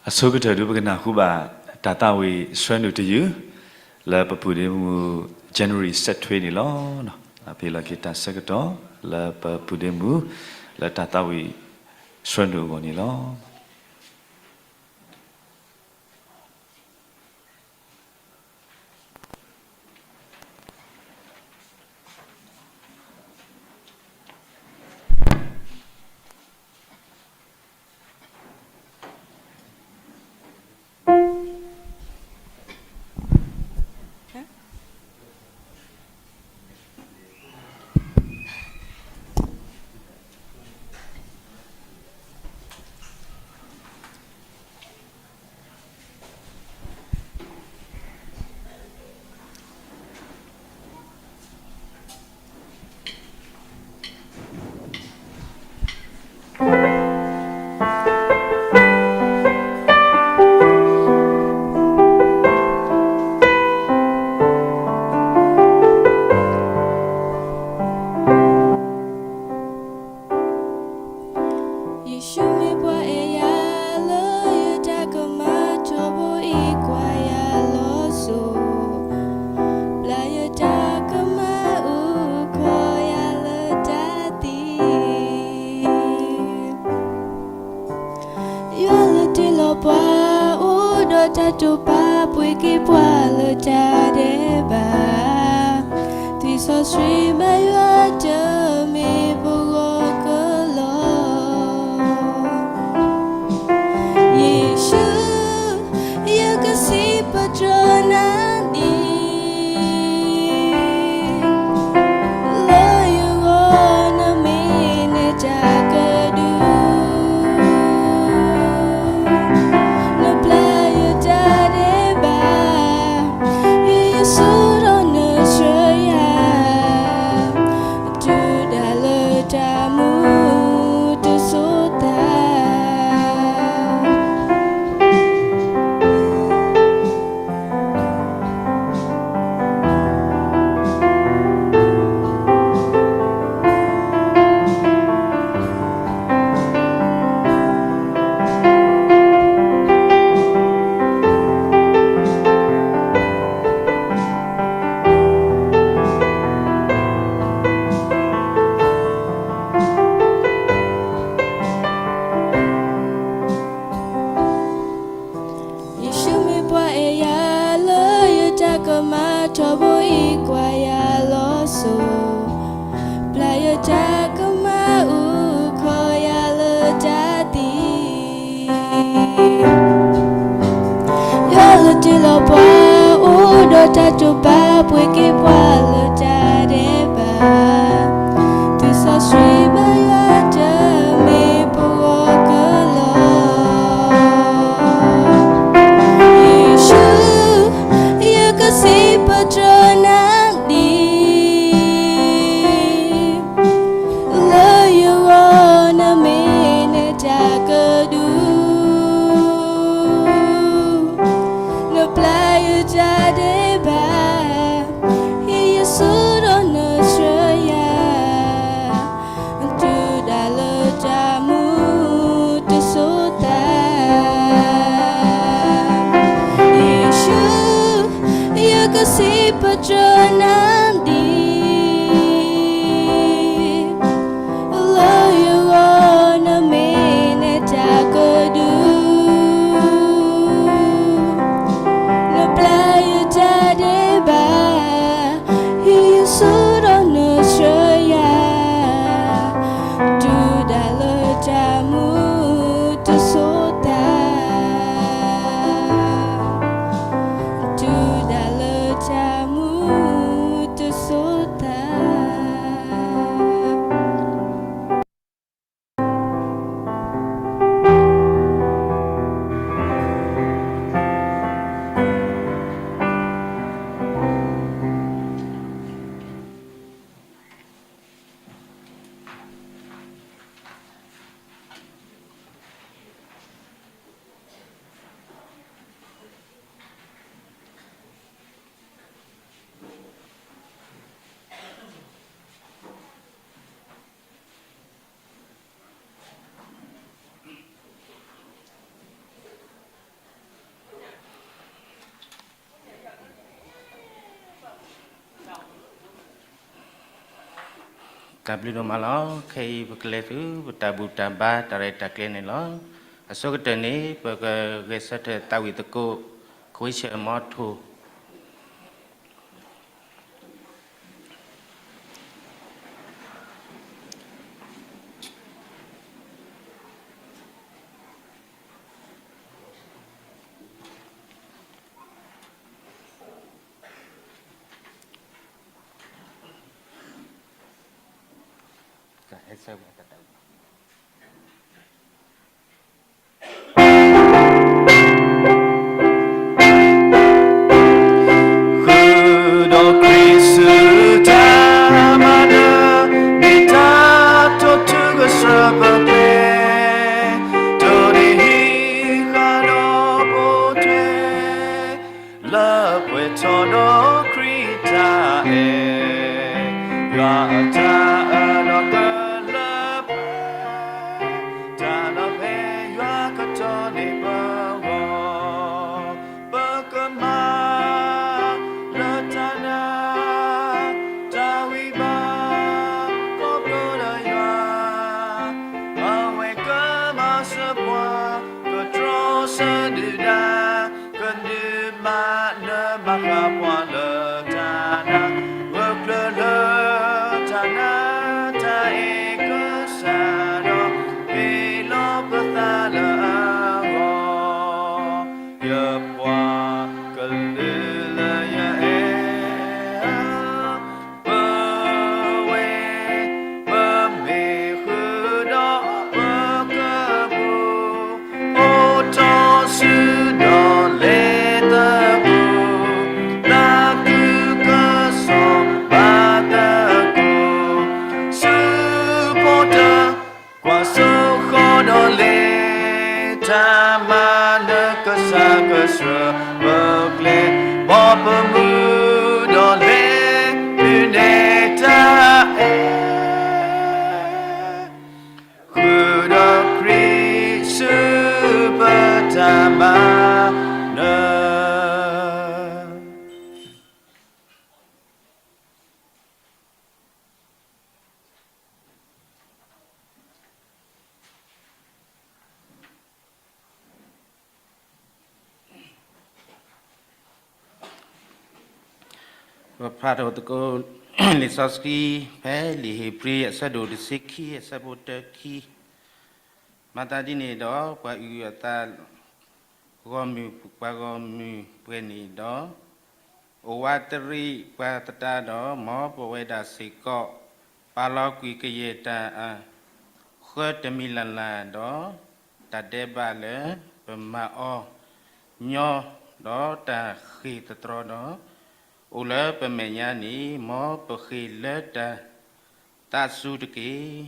အဆိကတၢၢ်ဒုး ပကနၢ်ဟူဘၣ်တၢ်သးဝံၣ်ဆှၢနုာ်တယုၢ် လၢပပုၢ်ဒ့မုၣ် January စဲးထွ့န့ၣ်လီၤ. ပဟ့ၣ်လီၤက့ၤတၢ်ဆၢကတီၢ် လၢပပုၢ်ဒ့မုၣ် လၢတၢ်သးဝံၣ်ဆှၢနုာ်အဂီၢ်န့ၣ်လီၤ. ယ့ၣ်ၡူးမ့ၢ်ပှၤအဲၣ်ယၤလၢယတၢ်ကမၣ်ထီဘိအံၤ ကွၢ်ယၤလီၤစိၤ, ပျၢ်ယတၢ်ကမၣ်အူ ခီယၤလၢတၢ်သံ ယွၤလၢတ့လီၤပှၤ အိၣ်ဒီးတၢ်တိာ်ပာ် ပှ့ၤက့ၤပှၤလၢတၢ်ဒဲးဘး, သွံၣ်စီဆှံဘါယွၤတမ့ၢ်ပဂီၢ်ကလီၤ. ယ့ၣ်ၡူး, ယကစံးပတြၢၤနၤဒ် လၢယဂီၢ်နမ့ၢ်နဲတၢ်ကဒု, နပျၢ်ယတၢ်ဒဲးဘး, ယဆူၣ်ဒီးနဆှၢယၤ, တုၤဒၣ်လၢတၢ်မူတစိၤသး ယ့ၣ်ၡူးမ့ၢ်ပှၤအဲၣ်ယၤလၢယတၢ်ကမၣ်ထီဘိအံၤ ကွၢ်ယၤလီၤစိၤ, ပျၢ်ယတၢ်ကမၣ်အူ ခီယၤလၢတၢ်သံ ယွၤလၢတ့လီၤပှၤ အိၣ်ဒီးတၢ်တိာ်ပာ် ပှ့ၤက့ၤပှၤလၢတၢ်ဒဲးဘး, သွံၣ်စီဆှံဘါယွၤတမ့ၢ်ပဂီၢ်ကလီၤ. ယ့ၣ်ၡူး, ယကစံးပတြၢၤနၤဒ် လၢယဂီၢ်နမ့ၢ်နဲတၢ်ကဒု, နပျၢ်ယတၢ်ဒဲးဘး, ဟ့ၣ်ယဆူၣ်ဒီးနဆှၢယၤ, တုၤဒၣ်လၢတၢ်မူတစိၤသး ယ့ၣ်ၡူး, ယကစံးပတြၢၤနၤဒ် လၢယဂီၢ်နမ့ၢ်နဲတၢ်ကဒု, နပျၢ်ယတၢ်ဒဲးဘး, ဟ့ၣ်ယဆူၣ်ဒီးနဆှၢယၤ, တုၤဒၣ်လၢတၢ်မူတစိၤသး တုၤဒၣ်လၢတၢ်မူတစိၤ တၢ်ဘျုးဒိၣ်မးလီၤ. ခဲအံၤပကလဲၤဆူပတၢ်ဘူၣ်တၢ်ဘါတၢ်ရဲၣ်တၢ်ကျဲၤန့ၣ်လီၤ. အဆိကတၢၢ်န့ၣ် ပကဂဲၤဆၢထၢၣ်သးဝံၣ်သကိး ခွ့ဆၢၣ်မီထိၣ် ဃုာ်ဒီးခရံာ်ဆူတၢ်မၤနၢၤ, မ့ၢ်တၢ်တိာ်ထူကစၢၢ်ပကျဲ, တိၢ်န့ၢ်ဟံးဃာ်ဒီးပိာ်ထွဲ လၢပှဲၤထီၣ်ဒီးခရံာ်တၢ်အဲၣ်, ယွၤအတၢ်အၢၣ်လီၤကလၢပှဲၤ, တၢ်လၢပှဲၤယွၤကတီၤန့ၢ်ပဂီၢ်, ပကမၤလၢတၢ်နာ် တၢ်ဂံၢ်ဘါ ခီဖျိလၢယွၤ အဝဲကမၤစၢၤပှၤ ကတြီဆၢဒုၣ်ဒါ ကဒုးမၤနၢၤဘၣ်ဃးပှၤလၢတၢ်နာ်, ဂၢၢ်ကျၢၤလၢတၢ်နာ်တၢ်အဲၣ်ကစၢ်ဒီး ပ့ၤလီၤပသးလၢအဂီၢ်, ယပှၤကလုာ်လၢယအဲၣ် ပဝဲ ပမ့ၢ်ဃုာ်ဒီးပကပူၤ အိၣ်ထီၣ်ဆူဒီးလဲၤသကိး, သးခုကစီၣ်ဘၣ်သကိး, ဆူဖိတၢ် ကွၢ်စိဃီၤဒီးလဲၤ တၢ်မၤနၢၤကစၢ်ကစၢၢ်ပကျဲ, ဘီပမုၢ်ဒီးလဲၤ ဒုးနဲၣ်တၢ်အဲၣ် ဃုာ်ဒီးခရံာ်ဆူပတၢ်မၤနၢၤ ပဖးထီၣ်သကိး လံာ်စီဆှံ ဖဲလံာ်ဧ့ၤဘြံၤ အဆၢဒိၣ်တဆံခံ အဆၢဖိတၢခံ, မၤသးဒ်န့ၣ်ဒီး ပှၤအုၣ်အသး ဂီၢ်မုၢ် ပှၤဂီၢ်မုၢ်ပှဲၤန့ၣ်ဒီး အိၣ်ဝးတရံးပှၤသတးဒီး မ်ပဝဲဒၣ်စ့ၢ်ကီး ပာ်လီၤကွံာ်ကယဲၢ်တၢ်အဃၢတမံၤလၢ်လၢ်ဒီး တၢ်ဒဲးဘးလၢပမၤအီၤ ညီဒီးတၢ်ဃ့ၢ်သတြီၤဒီး အိၣ်လၢပမဲာ်ညါန့ၣ် မ်ပဃ့ၢ်လၢတၢ်သးစူၤတက့ၢ်.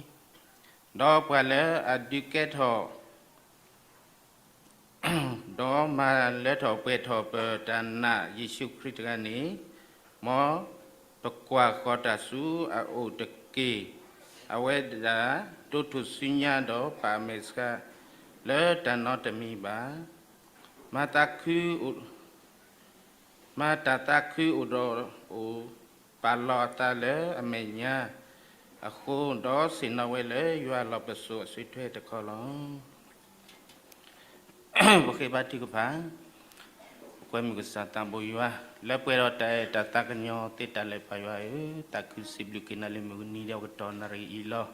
ဒီးပှၤလၢအဒုးကဲထီၣ် ဒီးမၤလၢထီၣ်ပှဲၤထီၣ်ပတၢ်နာ်ယ့ၣ်ၡူးခရံာ်တဂၤန့ၣ်, မ်ပကွၢ်ဃီၤတၢ်ဆူအအိၣ်တက့ၢ်. အဝဲဒၣ်ဒိးထူၣ်စုညါဒီးပာ်အမဲာ်ဆှးလၢတၢ်နီတမံၤဘၣ်. မၤသးခု မၤတၢ်သးခုအိၣ်ဒီးအိၣ်ပာ်လီၤအသးလၢအမဲာ်ညါအဃိ, ဒီးဆ့ၣ်နီၤဝဲလၢယွၤလီၢ်ပစိာ်အစုထွဲတခီလီၤ. ပဃ့ဘါထုကဖၣ်, ပကွဲမုာ်ကစၢ်သးဘိယွၤ, လၢပှဲၤဒီးတၢ်အဲၣ်တၢ်သးကညီၤသ့တၢ်လၢပၢ်ယွၤဧၢ, သးခုစံးဘျုးက့ၤနၤလၢမုၢ်နံၤ ဒီးကတီၢ်နၣ်ရံၣ်အံၤလီၤ.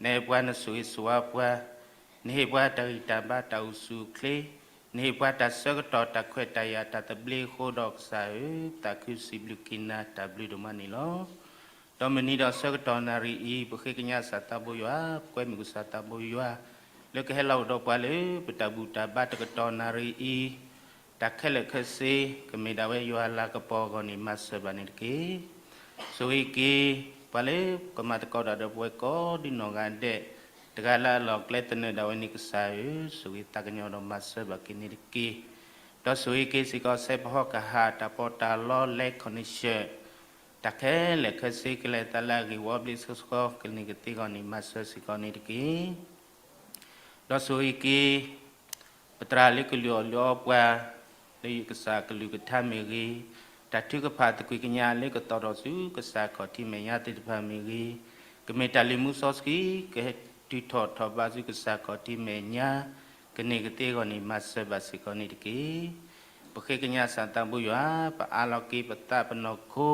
နအဲၣ်ပှၤ နဆိၣ်ဂ့ၤဆိၣ်ဝါပှၤ, နဟ့ၣ်ပှၤတၢ်ဂံၢ်တၢ်ဘါတၢ်အိၣ်ဆူၣ်အိၣ်ချ့, နဟ့ၣ်ပှၤတၢ်ဆၢကတီၢ်တၢ်ခွဲးတၢ်ယာ်တၢ်သဘျ့အဃိဒီးကစၢ်ဧၢ, သးခုစံးဘျုးက့ၤနၤတၢ်ဘျုးဒိၣ်မးန့ၣ်လီၤ. ဒီးမုၢ်နံၤဒီးဆၢကတီၢ်နၣ်ရံၣ်အံၤ ပဃ့ကညးကစၢ်သးဘိယွၤ, ပကွဲမုာ်ကစၢ်သးဘိယွၤ, လၢကဟဲလီၤကဒီးပှၤလၢပတၢ်ဘူၣ်တၢ်ဘါတကတီၢ်နၣ်ရံၣ်အံၤ, တၢ်ခဲလၢာ်ခဲဆ့ ကမ့ၢ်ဒၣ်ဝဲယွၤလၤကပီၤအဂီၢ်န့ၣ် မၤစၢၤဘၣ်န့ၣ်တက့ၢ်. ဆိၣ်ဂ့ၤက့ၤ ပှၤလၢကမၤသကိးတၢ်ဒီးပဝဲကိးဒ်နီၢ်ဂၤဒဲး, တဂၤလၢအလီၢ်ကျဲသနၢၣ်ဒၣ်ဝဲန့ၣ်ကစၢ်ဧၢ, ဆိၣ်ဂ့ၤသးကညီၤဒီးမၤစၢၤဘၣ်က့ၤန့ၣ်တက့ၢ်. ဒီးဆိၣ်ဂ့ၤက့ၤစ့ၢ်ကီး စဲးပဟီၣ်ကဟၣ်တၢ်ပီးတၢ်လီ လၢ connection တၢ်ခဲလၢာ်ခဲဆ့ ကလဲၤသးလၢအဂ့ၢ်ဝီဘျ့ဆှီဆှီ ကန့ၢ်ကသ့အဂီၢ်န့ၣ် မၤစၢၤစ့ၢ်ကီးန့ၣ်တက့ၢ်. ဒီးဆိၣ်ဂ့ၤက့ၤ ပသရၣ်လၢကလုၢ်အီၣ်လုၢ်အီပှၤ လၢယကစၢ်ကလုၢ်ကထါမ့ၢ်ဂ့ၤ, တၢ်ထုကဖၣ်သကွံာ်ကညးလၢကသီၣ်ထီၣ်ဆူကစၢ်ခီၣ်ထံးမဲာ်ညါသ့ၣ်တဖၣ်မ့ၢ်ဂ့ၤ, ကမ့ၢ်တၢ်လုၢ်မူစီဆှံ ကဟဲတုၤထီၣ်ထီၣ်ဘးဆူကစၢ်ခီၣ်ထံးမဲာ်ညါ ကန့ၢ်ကသ့အဂီၢ်န့ၣ် မၤစၢၤဘၣ်စ့ၢ်ကီးန့ၣ်တက့ၢ်. ပဃ့ကညးစၢ်သးဘိယွၤ ပအးလီၤက့ၤပသးပနီၢ်ခိ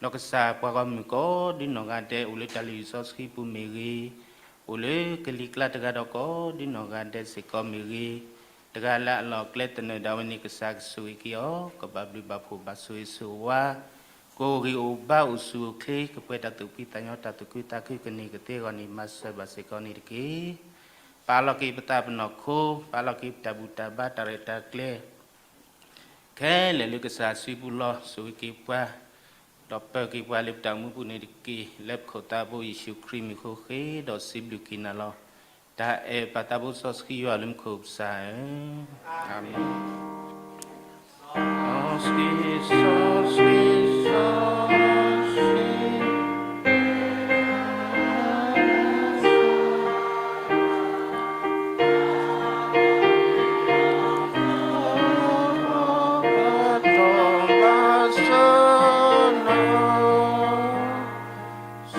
ဒီးကစၢ်ပှၤဂီၢ်မုၢ်ကိးဒ်နီၢ်ဂၤဒဲး အိၣ်လၢတၢ်လုၢ်စီဆှံပူၤမ့ၢ်ဂ့ၤ, အိၣ်လၢကလံၤကျါတဂၤဒီးကိးဒ်နီၢ်ဂၤဒဲးစ့ၢ်ကီးမ့ၢ်ဂ့ၤ, တဂၤလၢအလီၢ်အကျဲသနၢၣ်ဒၣ်ဝဲန့ၣ် ကစၢ်ကဆိၣ်ဂ့ၤက့ၤအီၤ, ကဘၣ်ဘျုးဘၣ်ဖှိၣ်ဘၣ်ဆိၣ်ဂ့ၤဆိၣ်ဝါ, ကအိၣ်ဂံၢ်အိၣ်ဘါအိၣ်ဆူၣ်အိၣ်ချ့ ကပှဲၤတၢ်သူၣ်ဖှံသးညီတၢ်သူၣ်ခုသးခုကန့ၢ်ကသ့အဂီၢ်န့ၣ် မၤစၢၤဘၣ်စ့ၢ်ကီးန့ၣ်တက့ၢ်. ပာ်လီၤက့ၤပသးပနီၢ်ခိ, ပာ်လီၤက့ၤပတၢ်ဘူၣ်တၢ်ဘါတၢ်ရဲၣ်တၢ်ကျဲၤ ခဲလၢာ်လၢကစၢ်စုပူၤလီၤ. ဆိၣ်ဂ့ၤက့ၤပှၤ, ဒီးပၢၤက့ၤပှၤလၢပတၢ်အိၣ်မူပူၤန့ၣ်တက့ၢ်. လၢပခိၣ်သးဘိယ့ၣ်ၡူးခရံာ်မံၤဃိဃ့ဒီးစံးဘျုးက့ၤနၤလီၤ. တၢ်အဲၣ်ပၢ်သးဘိစီဆှံယွၤလၢမူခိၣ်ကစၢ်ဧၢ, အၤမ့ၣ်. စီဆှံ, စီဆှံ, စီဆ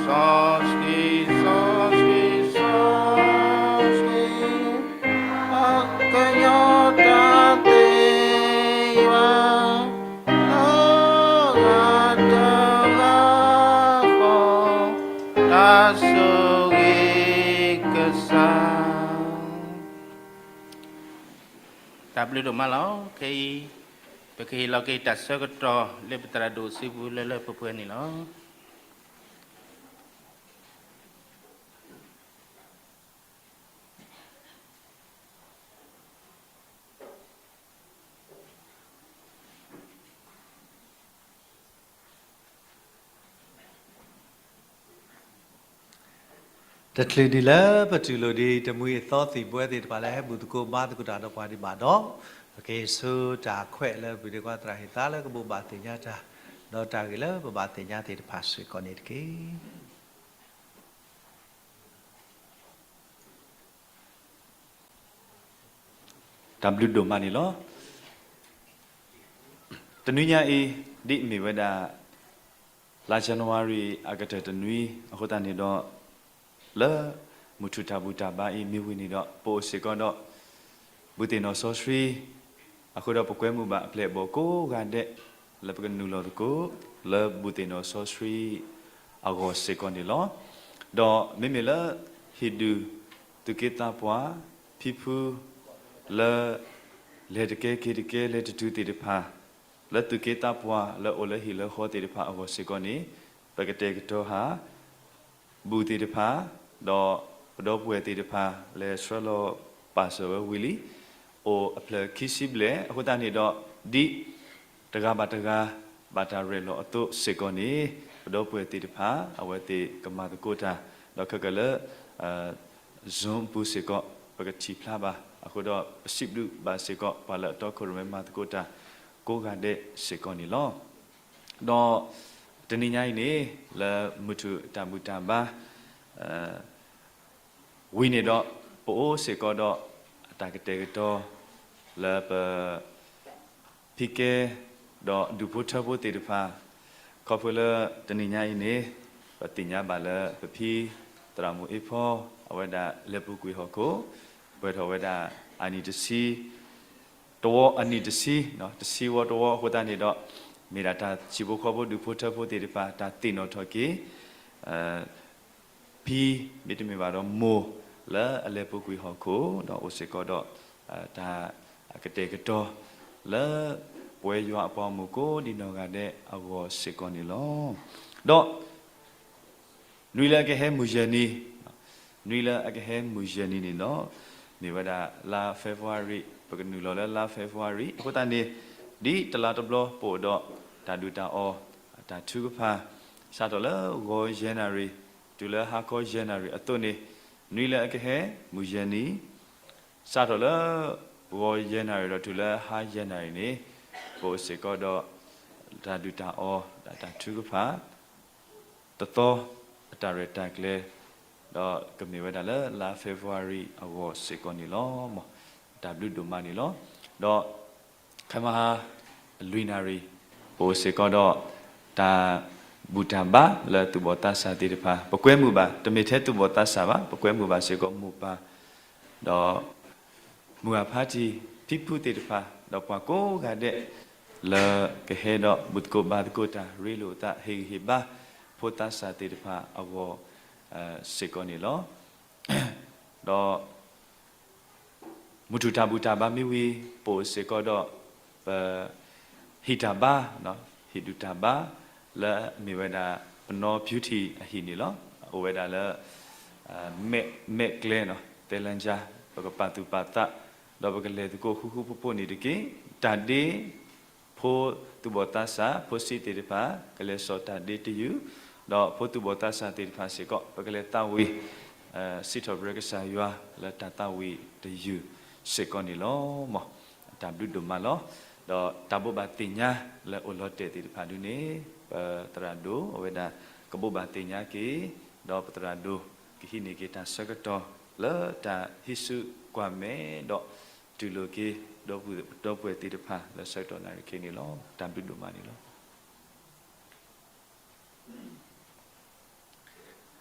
ှံ စီဆှံ, စီဆှံ, စီဆှံ, ပှၤကညီတၢ်သ့ၣ်ယွၤ လၢဂၤတဂၤဃီ တၢ်ဆိၣ်ဂ့ၤကစၢ်. တၢ်ဘျုးဒိၣ်မးလီၤ. ခဲအံၤ ပကဟ့ၣ်လီၤက့ၤတၢ်ဆၢကတီၢ်လၢပသရၣ်ဒိၣ်စုပူၤလၢလၢပှဲၤပှဲၤန့ၣ်လီၤ. တချုးဒံးလၢပတူၢ်လိာ်ဒံး တမှံၤအသီသံၣ်ဘှဲသ့ၣ်တဖၣ်လၢဟဲဘူၣ်သကိးဘါသကိးတၢ်ဒီးပှၤဒံးဘၣ်ဒီး, ပကဟ့ၣ်ဆူတၢ်ခွဲးလၢပဒိးကွၢ်သရၣ်ဟ့ၣ်သါလၢကဘိးဘၣ်သ့ၣ်ညါတၢ်, ဒီးတၢ်ဂ့ၢ်လၢပဘၣ်သ့ၣ်ညါသ့ၣ်တဖၣ်စ့ၢ်ကီးန့ၣ်တက့ၢ်. တၢ်ဘျုးဒိၣ်မးန့ၣ်လီၤ. တနွံညါအံၤ ဒ်အမ့ၢ်ဝဲဒၣ် လါယနူၤအါရံၤအကတၢၢ်တနွံ အဃိသတးန့ၣ်ဒီး လၢမုၢ်ထူၣ်တၢ်ဘူၣ်တၢ်ဘါအံၤမ့ၢ်ဝံၤန့ၣ်ဒီး ပအိၣ်စ့ၢ်ကီးဒီး ဘူၣ်သ့ၣ်နီၣ်စီဆှံ, အဃိဒီးပကွဲမုာ်ဘၣ်အပျဲၢ်အဘီၣ်ကိးဂၤဒဲး လၢပကနုာ်လီၤသကိး လၢဘူၣ်သ့ၣ်နီၣ်စီဆှံအဂီၢ်စ့ၢ်ကီးန့ၣ်လီၤ. ဒီးမ့မ့ၢ်လၢဟံၣ်ဒူၣ် သူၣ်က့သးပှၢ် ဖံဖု လၢ လဲၤတကဲက့ၤတကဲ လဲၤတတုၤသ့ၣ်တဖၣ်, လၢသူၣ်က့သးပှၢ်လၢအိၣ်လၢဟံၣ်လၢဃီသ့ၣ်တဖၣ်အဂီၢ်စ့ၢ်ကီးန့ၣ်, ပကတဲာ်ကတီၤဟး ဘူၣ်သ့ၣ်တဖၣ်, ဒီးပဒီပုၢ်ဝဲၢ်သ့ၣ်တဖၣ် လဲၤဆှၢလီၤပာ်စၢၤဝဲဝံၤလံ, အိၣ်အဖျၢၣ်ခံဆံဘျဲၣ်, အဃိသတးန့ၣ်ဒီး ဒ်တဂၤဘၣ်တဂၤ ဘၣ်တၢ်ရဲၣ်လီၤအသိးစ့ၢ်ကီးန့ၣ်, ပဒီပုၢ်ဝဲၢ်သ့ၣ်တဖၣ် အဝဲသ့ၣ်ကမၤသကိးတၢ်, ဒီးခဲကနံၣ်လၢ Zoom အပူၤစ့ၢ်ကီး ပကထံၣ်ဖျါဘၣ်, အဃိဒီးပစံးဘျုးဘၣ်စ့ၢ်ကီး ပှၤလၢအတီခိၣ်ရိၣ်မဲမၤသကိးတၢ် ကိးဂၤဒဲးစ့ၢ်ကီးန့ၣ်လီၤ. ဒီးတနံၤညါအံၤန့ၣ် လၢမုၢ်ထူၣ်တၢ်ဘူၣ်တၢ်ဘါ ဝံၤန့ၣ်ဒီး ပအိၣ်စ့ၢ်ကီးဒီးအတၢ်ကတဲာ်ကတီၤ လၢပ ဖံးကဲ ဒီးဒူၣ်ဖိထၢဖိသ့ၣ်တဖၣ်, ခီဖျိလၢတနံၤညါအံၤန့ၣ် ပသ့ၣ်ညါဘၣ်လၢပဖံသရၣ်မုၣ်အ့ဖီ အဝဲဒၣ်လဲၤပူၤကွံာ်ဟီၣ်ခိၣ်, ပှဲၤထီၣ်ဝဲဒၣ် အနံၣ်တဆံ တဝီ အနံၣ်တဆံ, တဆံဝီတဝီအဃိသတးန့ၣ်ဒီး မ့ၢ်ဒၣ်တၢ်ဆံးဖိဃီဖိဒူၣ်ဖိထၢဖိသ့ၣ်တဖၣ် တၢ်သ့ၣ်နီၣ်ထီၣ်က့ၤ ဖံ မ့တမ့ၢ်ဘၣ်ဒီးမိၢ် လၢအလဲၤပူၤကွံာ်ဟီၣ်ခိၣ် ဒီးအိၣ်စ့ၢ်ကီးဒီး တၢ်ကတဲာ်ကတီၤ လၢပဝဲယွၤအပှၤဂီၢ်မုၢ်ကိးဒ်နီၢ်ဂၤဒဲးအဂီၢ်စ့ၢ်ကီးန့ၣ်လီၤ. ဒီး နွံလၢအကဟဲမုၢ်ယဲၢ်နံၤ, နွံလၢအကဟဲမုၢ်ယဲၢ်နံၤန့ၣ်ဒီး မ့ၢ်ဝဲဒၣ်လါ February, ပကနုာ်လီၤလၢလါ February အဃိသတးန့ၣ် ဒ်တလါတဘျီပအိၣ်ဒီးတၢ်ဒူၣ်တၢ်အီၣ် တၢ်ထုကဖၣ် စးထီၣ်လၢဂီၤယဲၢ်နၣ်ရံၣ် တုၤလၢဟါခီယဲၢ်နၣ်ရံၣ်အသိးန့ၣ်, နွံလၢအကဟဲမုၢ်ယဲၢ်နံၤ စးထီၣ်လၢ ဂီၤယဲၢ်နၣ်ရံၣ်ဒီးတုၤလၢဟါယဲၢ်နၣ်ရံၣ်န့ၣ်, ပအိၣ်စ့ၢ်ကီးဒီး တၢ်ဒူၣ်တၢ်အီၣ် ဒီးတၢ်ထုကဖၣ် တသီ အတၢ်ရဲၣ်တၢ်ကျဲၤ ဒီးကမ့ၢ်ဝဲဒၣ်လၢလါ February အဂီၢ်စ့ၢ်ကီးန့ၣ်လီၤ. တၢ်ဘျုးဒိၣ်မးန့ၣ်လီၤ. ဒီး ခဲမဟါ လွံၢ်နၣ်ရံၣ် ပအိၣ်စ့ၢ်ကီးဒီး တၢ် တၢ်ဘူၣ်တၢ်ဘါလၢသူၣ်ဘီၣ်သးစၢ်သ့ၣ်တဖၣ် ပကွဲမုာ်ဘၣ်, တမ့ၢ်ထဲသူၣ်ဘီၣ်သးစၢ်ဘၣ်, ပကွဲမုာ်ဘၣ်စ့ၢ်ကီးမိၢ်ပၢ်, ဒီး မုၢ်ဂၤဖါတံၢ် ဖံဖုသ့ၣ်တဖၣ် ဒီးပှၤကိးဂၤဒဲး လၢကဟဲဒီးဘူၣ်သကိးဘါသကိးတၢ် ရ့လိာ်အသး ဟ့ၣ်ဂံၢ်ဟ့ၣ်ဘါ ဖိသးစၢ်သ့ၣ်တဖၣ်အဂီၢ် စ့ၢ်ကီးန့ၣ်လီၤ. ဒီး မုၢ်ထူၣ်တၢ်ဘူၣ်တၢ်ဘါမ့ၢ်ဝံၤ ပအိၣ်စ့ၢ်ကီးဒီး ပ ဟံၣ်တၢ်ဘါ, ဟံၣ်ဒူၣ်တၢ်ဘါ လၢအမ့ၢ်ဝဲဒၣ် ပနီၣ် beauty အဟံၣ်န့ၣ်လီၤ. အိၣ်ဝဲဒၣ်လၢ မဲာ်ကျဲနီၤ သဲလၢကၠါ ပကပာ်သူၣ်ပာ်သး ဒီးပကလဲၤသကိးဃူဃူဖိးဖိးန့ၣ်တက့ၢ်. တၢ်ဒ့ ဖိသူၣ်ဘီၣ်သးစၢ် ဖိဆံးသ့ၣ်တဖၣ် ကလဲၤစိာ်တၢ်ဒ့တယုၢ်, ဒီးဖိသူၣ်ဘီၣ်သးစၢ်သ့ၣ်တဖၣ်စ့ၢ်ကီး ပကလဲၤသးဝံၣ် စံးထီၣ်ပတြၢၤကစၢ်ယွၤ လၢတၢ်သးဝံၣ်တယုၢ်စ့ၢ်ကီးန့ၣ်လီၤ. မ်တၢ်ဘျုးဒိၣ်မးလီၤ. ဒီးတၢ်ဘိးဘၣ်သ့ၣ်ညါလၢအိၣ်လီၤတဲာ်သ့ၣ်တဖၣ်ဒ်န့ၣ် ပသရၣ်ဒိၣ်အဝဲဒၣ် ကဘိးဘၣ်သ့ၣ်ညါက့ၤ, ဒီးပသရၣ်ဒိၣ် ကဟံးန့ၢ်က့ၤတၢ်ဆၢကတီၢ် လၢတၢ်ဟံးစုကွၢ်မဲာ်ဒီး တူၢ်လိာ်က့ၤ ဒီပုၢ်ဝဲၢ်သ့ၣ်တဖၣ် လၢဆၢကတီၢ်နၣ်ရံၣ်ခဲအံၤန့ၣ်လီၤ. တၢ်ဘျုးဒိၣ်မးန့ၣ်လီၤ.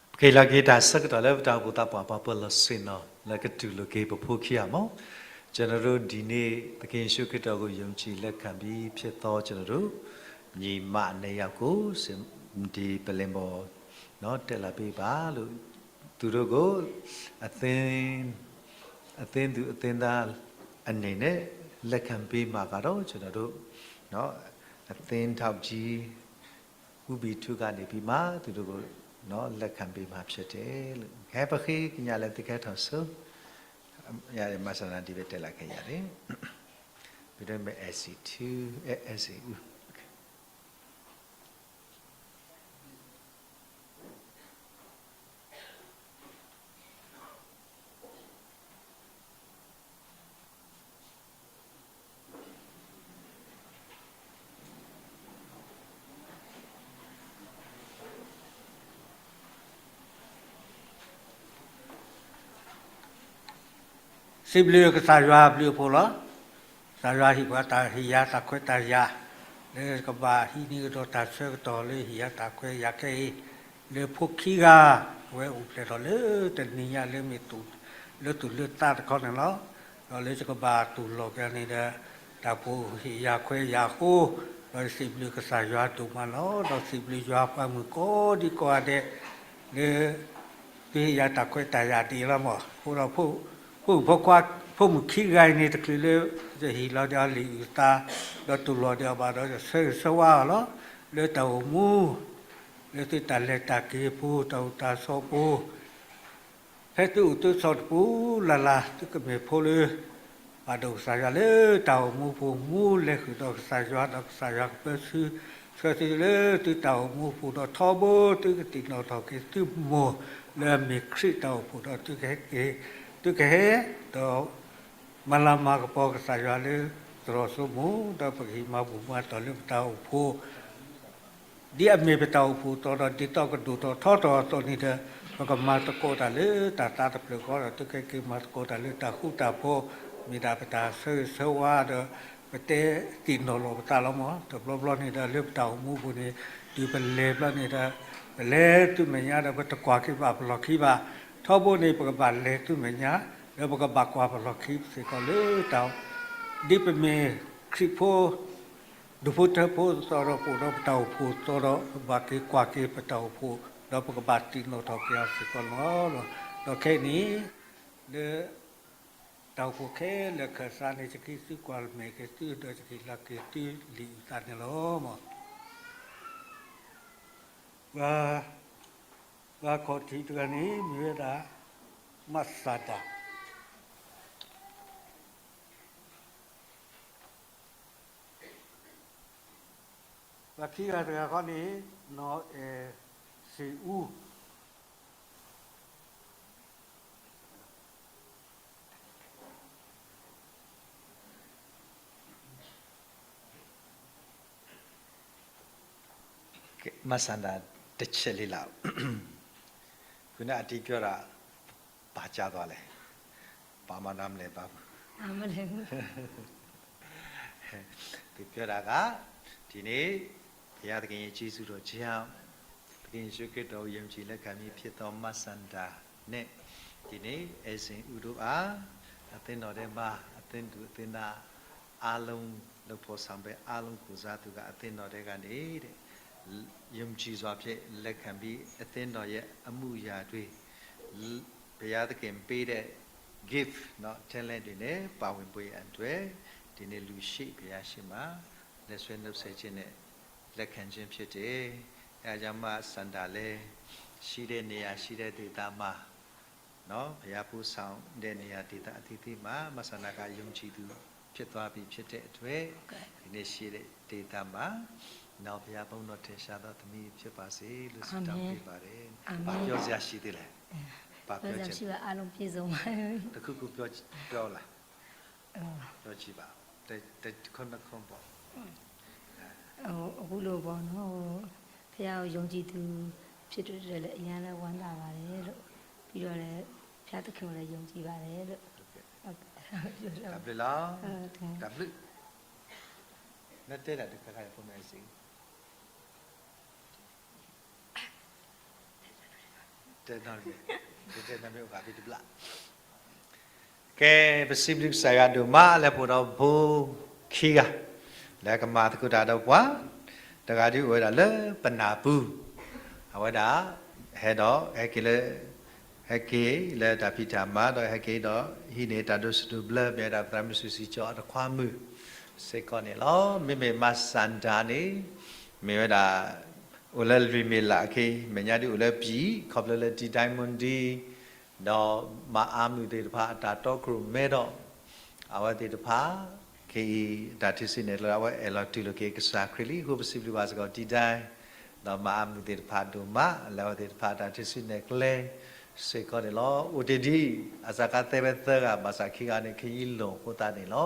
ပကဟ့ၣ်လီၤက့ၤတၢ်ဆၢကတီၢ်လၢပတၢ်အိၣ်ဖှိၣ်သးပှၢ်ပှၤပၢၤလီၢ်ဆ့ၣ်နီၤ လၢကတူၢ်လိာ်က့ၤပဖိခံဂၤမး, ကျွန်တော်တို့ ဒီနေ့ သခင်ယေရှုခရစ်တော်ကို ယုံကြည်လက်ခံပြီး ဖြစ်သော ကျွန်တော်တို့ ညီမနဲ့ယောက်ကို ဒီပလင်ပေါ် နော် တက်လာပေးပါလို့ သူတို့ကို အသင်း အသင်းသူအသင်းသားအနေနဲ့ လက်ခံပေးမှာကတော့ ကျွန်တော်တို့ နော် အသင်းထောက်ကြီး ဦးဘီထူးကနေပြီးမှ သူတို့ကို နော် လက်ခံပေးမှာဖြစ်တယ်လို့ ခဲပဃ့ကညး လက်သီးကဲထီၣ်ဆိ ရတယ် မဆန္ဒဒီပဲ တက်လာခဲ့ရတယ် ပြီးတော့ အဲစီထူ အဲအဲစီဦး စံးဘျုးကစၢ်ယွၤအဘျုးအဖှိၣ်လီၤ. ကစၢ်ယွၤဟ့ၣ်ပှၤတၢ်ဟ့ၣ်ယၤတၢ်ခွဲးတၢ်ယာ် လၢကဘၣ်ဟံးန့ၢ်ကဒီးတၢ်ဆၢကတီၢ် လၢဟ့ၣ်ယၤတၢ်ခွဲးယာ်ခဲအံၤ လၢဖိခံဂၤ အဝဲအိၣ်ဖျဲၣ်ထီၣ်လၢတနံၤညါ လၢမ့ၢ်တူၢ် လၢသူၣ်လၢသးတခီန့ၣ်လီၤ. ဒီးလၢယကဘၣ်တူၢ်လိာ်က့ၤန့ၣ်ဒီး တၢ်ဖိဟ့ၣ်ယၤခွဲးယာ်အဃိ ဒီးစံးဘျုးကစၢ်ယွၤဒိၣ်မးလီၤ. ဒီးစံးဘျုးယွၤပှၤမုၣ်ကိးဒံကိးဂၤဒဲး လၢ သုဟ့ၣ်ယၤတၢ်ခွဲးတၢ်ယာ်ဒံးလီၤမး. အဃိဒီး ဖိမုၣ်ဖိခွါ ဖိမုၣ်ခံဂၤအံၤန့ၣ် တချုးလၢ ယဟ့ၣ်လီၤဒီးအီၤလံာ်အုၣ်သး ဒီးတူၢ်လိာ်ဒီးအီၤဘၣ်ဒီး ယဆၢဂ့ၤဆၢဝါအီၤလီၤ. လၢတၢ်အိၣ်မူ လၢသုတၢ်လဲၤတၢ်က့ၤအပူၤ တၢ်အိၣ်တၢ်ဆိးအပူၤ ဖဲသုအိၣ်သုဆိးတပူၤလၢ်လၢ် သုကမ့ၢ်ဖိလၢ ဘၣ်ဒိကစၢ်ယွၤလၢတၢ်အိၣ်မူပူၤ မူလဲၤဃုာ်ဒီးကစၢ်ယွၤ ဒီးကစၢ်ယွၤကပၢဆှၢသုလၢသုတၢ်အိၣ်မူပူၤ ဒီးထီဘိသုကသ့ၣ်နီၣ်ထီၣ်က့ၤသုမိၢ်လၢအမ့ၢ်ခရံာ်တၢ်အိၣ်ဖှိၣ်ဒီး သုကဟဲက့ၤ သုကဟဲ ဒီး မၤလၤမၤကပီၤကစၢ်ယွၤလၢသရိာ်စိမိၤ ဒီးပကဟ့ၣ်မၤဘူၣ်မၤတီၢ်လၢပတၢ်အိၣ်ဖှိၣ် ဒ်အမ့ၢ်ပတၢ်အိၣ်ဖှိၣ်အသိးဒီး ဒ်သိးကဒိၣ်ထီၣ်ထီထီၣ်အသိးန့ၣ်ဒီး ပကမၤသကိးတၢ်လၢတၢ်သးတဖျၢၣ်ဃီဒီး သုကဟဲက့ၤမၤသကိးတၢ်လၢတၢ်ဃူတၢ်ဖိး မ့ၢ်ဒၣ်ပတၢ်ဆၢဂ့ၤဆၢဝါဒီး ပတဲသ့ၣ်နီၣ်လီၤပသးလီၤမး. တဘျီဘျီန့ၣ်ဒီး လၢပတၢ်အိၣ်မူပူၤန့ၣ် တုၤပလဲၤဘျီန့ၣ်ဒီး ပလဲၤသုမဲာ်ညါဒီး ပတကွၢ်က့ၤဘၣ်ပလီၢ်ခံဘၣ်. ထီဘိန့ၣ် ပကဘၣ်လဲၤသုမဲာ်ညါ ဒီးပကဘၣ်ကွၢ်ပလီၢ်ခံစ့ၢ်ကီးလၢတၢ် ဒ်ပမ့ၢ်ခရံာ်ဖိ ဒူၣ်ဖိထၢဖိအသိးဒီး ပအိၣ်ဒီးပတၢ်အိၣ်ဖှိၣ်အသိးဒီး ပဘၣ်က့ၤကွၢ်က့ၤပတၢ်အိၣ်ဖှိၣ် ဒီးပကဘၣ်သ့ၣ်နီၣ်ထီၣ်က့ၤအီၤစ့ၢ်ကီးလီၤ. ဒီးခဲအံၤန့ၣ် လၢ တၢ်အိၣ်ဖှိၣ်ခဲလၢာ်ခၢၣ်စးန့ၣ် ယကဟ့ၣ်သုကွၢ်မဲာ်က့ၤသု ဒီးယကဟ့ၣ်လီၤက့ၤသုလံာ်အုၣ်သးန့ၣ်လီၤ. ပှၤ ပှၤခီၣ်ထံးတဂၤန့ၣ် မ့ၢ်ဝဲဒၣ် မးစၢ်ဒၣ် ပှၤခံဂၤတဂၤခီန့ၣ် နီၢ်အဲၣ်စ့ၣ်အူ မဆန္ဒတစ်ချက်လေးလောက် ခုနအတီးပြောတာ ဘာကြားသွားလဲ ဘာမှနားမလည်ပါဘူး နားမလည်ဘူး သူပြောတာက ဒီနေ့ ဘုရားသခင်ရဲ့ကျေးဇူးတော်ကြောင့် ခင်ယေရှုခရစ်တော်ကို ယုံကြည်လက်ခံပြီး ဖြစ်သော မတ်စန္ဒာနဲ့ ဒီနေ့ အဲဇင်ဦးတို့အား အသင်းတော်ထဲမှာ အသင်းသူအသင်းသားအားလုံး လုပ်ဖော်ဆောင်ဖက်အားလုံးကိုယ်စားသူက အသင်းတော်ထဲကနေတဲ့ ယုံကြည်စွာဖြင့် လက်ခံပြီး အသင်းတော်ရဲ့အမှုအရာတွေ ဘုရားသခင်ပေးတဲ့ gift နော် talent တွေနဲ့ ပါဝင်ဖို့ရန်အတွက် ဒီနေ့လူရှိဘုရားရှိမှာ လက်ဆွဲနှုတ်ဆက်ခြင်းနဲ့ လက်ခံခြင်းဖြစ်တယ်။ အဲဒါကြောင့် မတ်စန္ဒာလည်း ရှိတဲ့နေရာ ရှိတဲ့ဒေသမှာ နော် ဘုရားပို့ဆောင်တဲ့နေရာဒေသအသီးသီးမှာ မတ်စန္ဒာက ယုံကြည်သူဖြစ်သွားပြီဖြစ်တဲ့အတွက် ဒီနေ့ရှိတဲ့ဒေသမှာ နော် ဘုရားသုံးတော်ထင်ရှားသောသမီးဖြစ်ပါစေလို့ဆုတောင်းပေးပါတယ်။ ဘာပြောစရာရှိသေးလဲ။ ဘာပြောချင်လဲ။ အားလုံးပြည့်စုံပါ။ တစ်ခုခုပြောပြောလား။ ပြောကြည့်ပါဦး။ တစ်ခုနှစ်ခုပေါ့။ အခုလိုပေါ့နော် ဘုရားကိုယုံကြည်သူဖြစ်တဲ့အတွက်လည်း အရမ်းလည်းဝမ်းသာပါတယ်လို့ ပြီးတော့လည်း ဘုရားသခင်ကိုလည်းယုံကြည်ပါတယ်လို့။ ဟုတ်ကဲ့။ ဟုတ်ကဲ့။ တၢ်ဘျုးလီၤ။ ဟုတ်ကဲ့။ တၢ်ဘျုး။ နတဲတၢ်တခါခါ ဖိမဲစံ တဲနီၣ်လံ, တဲနီၣ်မ့ၢ်အိၣ်ဂၤဖဲတဘျီ. ကဲ, ပစံးဘျုးကစၢ်ယွၤဒိၣ်မး လၢပအိၣ်ဒီးဖိခံဂၤ လၢကမၤသကိးတၢ်ဒီးပှၤ, တဂၤဒုးအိၣ်ဝဲဒၣ်လၢပနၢ်ပူၤ, အဝဲဒၣ် ဟဲဒီး ဟဲက့ၤလၢ ဟဲက့ၤလၢတၢ်ဖံးတၢ်မၤဒီး ဟဲက့ၤဒီး ဟံးန့ၢ်တၢ်ဒိးစူးဒိးဘျၢ မ့ၢ်ဝဲဒၣ် ပသရၣ်မုၣ်စုစံကၠီအတခွါမုၣ် စ့ၢ်ကီးန့ၣ်လီၤ. မ့မ့ၢ်မၤစၣ်ဒၣ်န့ၣ် မ့ၢ်ဝဲဒၣ် အိၣ်လၢလွံၢ်မ့ၢ်လၢ်အခံ မဲာ်ညါဒုးအိၣ်လၢပံၤ ခီဖျိလၢ တီဒၣ်မူဒံ ဒီးမၤအါမုၢ်သ့ၣ်တဖၣ်အတၢ်တီခိၣ်ရိၣ်မဲဒီး အဝဲသ့ၣ်တဖၣ် ခဲအံၤ တၢ်ထံၣ်ဆံးနဲၣ်ကျဲ အဝဲအဲၣ်လီၤတူၢ်လိာ်က့ၤကစၢ်ခရံာ်လံအဃိ ပစံးဘျုးဘၣ်စ့ၢ်ကီး တီဒၣ် ဒီးမၤအါမုၢ်သ့ၣ်တဖၣ်ဒိၣ်မး လၢအဝဲသ့ၣ်တဖၣ်တၢ်ထံၣ်ဆံးနဲၣ်ကျဲ စ့ၢ်ကီးန့ၣ်လီၤ. အိၣ်တ့ၢ်ဒံး အစၢ်ခါသဲဝဲသၢဂၤ ဘၣ်ဆၣ်ခံဂၤန့ၣ် ခ့ယံလိာ်အဃိသတးန့ၣ်လီၤ.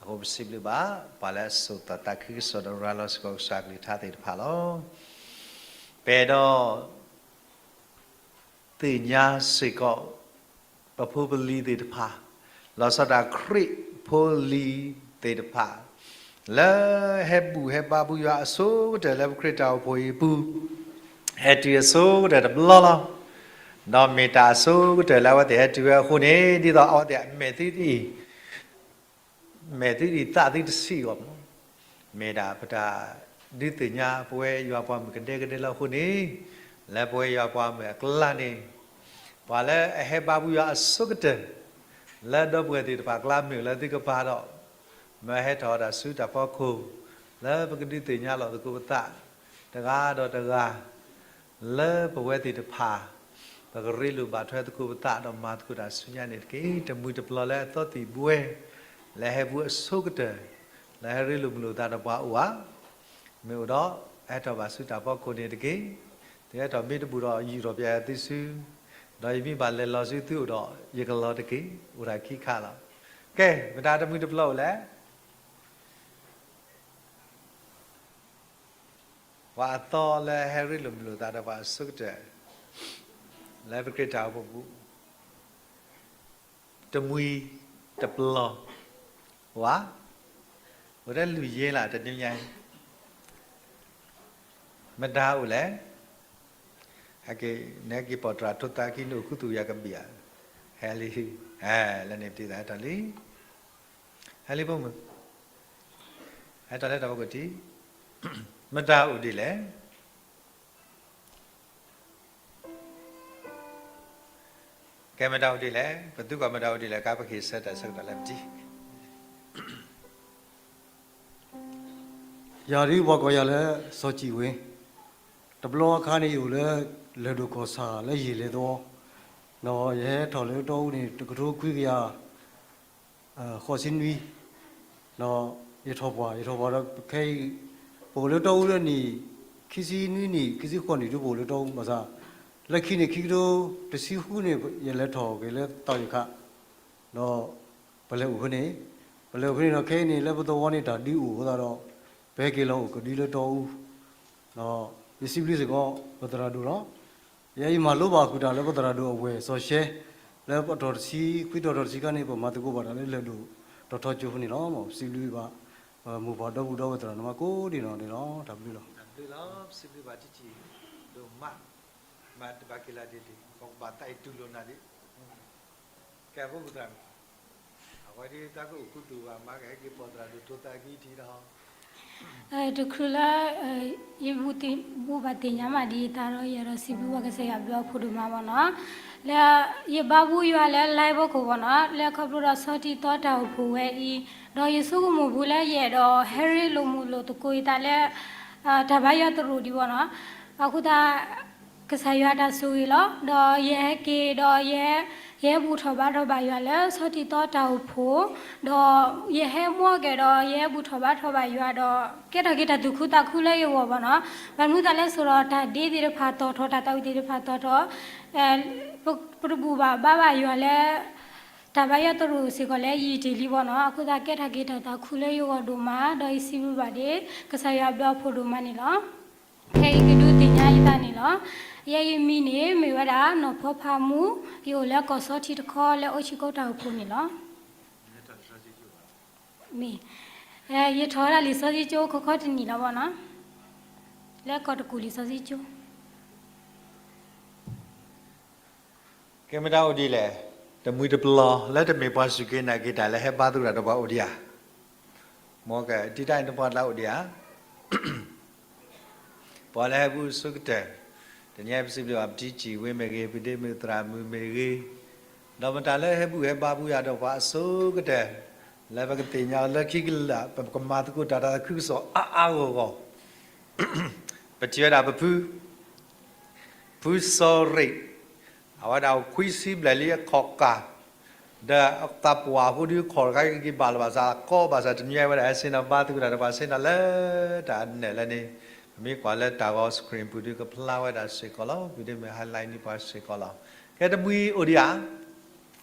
အဃိပစံးဘျုးဘၣ် ပှၤလၢအစိာ်သးသးခုကစီၣ်ဒီးရၤလီၤစ့ၢ်ကီးကစၢ်ကလုၢ်ကထါသ့ၣ်တဖၣ်လီၤ. ပအဲၣ်ဒိး သ့ၣ်ညါစ့ၢ်ကီး ပဖိပလံၤသ့ၣ်တဖၣ်, လီၤဆီဒၣ်တၢ်ခရံာ်ဖိလံၤသ့ၣ်တဖၣ်, လၢဟဲဘူၣ်ဟဲဘါဘူယွၤအဆိကတၢၢ်လၢပခရံာ်တၢ်အိၣ်ဖှိၣ်အံၤအပူၤ, ဟဲတုၤအဆိကတၢၢ်တဘျီလီၤ. ဒီးမ့ၢ်တၢ်အဆိကတၢၢ်လၢအဝဲသ့ၣ်ဟဲတုၤဝဲအဃိန့ၣ် ဒ်သိးအဝဲသ့ၣ်အမဲာ်သံအံၤ မဲာ်သံဒံးသးသံတဆံးအဂီၢ်မး, မ့ၢ်ဒၣ်ပတၢ်ဒုးသ့ၣ်ညါပဝဲယွၤပှၤမုၣ်ကဒဲကဒဲလၢအဃိန့ၣ်, လၢပဝဲယွၤပှၤမုၣ်အကျါန့ၣ်, ပှၤလၢအဟဲဘါဘူယွၤအဆိကတၢၢ်, လၢဒီပုၢ်ဝဲၢ်သ့ၣ်တဖၣ်အကျါမ့ၢ်လၢသုကပၤဒီး, မ့ၢ်ဟဲထီၣ်ဝဲဒၣ်ဆူတၢ်ဖီခိၣ်, လၢပကဒုးသ့ၣ်ညါလိာ်သကိးပသး, တဂၤဒီးတဂၤ လၢပဝဲသ့ၣ်တဖၣ် ပကရ့လိာ်ဘၣ်ထွဲသကိးပသးဒီးမၤသကိးတၢ်ဆူညါန့ၣ်တက့ၢ်. တမှံၤတပျီၤလၢအသီသံၣ်ဘှဲ လၢဟဲဘူၣ်အဆိကတၢၢ်, လၢဟဲရ့လိာ်မုာ်လိာ်သးဒီးပှၤအိၣ်ဧါ, မ့ၢ်အိၣ်ဒီး ဟဲထီၣ်ဘၣ်ဆူတၢ်ဖီခိၣ်န့ၣ်တက့ၢ်. သုဟဲထီၣ်မ့ၢ်တဘူၣ်ဒီး ယုၢ်ထီၣ်ပယီၤသုစု, ဒီးယမ့ၢ်ဘၣ်လဲၤလီၤဆူသုအိၣ်ဒီး ယကလီၤတက့ၢ်. အိၣ်ဒၣ်ခံခါလီၤ. ကဲ, မတၤတမှံၤတပျီၤအိၣ်လဲၣ်. ပှၤအသီလၢဟဲရ့လိာ်မုာ်လိာ်သးဒီးပှၤအဆိကတၢၢ် လၢပခရံာ်တၢ်အိၣ်ဖှိၣ်ပူၤ တမှံၤတပျီၤ ဝါ, အိၣ်ထဲလွံၢ်ယဲၢ်လၢတနံၤညါအံၤ, မတၤအိၣ်လဲၣ်. ဟဲက့ၤ နဟဲက့ၤပိာ်တြၢ်ထိသးခံ နအိၣ်ခူသူၣ်ယၤကဘံၣ်ဧါ. ဟဲလံ, ဟဲလၢန့ၣ်ပတံၢ်သးဟဲထီၣ်လံ. ဟဲလံဖိမုၣ်, ဟဲထီၣ်လၢတၢ်ဖီခိၣ်တံၢ်, မတၤအိၣ်ဒ်လဲၣ်. ကဲမတၤအိၣ်ဒ်လဲၣ်, ပသုကွၢ်မတၤအိၣ်ဒ်လဲၣ်, ကါပက့ၤဆၢတၢ်ဆၢကတီၢ်လၢပတံၢ်. ယၤဒ်ပှၤကိးယၤလၢစီၤစံၣ်ဝ့, တဘျီအခါန့ၣ်ယအိၣ်လၢ လၢၢ်ဒိၣ်ကီၢ်ဆၣ်လၢယံာ်လဲၤသဝီ, ဒီးယဟဲထီၣ်လၢတီအူန့ၣ် တကထိခွံကယၤ ဃိးဆံနွံ, ဒီးယထီၣ်ပှၢ် ယထီၣ်ပှၢ်ဒီးခဲအံၤ ပအိၣ်လၢတီအူလၢနံၣ် ခံဆံနွံနံၣ် ခံဆံဃိးနံၣ်ဒ်ပအိၣ်လၢတီအူဘၣ်ဆၣ်, လၢခံန့ၣ်ခံကထိတဆံဃုန့ၣ် ယလဲၤထီၣ်က့ၤလၢသီယိၤခး, ဒီးပလဲၤအိၣ်ဖဲန့ၣ်, ပလဲၤအိၣ်ဖဲန့ၣ်ဒီးခဲအံၤန့ၣ် လၢပသဝီန့ၣ်တၢ်ဒုးအိၣ်အဃိသတးဒီး ပဟဲက့ၤလီၤအိၣ်ကဒုလၢတီအူ, ဒီးယစံးဘျုးစ့ၢ်ကီး ပသရၣ်ဒိၣ်လီၤ. ယဲယမၤလိဘၣ်ဃုာ်တၢ်လၢပသရၣ်ဒိၣ်အဝဲၢ်စီၤရှဲ လၢပတီၢ်တဆံခွံတီၢ်တဆံခါန့ၣ် ပမၤသကိးဘၣ်တၢ်လၢလၢၢ်ဒိၣ်တီၤထီကၠိဖဲန့ၣ်လီၤ. ပစံးဘျုးဘၣ် မိၢ်ပၢ်ဒီပုၢ်ဒီဝဲၢ်သရၣ်န့ၣ်မးကိးဒံးနီၢ်ဒဲးလီၤ. တၢ်ဘျုးလီၤ. တၢ်ဘျုးလီၤ. ပစံးဘျုးဘၣ်တံၢ်တံၢ်. ဒိၣ်မး, မၤတဘၣ်က့ၤလၢဒ်န့ၣ် ပကဘၣ်သးအံၤတူၢ်လိာ်နၤဒ်, ကဲအဃိပသရၣ်, အဝဲဒ်တၢ်ကအိၣ်ခူသူၣ်ဘၣ်မၤကဟဲက့ၤ ပီၣ်သရၣ်ဒိၣ်ထိသးကံထံဒီး တချုးလၢ ယဘူၣ်ဘၣ်သ့ၣ်ညါမးဒ်ယသးဒီး ယအဲၣ်ဒိးစံးဘျုးဘၣ်ကစၢ်ယွၤဘျုးအဖှိၣ်ဒိၣ်မးဘၣ်နီၤ, လၢယဘါဘူၣ်ယွၤလၢ live ဖီခိၣ်ဘၣ်နီၤ, လၢခီဖျိဒီးဆီၣ်တံၢ်သီတၢ်အိၣ်ဖှိၣ်ဝဲအံၤ, ဒီးယဆိကမိၣ်ပူၤလၢယအဲၣ်ဒိးဟဲရ့လိာ်မုာ်လိာ်သကိးယသးလၢ တၢ်ဘါယွၤသရိာ်ဒံးဘၣ်နီၤ, အဃိသတး ကစၢ်ယွၤတၢ်ဆိၣ်ဂ့ၤလီၤ. ဒီးယဟဲက့ၤဒီးယဟဲ, ယဟဲဘူၣ်ထီၣ်ဘါထီၣ်ဘၣ်ယွၤလၢဆီၣ်တံၢ်သီတၢ်အိၣ်ဖှိၣ်, ဒီးယဟဲမူက့ၤဒီး ယဟဲဘူၣ်ထီၣ်ဘါထီၣ်ဘၣ်ယွၤဒီး ကဲထီၣ်က့ၤတၢ်သူၣ်ခုသးခုလၢယဂီၢ်ဘၣ်နီၤ, ဘၣ်မနုၤသးလဲၣ်ဆိဒီး တၢ်ဒ့သ့ၣ်တဖၣ်သီၣ်ထီၣ် တၢ်သးဝံၣ်သ့ၣ်တဖၣ်သီၣ်ထီၣ်, ပတဘူၣ်ဘၣ်ဘါဘၣ်ယွၤလၢ တၢ်ဘါယွၤသရိာ်စ့ၢ်ကီးလၢယံာ်တ့ၢ်လံဘၣ်နီၤ, အဃိသတးကဲထီၣ်က့ၤတၢ်သးခုလၢယဂီၢ်ဒိၣ်မး ဒီးယစံးဘျုးဘၣ်ဒ် ကစၢ်ယွၤဘျုးအဖှိၣ်ဒိၣ်မးန့ၣ်လီၤ. ခဲအံၤကဒုးသ့ၣ်ညါယသးန့ၣ်လီၤ. ယဲယမံၤန့ၣ် မ့ၢ်ဝဲဒၣ် နီၢ်ဖီဖးမူ, ယအိၣ်လၢကီၢ်စီထံတခီလၢအိၣ်ဆံကိတၢ်အိၣ်ဖှိၣ်န့ၣ်လီၤ. မ့ၢ်, ယထီၣ်ဝဲဒၣ်လံာ်စီဆှံကၠိခီခီတနံၤလီၤဘၣ်နီၤ, လၢကီၢ်တကူၣ်လံာ်စီဆှံကၠိ ကဲမ့ၢ်တၢ်အိၣ်ဒ်လဲၣ်, တမှံၤတပျီၤလၢတမ့ၢ်ပှၤစူၢ်က့ၤနာ်က့ၤတၢ်လၢဟဲဘါသကိးတၢ်ဒီးပှၤအိၣ်ဒံးဧါ, မ်ကတံာ်တာ်အံၤတပှီၢ်တၢ်အိၣ်ဒံးဧါ, ပှၤလၢဟဲဘူးအဆိကတၢၢ်, တနံၤအံၤပစံးဘျုးဘၣ်ပတံၤစံၣ်ဝ့မ့ၢ်ဂ့ၤ, ပဒ့မုၣ်သရၣ်မုၣ်မ့ၢ်ဂ့ၤ, ဒီးမတၤလၢဟဲဘူးဟဲဘါဘူးယၤဒီးပှၤအဆိကတၢၢ်, လၢပကသ့ၣ်ညါအီၤလၢခံကလး ပကမၤသကိးတၢ်ဒီးခုကစီၣ်အါအါဂီၢ်ဂီၢ် ပထံၣ်ဝဲဒၣ်ပဖု ဖုစီၤရ့ၣ်, အဝဲဒၣ်အိၣ်ခွံဆံဘျဲၣ်လံအခီၣ်ကၢ်, ဒီးအသးပှၢ်အဃိဒီးခီၣ်တခါက့ၤဘၣ်လီၤဘၣ်စးကီဘၣ်စးတနံၤအံၤဝဲဒၣ်ဟဲဆ့ၣ်နီၤဘါသကိးတၢ်ဒီးပှၤဆ့ၣ်နီၤလၢတၢ်အနၢၣ်လၢန့ၣ်, ပမ့ၢ်ကွၢ်လၢတၢ်ဂီၤ screen ပူၤဒီးကဖျါဝဲဒၣ်စ့ၢ်ကီးလီၤ, ပဒ့မုၣ် highlight န့ၢ်ပှၤစ့ၢ်ကီးလီၤ. ကဲတမှံၤအိၣ်ဒံးဧါ,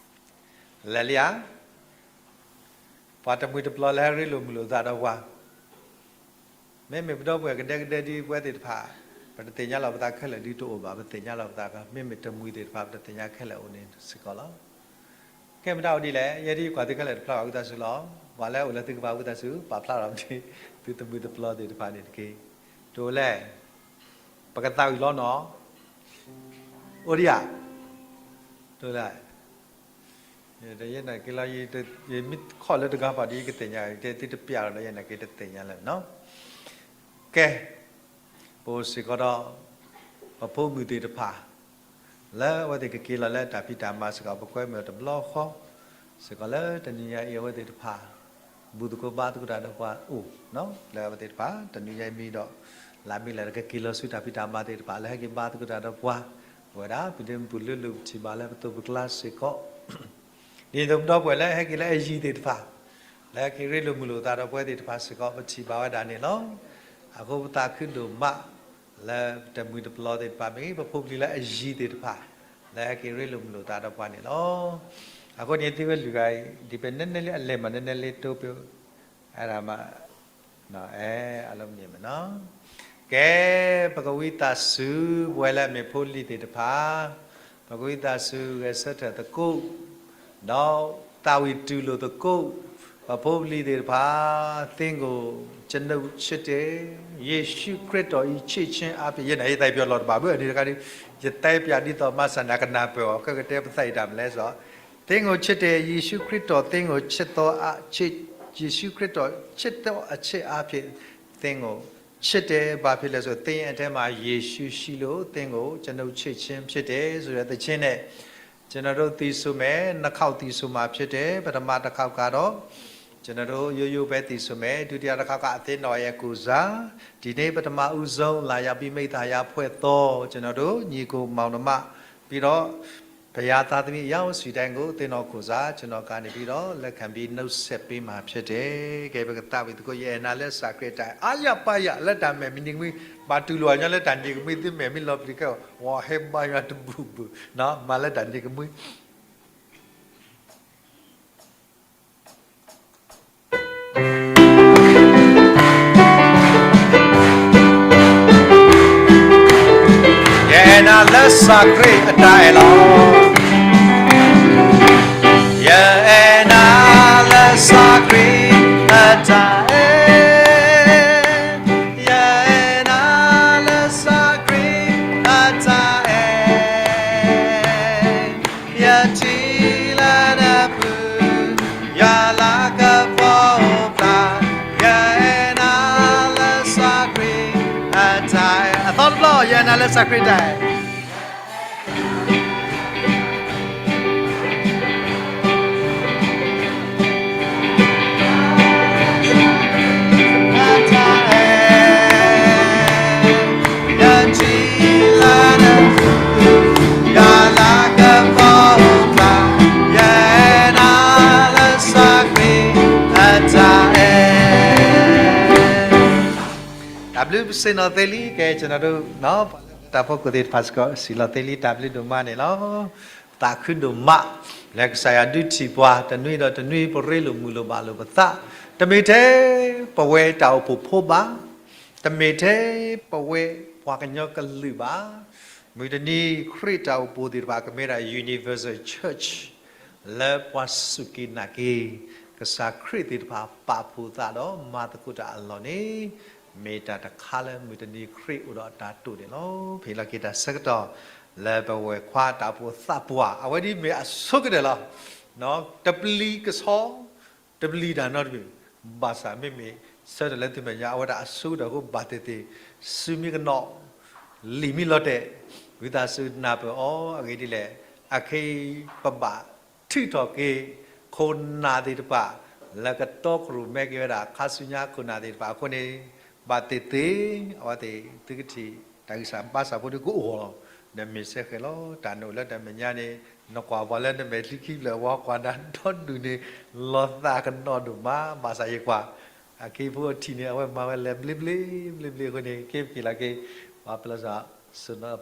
လဲၤလံဧါ ပှၤတမှံၤတပျီၤလၢဟဲရ့လိာ်မုာ်လိာ်သးဒီးပှၤ, မ့မ့ၢ်ပဒီပုၢ်ဝဲၢ်ကဒဲကဒဲဒ်ပဝဲသ့ၣ်တဖၣ်, ပတသ့ၣ်ညါလီၤပသးခဲလၢာ်ဒ်တအိၣ်ဘၣ်, ပသ့ၣ်ညါလီၤပသး, မ့မ့ၢ်တမှံၤသ့ၣ်တဖၣ် ပတသ့ၣ်ညါခဲလၢာ်အိၣ်န့ၣ်စ့ၢ်ကီးလီၤ. ကဲမ့ၢ်တၢ်အိၣ်ဒ်လဲၣ်, ယဲဒ်ကွၢ်သုခဲလၢာ်တဖျါဘၣ်ဝံသးစူၤလီၤ. ပှၤလၢအအိၣ်လၢသုကပၤဝံသးစူၤ ပာ်ဖျါထီၣ်မ့ၢ် သုတမှံၤတပျီၤသ့ၣ်တဖၣ်န့ၣ်တက့ၢ်. တအိၣ်လဲၣ်, ပကသးဝံၣ်လီၤနီၤ, အိၣ်ဒံးဧါ, တအိၣ်လဲၣ် ယဲနာ်က့ၤလီၤ, ယမ့ၢ်ခီၣ်လၢတဂၤဘၣ်ဒီး ယကသ့ၣ်ညါ သုတပျဲလီၤဒီး ယဲနာ်က့ၤတသ့ၣ်ညါလၢၤနီၤ. ကဲ, ပအိၣ်စ့ၢ်ကီးဒီး ပဖိမုၣ်သ့ၣ်တဖၣ် လၢအဝဲသ့ၣ်ကက့ၤလီၤလၢတၢ်ဖံးတၢ်မၤစ့ၢ်ကီး, ပကွဲမုာ်တဘျီဃီ စ့ၢ်ကီးလၢတနံၤညါအံၤ အဝဲသ့ၣ်တဖၣ် ဘူၣ်သကိးဘါသကိးတၢ်ဒီးပှၤအိၣ်, လၢအဝဲသ့ၣ်တဖၣ် တနံၤညါအံၤမ့ၢ်ဒီး လၢမ့ၢ်လၢကက့ၤလီၤဆူတၢ်ဖံးတၢ်မၤသ့ၣ်တဖၣ် လၢဟဲက့ၤဘါသကိးတၢ်ဒီးပှၤ, ပဝဲဒၣ် ပဒ့မုၣ်ပူၤလၢလူၢ်ပထံၣ်ဘၣ်လၢပသိးပကျါစ့ၢ်ကီး ဒ်သိးပဒီပုၢ်ဝဲၢ်လၢဟဲက့ၤလၢအယံၤသ့ၣ်တဖၣ်, လၢဟဲက့ၤရ့လိာ်မုာ်လိာ်သးဒီးပဝဲသ့ၣ်တဖၣ်စ့ၢ်ကီး ပထံၣ်ဘၣ်ဝဲဒၣ်န့ၣ်လီၤ. အဃိပသးခုဒိၣ်မး လၢပတမှံၤတပျီၤသ့ၣ်တဖၣ်မ့ၢ်ဂ့ၤ, ပဖိပလံၤလၢအယံၤသ့ၣ်တဖၣ် လၢဟဲက့ၤရ့လိာ်မုာ်လိာ်သးဒီးပှၤန့ၣ်လီၤ. အဃိန့ၣ်သုဝဲလုၢ်ဂၤအံၤ ဒ်ဖဲနဲနဲလံအလဲၤမးနဲနဲလံတိပၢၤ အဲၣ်ဒိးမး အဲၣ်အလီၤမ့ၢ်နီၤ. ကဲ, ပကဝံသးစူၤ ပဝဲလၢအမ့ၢ်ဖိလံၤသ့ၣ်တဖၣ်, ပကဝံသးစူၤဂဲၤဆၢထၢၣ်သကိး, ဒီးသးဝံၣ်တူၢ်လိာ်သကိး ပဖိပလံၤသ့ၣ်တဖၣ်, သ့ၣ်ငိၣ် ကျွန်ုပ်ချစ်တယ်, ယေရှုခရစ်တော်၏ချစ်ခြင်းအားဖြင့်, ယဲန့ၣ် ယသးပျီလီၤတဘၣ်ဘၣ်န့ၣ်တခါဒီး ယသးပျီဒ်သိးမၤစၢ်နၤကနၢ်ပၢၢ်အီၤ ကကတဲပသးအံၤတၢ်မလဲၣ်စီၤ သ့ၣ်ငိၣ်ချစ်တယ်, ယေရှုခရစ်တော် သ့ၣ်ငိၣ်ချစ်သောအချစ်, ယေရှုခရစ်တော်ချစ်သောအချစ်အားဖြင့် သ့ၣ်ငိၣ်ချစ်တယ်, ဘာဖြစ်လဲဆို သင်အထဲမှာ ယေရှုရှိလို့ သင်ကို ကျွန်ုပ်ချစ်ခြင်းဖြစ်တယ်ဆိုတဲ့သီချင်းနဲ့ ကျွန်တော်တို့သီဆိုမယ်, နှစ်ခေါက်သီဆိုမှာဖြစ်တယ်, ပထမတစ်ခေါက်ကတော့ ကျွန်တော်တို့ရိုးရိုးပဲသီဆိုမယ်, ဒုတိယတစ်ခေါက်ကအသင်းတော်ရဲ့ကိုယ်စား, ဒီနေ့ပထမဦးဆုံးလာရောက်ပြီးမိဿ ဟာယဖွဲ့သော ကျွန်တော်တို့ညီအစ်ကိုမောင်နှမ, ပြီးတော့ ဘုရားသားသမီးအယောက် ဆီတိုင်းကို သင်းတော်ကိုယ်စား ကျွန်တော်ကနေပြီးတော့ လက်ခံပြီး နှုတ်ဆက်ပေးမှာဖြစ်တယ်. ကဲ ပကသးဝံၣ်သကိး ယအဲၣ်နၤလၢစၢ်ခရံာ်အတၢ်အဲၣ်, အါယၤပါယၤ လၢတၢ်မဲာ်မံၤန့ၣ်ကမှံ, ဘၣ်တူၢ်လိာ်အီၤညီလၢတၢ်န့ၣ်ကမှံ, သုမဲာ်မံၤလီၤပျံၤခဲအံၤ, ဝဲဟဲဘါယွၤတဘူၣ်ဘုၣ်, မၤလၢတၢ်န့ၣ်ကမှံ ယအဲၣ်နၤလၢစၢ်ခရံာ်အတၢ်အဲၣ်လီၤ. ယအဲၣ်နၤလၢစၢ်ခရံာ်အတၢ်အဲၣ်, ယအဲၣ်နၤလၢစၢ်ခရံာ်အ လီၤ ယနာ်လၢကစၢ်ခရံာ်တၢ်အဲၣ် တၢ်ဘျုးပစံးနီၣ်သ့လံ ကဲ ကျွန်တော်တို့ ပှၤလၢတၢ်ဖီခိၣ်သ့ၣ်တဖၣ်စ့ၢ်ကီး စံးလီၤသ့လံ တၢ်ဘျုးဒိၣ်မးန့ၣ်လီၤ. သးခုဒိၣ်မး လၢကစၢ်ယွၤဒုးထံၣ်ပှၤ တနွံဒီးတနွံ ပရ့လိာ်မုာ်လိာ်ဘၣ်လိာ်ပသး တမ့ၢ်ထဲပဝဲတၢ်အိၣ်ဖှိၣ်ဖိဘၣ်, တမ့ၢ်ထဲပဝဲပှၤကညီကလုာ်ဘၣ်, မုၢ်တနံၤခရံာ်တၢ်အိၣ်ဖှိၣ်သ့ၣ်တဖၣ် ကမ့ၢ်ဒၣ် universal church လၢပှၤစူၢ်က့ၤနာ်က့ၤ ကစၢ်ခရံာ်သ့ၣ်တဖၣ် ပာ်ဖှိၣ်သးဒီးမၤသကိးတၢ်အလီၢ်န့ၣ် မ့ၢ်တၢ်တခါလၢမုၢ်တနံၤခရံာ်အိၣ်ဒီးတၢ်တိာ်န့ၣ်လီၤ. ဖဲလီၤက့ၤတၢ်ဆၢကတီၢ် လၢပဝဲၢ်ခွါတၢ်အိၣ်ဖှိၣ်သးပှၢ် အဝဲဒ်မ့ၢ်အဆိကတၢၢ်လီၤ. တပျံၤကဆီ တပျံၤတၢ်နီတမံၤ, ဘၣ်ဆၣ်မ့မ့ၢ် ဆၢထၢၣ်လၢသုမဲာ်ညါ အဝဲဒၣ်အဆိကတၢၢ်အဃိ ဘၣ်သ့ၣ်သ့ၣ် စုမံကနီၣ် လံာ်မံလီၤတဲာ်, ဝံသးစူၤနၢ်ပၢၢ်အီၤ အဂ့ၢ်ဒ်လဲၣ်, အခဲအံၤပဘၣ်ထုးထီၣ်က့ၤ ခိၣ်နၢ်သ့ၣ်တဖၣ် လၢကတီကရူၢ်မဲက့ၤဝဲဒၣ် ခါဆူညါခိၣ်နၢ်သ့ၣ်တဖၣ်အဃိန့ၣ် ဘၣ်သ့ၣ်သ့ၣ် အဝဲသ့ၣ် သုကထံၣ် တၢ်ဂံၢ်စၢ်ဘါစၢ်ဖိဒုကအိၣ်လီၤ. နမ့ၢ်စဲဃဲၤလီၤ တၢ်နအိၣ်လၢတၢ်မဲာ်ညါန့ၣ် နကွၢ်ပှၤလၢနမဲာ်ချံခံဖျၢၣ် ဝဲကွၢ်နၤဒီဒူၣ်န့ၣ် လီၤသးကနီၣ်ဒိၣ်မး ဘၣ်ဆၣ်ယကွၢ် အခ့ဖိအထံၣ်န့ၣ် အဝဲမၤဝဲလဲၤဘျ့ဘျ့ ဘျ့ဘျ့အဃိန့ၣ် ကဲပက့ၤလီၤက့ၤ ပှၤပၢၤလီၤ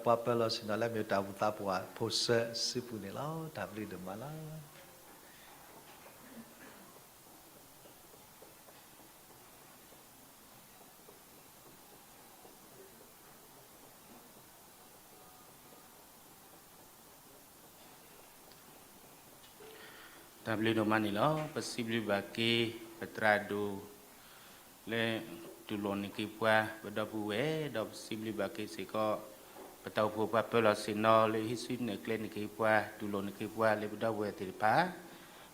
ပှၤပၢၤလီၤဆ့ၣ်နီၤလၢမ့ၢ်တၢ်အိၣ်ဖှိၣ်သးပှၢ်ဖိဆၢစုပူၤန့ၣ်လီၤ. တၢ်ဘျုးဒိၣ်မးလီၤ. တၢ်ဘျုးဒိၣ်မးန့ၣ်လီၤ. ပစံးဘျုးဘၣ်က့ၤ ပသရၣ်ဒိၣ် လၢတူၢ်လိာ်န့ၢ်က့ၤပှၤ ပဒီပုၢ်ဝဲၢ် ဒီးပစံးဘျုးဘၣ်က့ၤစ့ၢ်ကီး ပတၢ်အိၣ်ဖှိၣ်ပှၤပၢၤလီၤဆ့ၣ်နီၤ လၢဟံးစုနဲၣ်ကျဲန့ၢ်က့ၤပှၤ တူၢ်လိာ်န့ၢ်က့ၤပှၤလၢပဒီပုၢ်ဝဲၢ်သ့ၣ်တဖၣ်,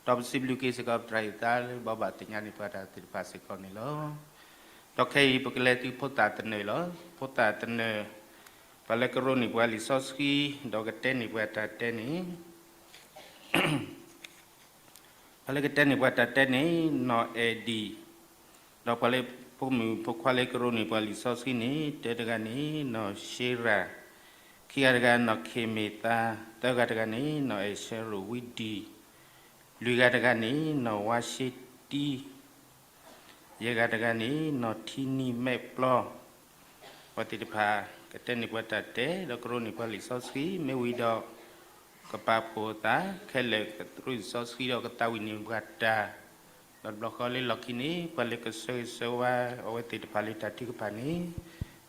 ဒီးပစံးဘျုးက့ၤစ့ၢ်ကီး ပသရၣ်အံၤသးလၢဘိးဘၣ်သ့ၣ်ညါန့ၢ်ပှၤတၢ်သ့ၣ်တဖၣ်စ့ၢ်ကီးန့ၣ်လီၤ. ဒီးခဲအံၤပကလဲၤတုၤဖိသၣ်သနၢၣ်လီၤ. ဖိသၣ်သနၢၣ် ပှၤလၢကရိန့ၢ်ပှၤလံာ်စီဆှံ ဒီးကတဲန့ၢ်ပှၤတၢ်တဲန့ၣ် ပှၤလၢကတဲန့ၢ်ပှၤတၢ်တဲန့ၣ် နီၢ်အဲၣ်ဒံၣ်, ဒီးပှၤလၢဖိမုၣ်ဖိခွါလၢကရိန့ၢ်ပှၤလံာ်စီဆှံန့ၣ် တၢတဂၤန့ၣ် နီၢ်ရှ့ရၣ်, ခံဂၤတဂၤ နီၢ်ခ့မ့ၢ်သါ, သၢဂၤတဂၤန့ၣ် နီၢ်အဲၣ်ဆဲရိၣ်ဝံဒံၣ်, လွံၢ်ဂၤတဂၤန့ၣ် နီၢ်ဝါရှ့တံ ယဲၢ်ဂၤတဂၤန့ၣ် နီၢ်ထံနံမဲာ်ပျီ, ပှၤသ့ၣ်တဖၣ် ကတဲန့ၢ်ပှၤတၢ်တဲ ဒီးကရိန့ၢ်ပှၤလံာ်စီဆှံ မ့ၢ်ဝံၤဒီး ကပာ်ဖှိၣ်သး ခဲလၢာ်ကသရူးလံာ်စီဆှံဒီးကသးဝံၣ်န့ၢ်ပှၤတၢ်, ဒီးတဘျီဃီလၢလီၢ်ခံန့ၣ် ပှၤလၢကဆၢဂ့ၤဆၢဝါအဝဲသ့ၣ်တဖၣ်လၢတၢ်ထုကဖၣ်န့ၣ်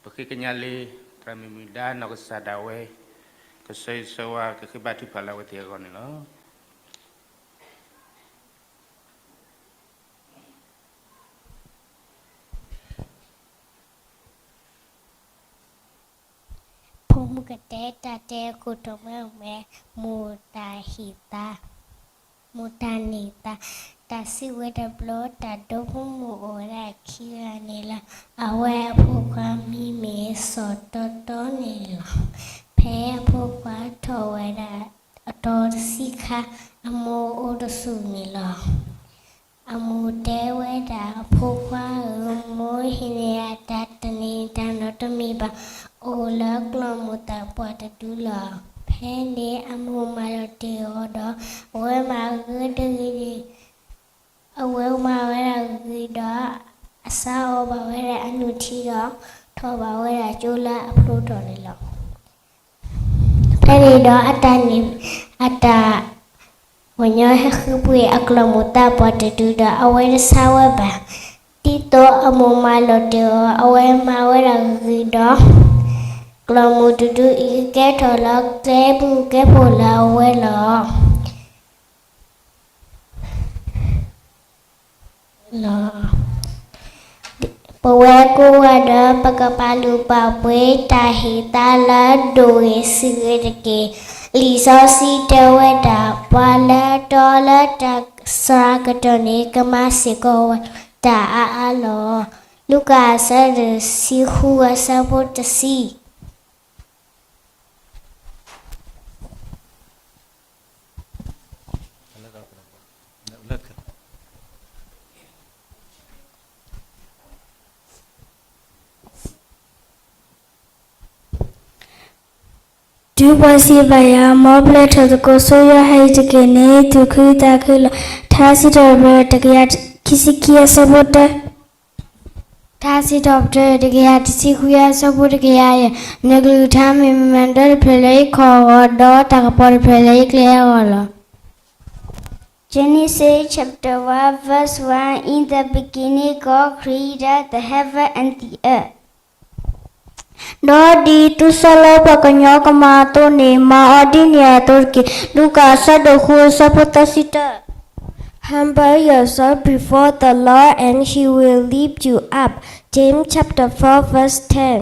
ပဃ့ကညးလၢ သရၣ်မုၣ်မုၢ်ဒါနီၢ်ကစၢ်ဒၣ်ဝဲ ကဆၢဂ့ၤဆၢဝါကဃ့ဘါထုကဖၣ်လၢအဝဲသ့ၣ်အဂီၢ်န့ၣ်လီၤ. ဖိမုၣ်ကတဲတၢ်တဲခိၣ်တီမ့ၢ်ဝဲ မိၢ်တၢ်ဟ့ၣ်သါ, မိၢ်တၢ်န့ၢ်သါ, တၢ်စံးဝဲတဘျီ တၢ်ဒိဖိမိၢ်အိၣ်ဝဲဒၣ်ခံဂၤန့ၣ်လီၤ. အဝဲအဖိခွါမံၤမ့ၢ်စီၤတီတီန့ၣ်လီၤ. ဖဲအဖိခွါထီၣ်ဝဲဒၣ်အတီၤတဆံခါ အမိၢ်အိၣ်တဆူၣ်န့ၣ်လီၤ. အမိၢ်တဲဝဲဒၣ်အဖိခွါဧၢ, မိၢ်ဟ့ၣ်န့ၢ်အတၢ်တန့ၢ်တၢ်နီတမံၤဘၣ်, အိၣ်လၢကျီၢ်မိၢ်သၣ်ပှၢ်တဒုလီၤ. ဖဲန့ၣ်အမိၢ်မၤလီၤတ့ၢ်အီၤဒီး အဝဲမၤဂ့ၤတဂ့ၤန့ၣ် အဝဲမၤဝဲဒၣ်ဂ့ၤဒီး အစါအီၣ်ဘၣ်ဝဲဒၣ်အနုၢ်ထံဒီး ထီၣ်ဘၣ်ဝဲဒၣ်ကၠိလၢအဖျိထီၣ်န့ၣ်လီၤ. ဖဲန့ၣ်ဒီးအတၢ်န့ၣ် အတၢ် ပှၤညီဟဲဃုပှ့ၤအကျီၢ်မိၢ်သၣ်ပှၢ်တဒုဒီး အဝဲတဆါဝဲဘၣ်. ဒ်သိးအမိၢ်မၤလီၤတ့ၢ်အီၤ အဝဲမၤဝဲဒၣ်ဂ့ၤဒီး ကျီၢ်မိၢ်တဒုအံၤ ကကဲထီၣ်လၢကျဲမုၢ်ကဲဖိလၢအဝဲလီၤ. ပဝဲကိးဂၤဒဲး ပကပာ်လုၢ်ပာ်ပှ့ၤတၢ်ဟ့ၣ်သါလၢဒိၣ်ဂ့ၤဆံးဂ့ၤတက့ၢ်. လံာ်စီဆှံတဲဝဲဒၣ် ပှၤလၢအတီလၢတၢ်စှၤကတၢၢ်န့ၣ် ကမၤစ့ၢ်ကီးဝဲတၢ်အါအါလီၤ. လူၤကၣ်အဆၢဒိၣ်တဆံဃု အဆၢဖိတဆံ ဒုးပှၤစံးဘၣ်ယၤ, မ်ပျဲၢ်ထီၣ်သကိးဆူယွၤဟဲအံၤတက့ၢ်န့ၣ် သူၣ်ခုသးခုလီၤ. ထါစံးထီၣ်ပတြၢၤ တကယၤခံဆံခံအဆၢဖိတၢ, ထါစံးထီၣ်ပတြၢၤ တကယၤတဆံခွံအဆၢဖိတကယၤယဲၢ်, နကလုၢ်ကထါမ့ၢ်မၤဒၢတဖျၢၣ်လၢယခီၣ်အဂီၢ်, ဒီးတၢ်ကပီၤတဖျၢၣ်လၢယကျဲအဂီၢ်လီၤ. Genesis chapter one, verse one. In the beginning, God created the heaven and the earth. ဒီးဒ်သိးစီၤလီးပှၤကညီကမၤအသိးန့ၣ် မၤအီၤဒ်န့ၣ်အသိးတက့ၢ်. လူၤကၣ်အဆၢဒိၣ်ဃုအဆၢဖိသၢဆံတၢ. Humble yourself before the Lord and he will lift you up. James chapter four verse ten.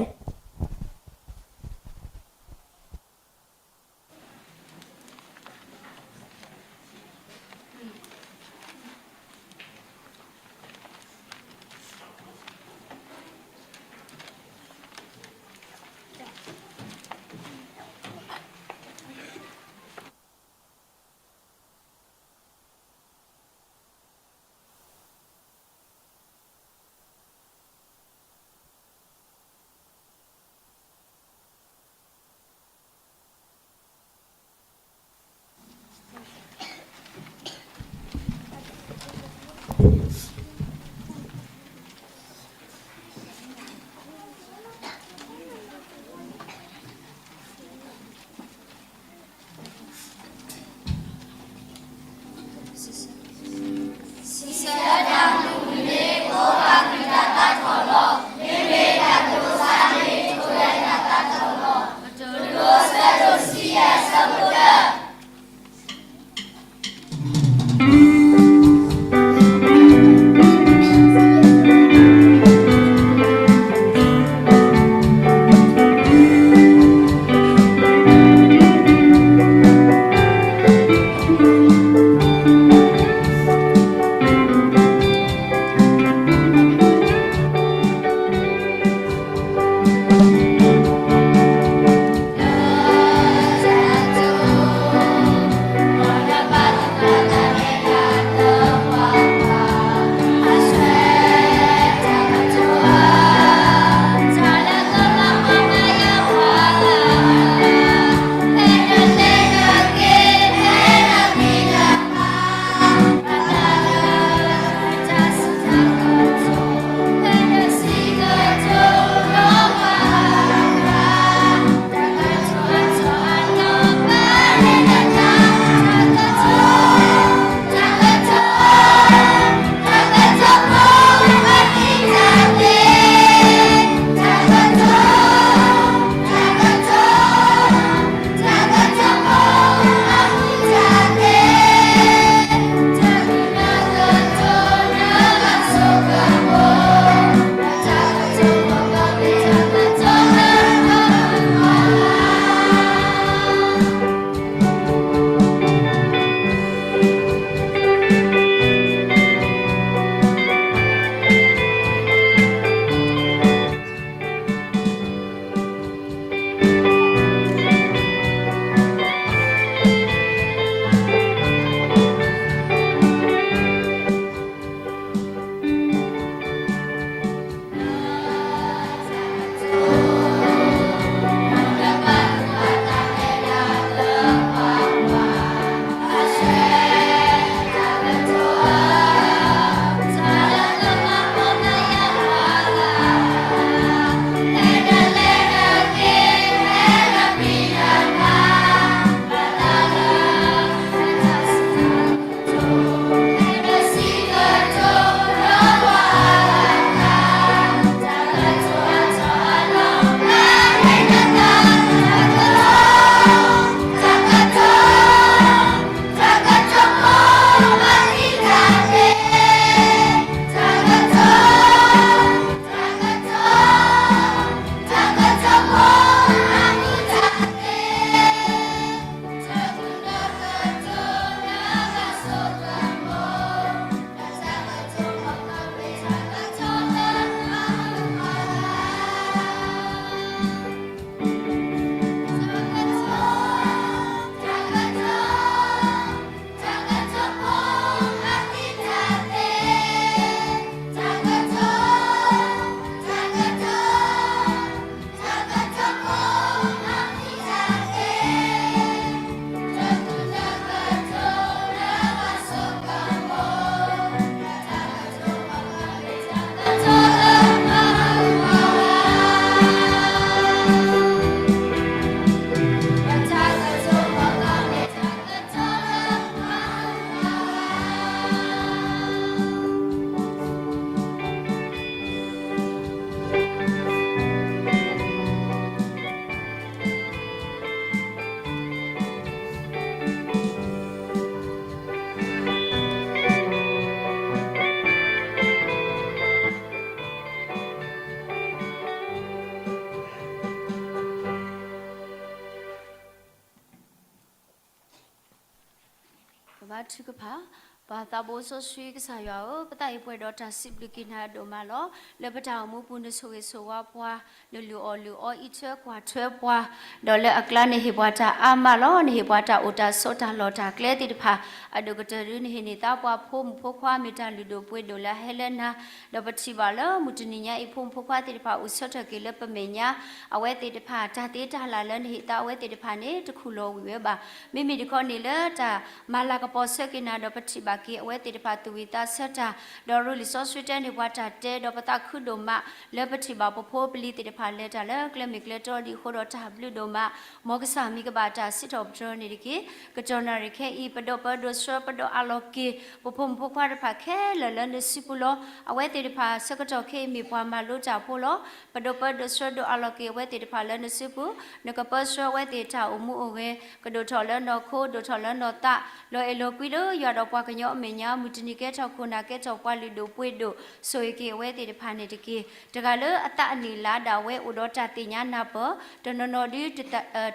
အထုကဖၣ်, ပၢ်သးဘိစီဆှံကစၢ်ယွၤဧၢ, ပသးအံၤပှဲၤဒီးတၢ်စံးဘျုးက့ၤနၤဒိၣ်မးလီၤ. လၢပတၢ်အိၣ်မူပူၤနဆိၣ်ဂ့ၤဆိၣ်ဝါပှၤ, နလုၢ်အီၣ်လုၢ်အီ အံးထွဲကွၢ်ထွဲပှၤ, ဒီးလၢအကျါနဟ့ၣ်ပှၤတၢ်အါမးလီၤ. နဟ့ၣ်ပှၤတၢ်အိၣ်တၢ်ဆိးတၢ်လီၢ်တၢ်ကျဲသ့ၣ်တဖၣ်, အဒိၣ်ကတၢၢ်ဒုနဟ့ၣ်န့ၢ်သါပှၤဖိမုၣ်ဖိခွါမ့ၢ်တၢ်လုၢ်ဒိၣ်ပှ့ၤဒိၣ်လၢအဟဲလၢနၤ, ဒီးပထံၣ်ဘၣ်လၢမုၢ်တနံၤညါအံၤ ဖိမုၣ်ဖိခွါသ့ၣ်တဖၣ်အိၣ်ဆၢထၢၣ်က့ၤလၢပမဲာ်ညါ အဝဲသ့ၣ်တဖၣ် တၢ်သ့တၢ်လၢ်လၢနဟ့ၣ်သါအဝဲသ့ၣ်တဖၣ်န့ၣ် တခူၣ်လီၤဝံၣ်ဝဲဘၣ်. မ့မ့ၢ်တခီန့ၣ်လၢတၢ်မၤလၤကပီၤဆၢက့ၤနၤ ဒီးပထံၣ်ဘၣ်က့ၤအဝဲသ့ၣ်တဖၣ်သူၣ်ဝံၣ်သးဆၢတၢ်, ဒီးရူလံာ်စီဆှံတဲန့ၢ်ပှၤတၢ်တဲ ဒီးပသးခုဒိၣ်မး လၢပထံၣ်ဘၣ်ပဖိပလံၤသ့ၣ်တဖၣ်လဲၤတၢ်လၢကျဲမ့ၢ်ကျဲတီ ဒ်အဃိဒီးတၢ်ဘျုးဒိၣ်မး, မ်ကစၢ်မံၤကဘၣ်တၢ်စံးထီၣ်ပတြၢၤန့ၣ်တက့ၢ်. ကတီၢ်နၣ်ရံၣ်ခဲအံၤ ပဒိးပၢဒိးဆှၢပဒိးအးလီၤက့ၤ ပဖိမုၣ်ဖိခွါတဖၣ်ခဲလၢာ်လၢနစုပူၤလီၤ. အဝဲသ့ၣ်တဖၣ်ဆၢကတီၢ်ခဲအံၤမ့ၢ်ပှၤမၤလိတၢ်ဖိလီၤ. ပဒိးပၢဒိးဆှၢဒိးအးလီၤက့ၤအဝဲသ့ၣ်တဖၣ်လၢနစုပူၤ, နကပၢဆှၢအဝဲသ့ၣ်တၢ်အိၣ်မူအိၣ်ဂဲၤ, ကဒိၣ်ထီၣ်လၢနီၢ်ခိ, ဒိၣ်ထီၣ်လၢနီၢ်သး, လီၤအဲၣ်လီၤကွံလၢယွၤဒီးပှၤကညီအမဲာ်ညါ, မုၢ်တနံၤကဲထီၣ်ခိၣ်နၢ်ကဲထီၣ်ပှၤလုၢ်ဒိၣ်ပှ့ၤဒိၣ်, ဆိၣ်ဂ့ၤက့ၤအဝဲသ့ၣ်တဖၣ်န့ၣ်တက့ၢ်. တဂၤလၢအသးအနံၣ်လါဒၣ်ဝဲအိၣ်ဒီးတၢ်သ့ၣ်ညါနၢ်ပၢၢ်, တနီၤနီၤဒု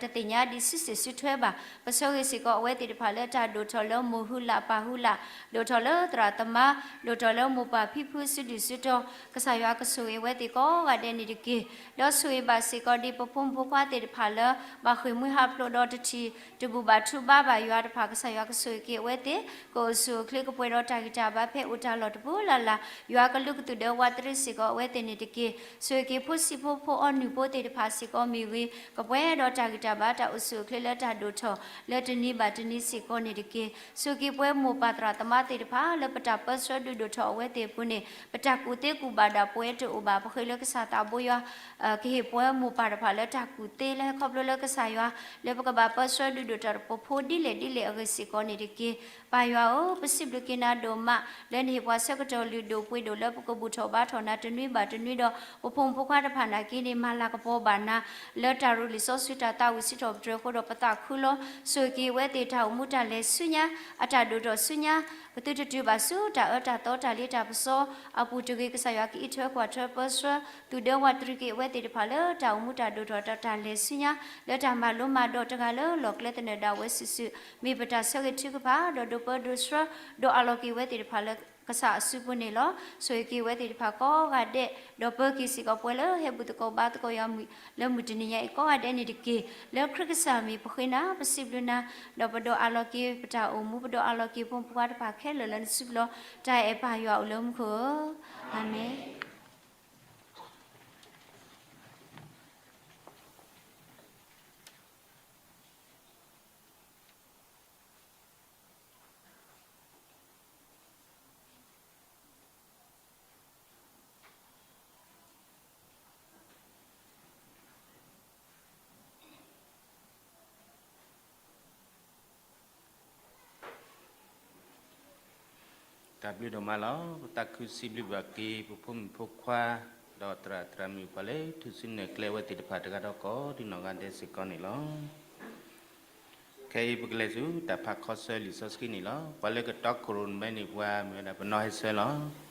တသ့ၣ်ညါဒံးစုစ့ၣ်စုထွဲဘၣ်. ပဆၢဂ့ၤစ့ၢ်ကီးအဝဲသ့ၣ်တဖၣ်လၢတၢ်ဒိၣ်ထီၣ်လၢမိၢ်ဟုလၢ်ပၢ်ဟုလၢ်, ဒိၣ်ထီၣ်လၢသရၣ်သမါ, ဒိၣ်ထီၣ်လၢမိၢ်ပၢ်ဖံဖုစုဒုၣ်စုတီၤ, ကစၢ်ယွၤကဆိၣ်ဂ့ၤအဝဲသ့ၣ်ကိးဂၤဒဲးန့ၣ်တက့ၢ်. ဒီးဆိၣ်ဂ့ၤဘၣ်စ့ၢ်ကီးဒ်ပဖိမုၣ်ဖိခွါသ့ၣ်တဖၣ်လၢ ဘၣ်ဃ့ၢ်မှံဟးဖျိးဒီးတထံၣ်တဘူၣ်ဘၣ်ထူဘါဘၣ်ယွၤတဖၣ် ကစၢ်ယွၤကဆိၣ်ဂ့ၤက့ၤအဝဲသ့ၣ်, ကအိၣ်ဆူၣ်အိၣ်ချ့ကပှဲၤဒီးတၢ်ဂံၢ်တၢ်ဘါဖဲအိၣ်တၢ်လီၢ်တပူၤလၢ်လၢ်, ယွၤကလုၢ်ကသုၣ်ဒၢဝးတရံးစ့ၢ်ကီးအဝဲသ့ၣ်န့ၣ်တက့ၢ်. ဆိၣ်ဂ့ၤက့ၤဖိဆံးဖိဖိအီနုၢ်ဖိသ့ၣ်တဖၣ်စ့ၢ်ကီးမ့ၢ်ဂ့ၤ, ကပှဲၤဒီးတၢ်ဂံၢ်တၢ်ဘါတၢ်အိၣ်ဆူၣ်အိၣ်ချ့လၢတၢ်ဒိၣ်ထီၣ်လၢတနံၤဘၣ်တနံၤစ့ၢ်ကီးန့ၣ်တက့ၢ်. ဆိၣ်ဂ့ၤက့ၤပဝဲမိၢ်ပၢ်သရၣ်သမါသ့ၣ်တဖၣ် လၢပတၢ်ပၢဆှၢဒုးဒိၣ်ထီၣ်အဝဲသ့ၣ်အပူၤန့ၣ် ပတၢ်ကူၣ်သ့ကူၣ်ဘၣ်ဒၣ်ပဝဲတအိၣ်ဘၣ်. ပဃ့လၢကစၢ်သးဘိယွၤ ကဟ့ၣ်ပဝဲမိၢ်ပၢ်တဖၣ်လၢတၢ်ကူၣ်သ့လၢဟဲခီဖျိလၢကစၢ်ယွၤ လၢပကဘၣ်ပၢဆှၢဒုးဒိၣ်ထီၣ်ပဖိဒ်လဲၣ်ဒ်လဲၣ်အဂ့ၢ်စ့ၢ်ကီးန့ၣ်တက့ၢ်. ပၢ်ယွၤဧၢ, ပစံးဘျုးက့ၤနၤဒိၣ်မး လၢနဟ့ၣ်ပှၤဆၢကတီၢ်လုၢ်ဒိၣ်ပှ့ၤဒိၣ်လၢပကဘူၣ်ထီၣ်ဘါထီၣ်နၤတနွံဘၣ်တနွံဒီး ပဖိမုၣ်ဖိခွါတဖၣ်နာ်က့န့ၣ် မၤလၤကပီၤဘၣ်နၤ လၢတၢ်ရူလံာ်စီဆှံတၢ်သးဝံၣ်စံးထီၣ်ပတြၢၤအဃိဒီးပသးခုလီၤ. ဆိၣ်ဂ့ၤက့ၤအဝဲသ့ၣ်တၢ်အိၣ်မူတၢ်လဲၤဆူညါ အတၢ်ဒိၣ်ထီၣ်ဆူညါ ကသုတတုၤဘၣ်ဆူတၢ်အၢတၢ်သီတၢ်လ့တၢ်ပစီအပူၤတဂ့ၤ. ကစၢ်ယွၤကအံးထွဲကွၢ်ထွဲပၢဆှၢ သူၣ်ဒၢဝးတရံးက့ၤအဝဲသ့ၣ်တဖၣ်လၢတၢ်အိၣ်မူတၢ်ဒိၣ်ထီၣ်ဒီးတၢ်လဲၤဆူညါ လၢတၢ်မၤလိမၤဒိးတဂၤလၢလီၢ်ကျဲသနၢၣ်ဒၣ်ဝဲစုာ်စုာ် မ့ၢ်ပတၢ်ဆၢဂ့ၤထုကဖၣ် ဒီးဒိးပၢဒိးဆှၢ ဒိးအးလီၤက့ၤဝဲသ့ၣ်တဖၣ်လၢကစၢ်အစုပူၤန့ၣ်လီၤ. ဆိၣ်ဂ့ၤက့ၤဝဲသ့ၣ်တဖၣ်ကိးဂၤဒဲး ဒီးပၢက့ၤစ့ၢ်ကီးပှၤလၢဟဲဘူၣ်သကိးဘါသကိးယွၤမုၢ် လၢမုၢ်တနံၤညါအံၤကိးဂၤဒဲးန့ၣ်တက့ၢ်. လၢခရံာ်ကစၢ်မံၤပဃ့နၤ ပစံးဘျုးနၤ ဒီးပဒိးအးလီၤက့ၤပတၢ်အိၣ်မူ ပဒိးအးလီၤက့ၤဖိမုၣ်ဖိခွါတဖၣ်ခဲလၢာ်လၢနစုပူၤလီၤ. တၢ်အဲၣ်ပၢ်ယွၤအိၣ်လၢမူခိၣ်ဧၢ, အၤမ့ၣ်. တၢ်ဘျုးဒိၣ်မးလီၤ. ပသးခုစံးဘျုးဘၣ်က့ၤ ပဖိမုၣ်ဖိခွါ ဒီးသရၣ်သရၣ်မုၣ်ပှၤလၢထူၣ်စုနဲၣ်ကျဲဝဲသ့ၣ်တဖၣ်တဂၤဒီးကိးဒ်နီၢ်ဂၤဒဲးစ့ၢ်ကီးန့ၣ်လီၤ. ခဲအံၤပကလဲၤဆူတၢ်ဖးခီဆၢလံာ်စီဆှံန့ၣ်လီၤ. ပှၤလၢကတီခိၣ်ရိၣ်မဲန့ၣ် ပှၤမ့ၢ်ဝဲဒၣ်ပနီၢ်ဟဲဆၢလီၤ.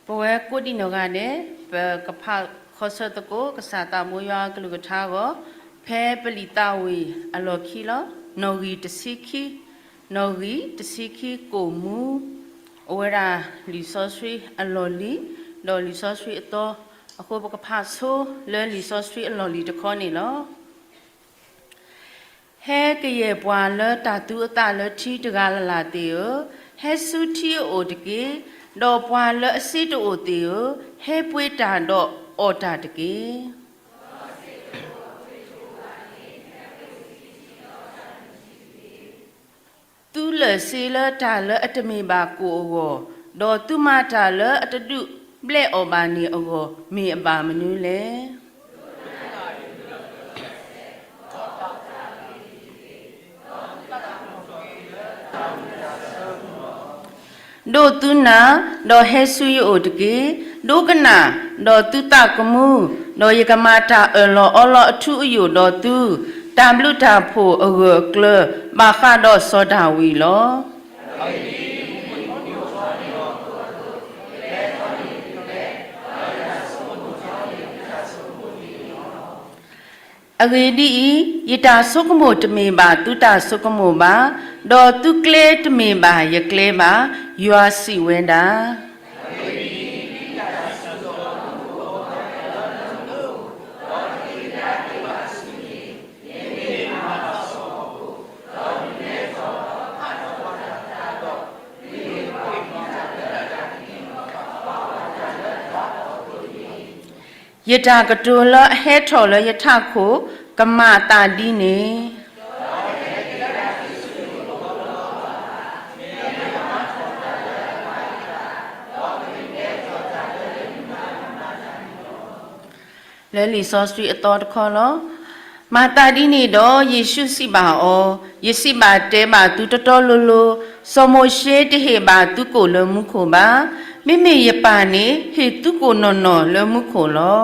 ပဝဲကိးဒံနီၢ်ဂၤဒဲး ပကဖးခီဆၢသကိးကစၢ်သးဘိယွၤကလုၢ်ကထါအဂီၢ် ဖဲပလံာ်သးဝံၣ်အလီၢ်ခံလီၤ. နီၣ်ဂံၢ်တဆံခံ, နီၣ်ဂံၢ်တဆံခံကိၣ်မူ အိၣ်ဝဲဒၣ်လံာ်စီဆှံအလီၢ်လံၤ ဒီးလံာ်စီဆှံအသီ, အဃိပကဖးဆိလၢလံာ်စီဆှံအလီၢ်လံၤတခီန့ၣ်လီၤ. ဟဲကယဲၢ်ပှၤလၢတၢ်သူအသးလၢထံတဂၤလၢ်လၢ်သ့ၣ်ဧၢ, ဟဲဆူထံအအိၣ်တက့ၢ်. ဒီးပှၤလၢအစ့တအိၣ်သ့ၣ်ဧၢ, ဟဲပှ့ၤတၢ်ဒီးအီၣ်တၢ်တက့ၢ်. သုလၢာ်စ့လၢတၢ်လၢအတမ့ၢ်ဘၣ်ကိၣ်အဂီၢ်, ဒီးသုမၤတၢ်လၢအတဒုးဘျဲၣ်အီၣ်ဘၣ်န့ၣ်အဂီၢ် မ့ၢ်အဘၣ်မနုၤလဲၣ်. ဒိးသုနၢ်, ဒီးဟဲဆူယအိၣ်တက့ၢ်. ဒိကနၣ်, ဒီးသုသးကမူ, ဒီးယကမၤတၢ်အၢၣ်လီၤအီလီၤအထူအယိာ်ဒီးသု, တၢ်ဘျုးတၢ်ဖှိၣ်အဂၢၢ်အကျၢၤ ဘၣ်ဃးဒီးစီၤဒၤဝံးလီၤ. အဂ့ၢ်ဒ်အံၤ, ယတၢ်ဆိကမိၣ်တမ့ၢ်ဘၣ်သုတၢ်ဆိကမိၣ်ဘၣ်, ဒီးသုကျဲတမ့ၢ်ဘၣ်ယကျဲဘၣ်, ယွၤစံးဝဲဒၣ်. ယတၢ်ကတိၤလၢအဟဲထီၣ်လၢယထးခိၣ်, ကမၤအသးဒ်န့ၣ် လၢလံာ်စီဆှံအသီတခီလီၤ. မၤသးဒ်န့ၣ်ဒီး ယ့ၣ်ၡူးစံးဘၣ်အီၤ, ယစံးဘၣ်တဲဘၣ်သုတီတီလိၤလိၤ, စီၤမိၤၡ့တဟ့ၣ်ဘၣ်သုကိာ်လၢမူခိၣ်ဘၣ်. မ့မ့ၢ်ယပၢ်န့ၣ် ဟ့ၣ်သုကိာ်နီၢ်နီၢ်လၢမူခိၣ်လီၤ.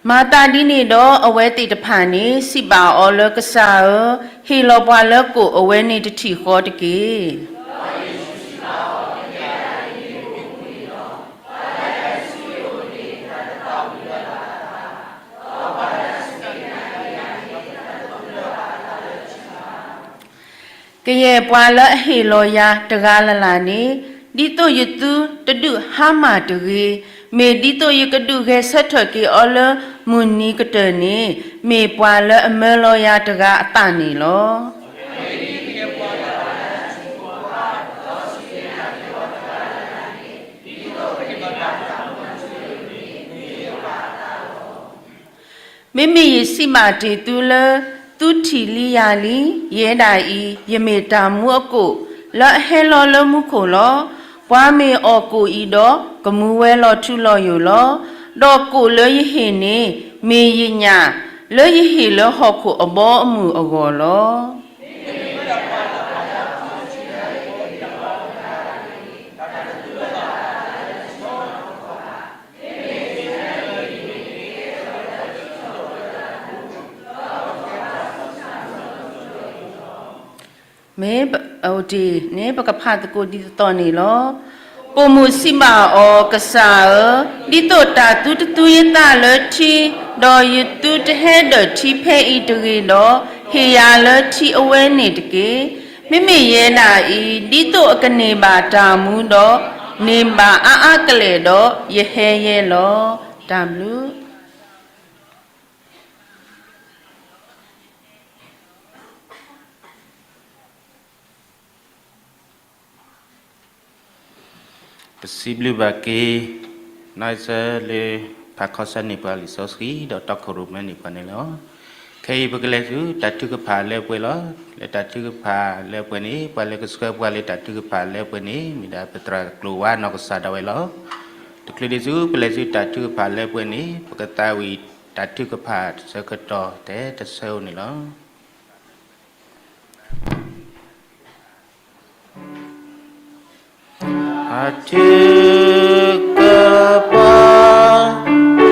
မၤသးဒ်န့ၣ်ဒီး အဝဲသ့ၣ်တဖၣ်န့ၣ် စံးဘၣ်အီၤလၢ ကစၢ်ဧၢ, ဟ့ၣ်လီၤပှၤလၢကိာ်အဝဲန့ၣ်တထံၣ်ဃီတက့ၢ်. ကယဲၢ်ပှၤလၢအဟ့ၣ်လီၤယၤတဂၤလၢ်လၢ်န့ၣ်, ဒ်သိးယသုတဒုးဟါမၢ်တဂ့ၤ, မ့ၢ်ဒ်သိးယကဒုးဂဲၤဆၢထၢၣ်က့ၤအီၤလၢမုၢ်နံၤကတၢၢ်န့ၣ်, မ့ၢ်ပှၤလၢအမၢလီၤယၤတဂၤအသးန့ၣ်လီၤ. မ့မ့ၢ်ယစံးဘၣ်တ့ၢ်သုလၢ သုထံၣ်လံယၤလံ, ယဲဒၣ်အံၤ ယမ့ၢ်တၢ်မူအကိာ် လၢအဟဲလီၤလၢမူခိၣ်လီၤ. ပှၤမ့ၢ်အီၣ်ကိာ်အံၤဒီး ကမူဝဲလီၤထူလီၤယိာ်လီၤ. ဒီးကိာ်လၢယဟ့ၣ်န့ၣ် မ့ၢ်ယညၣ် လၢယဟ့ၣ်လၢဟီၣ်ခိၣ်အဘီအမုၢ်အဂီၢ်လီၤ. မ့ၢ်ပအိၣ်တ့ၢ်န့ၣ် ပကဖးသကိးဒ်သိးသိးန့ၣ်လီၤ. ပိာ်မုၣ်စံးဘၣ်အီၤ, ကစၢ်ဧၢ, ဒ်သိးတၢ်သုတသူယသးလၢထံ, ဒီးယသုတဟဲဒၢၣ်ထံဖဲအံၤတဂ့ၤဒီး, ဟ့ၣ်ယၤလၢထံအဝဲန့ၣ်တက့ၢ်. မ့မ့ၢ်ယဲဒၣ်အံၤ, ဒ်သိးအကန့ၢ်ဘၣ်တၢ်မူဒီး, န့ၢ်ဘၣ်အါအါကလဲာ်ဒီး, ယဟဲယဲလီၤ. တၢ်ဘျုး ပစံးဘျုးဘၣ်က့ၤ နီၢ်အ့စၢၣ်လၢ ဖးခီဆၢန့ၢ်ပှၤလံာ်စီဆှံ ဒီးတီခိၣ်ရိၣ်မဲန့ၢ်ပှၤန့ၣ်လီၤ. ခဲအံၤပကလဲၤဆူတၢ်ထုကဖၣ်လၢပှဲၤလီၤ. လၢတၢ်ထုကဖၣ်လၢပှဲၤန့ၣ် ပှၤလၢကဆှၢပှၤလၢတၢ်ထုကဖၣ်လၢပှဲၤန့ၣ် မ့ၢ်ဒၣ်ပသရၣ်ကျိၤဝါနီၢ်ကစၢ်ဒၣ်ဝဲလီၤ. တချုးဒံးဆူ ပလဲၤဆူတၢ်ထုကဖၣ်လၢပှဲၤန့ၣ် ပကသးဝံၣ်တၢ်ထုကဖၣ်ဆၢကတီၢ်တဲတဆၢဧိၤန့ၣ်လီၤ. အထုကဖၣ် အ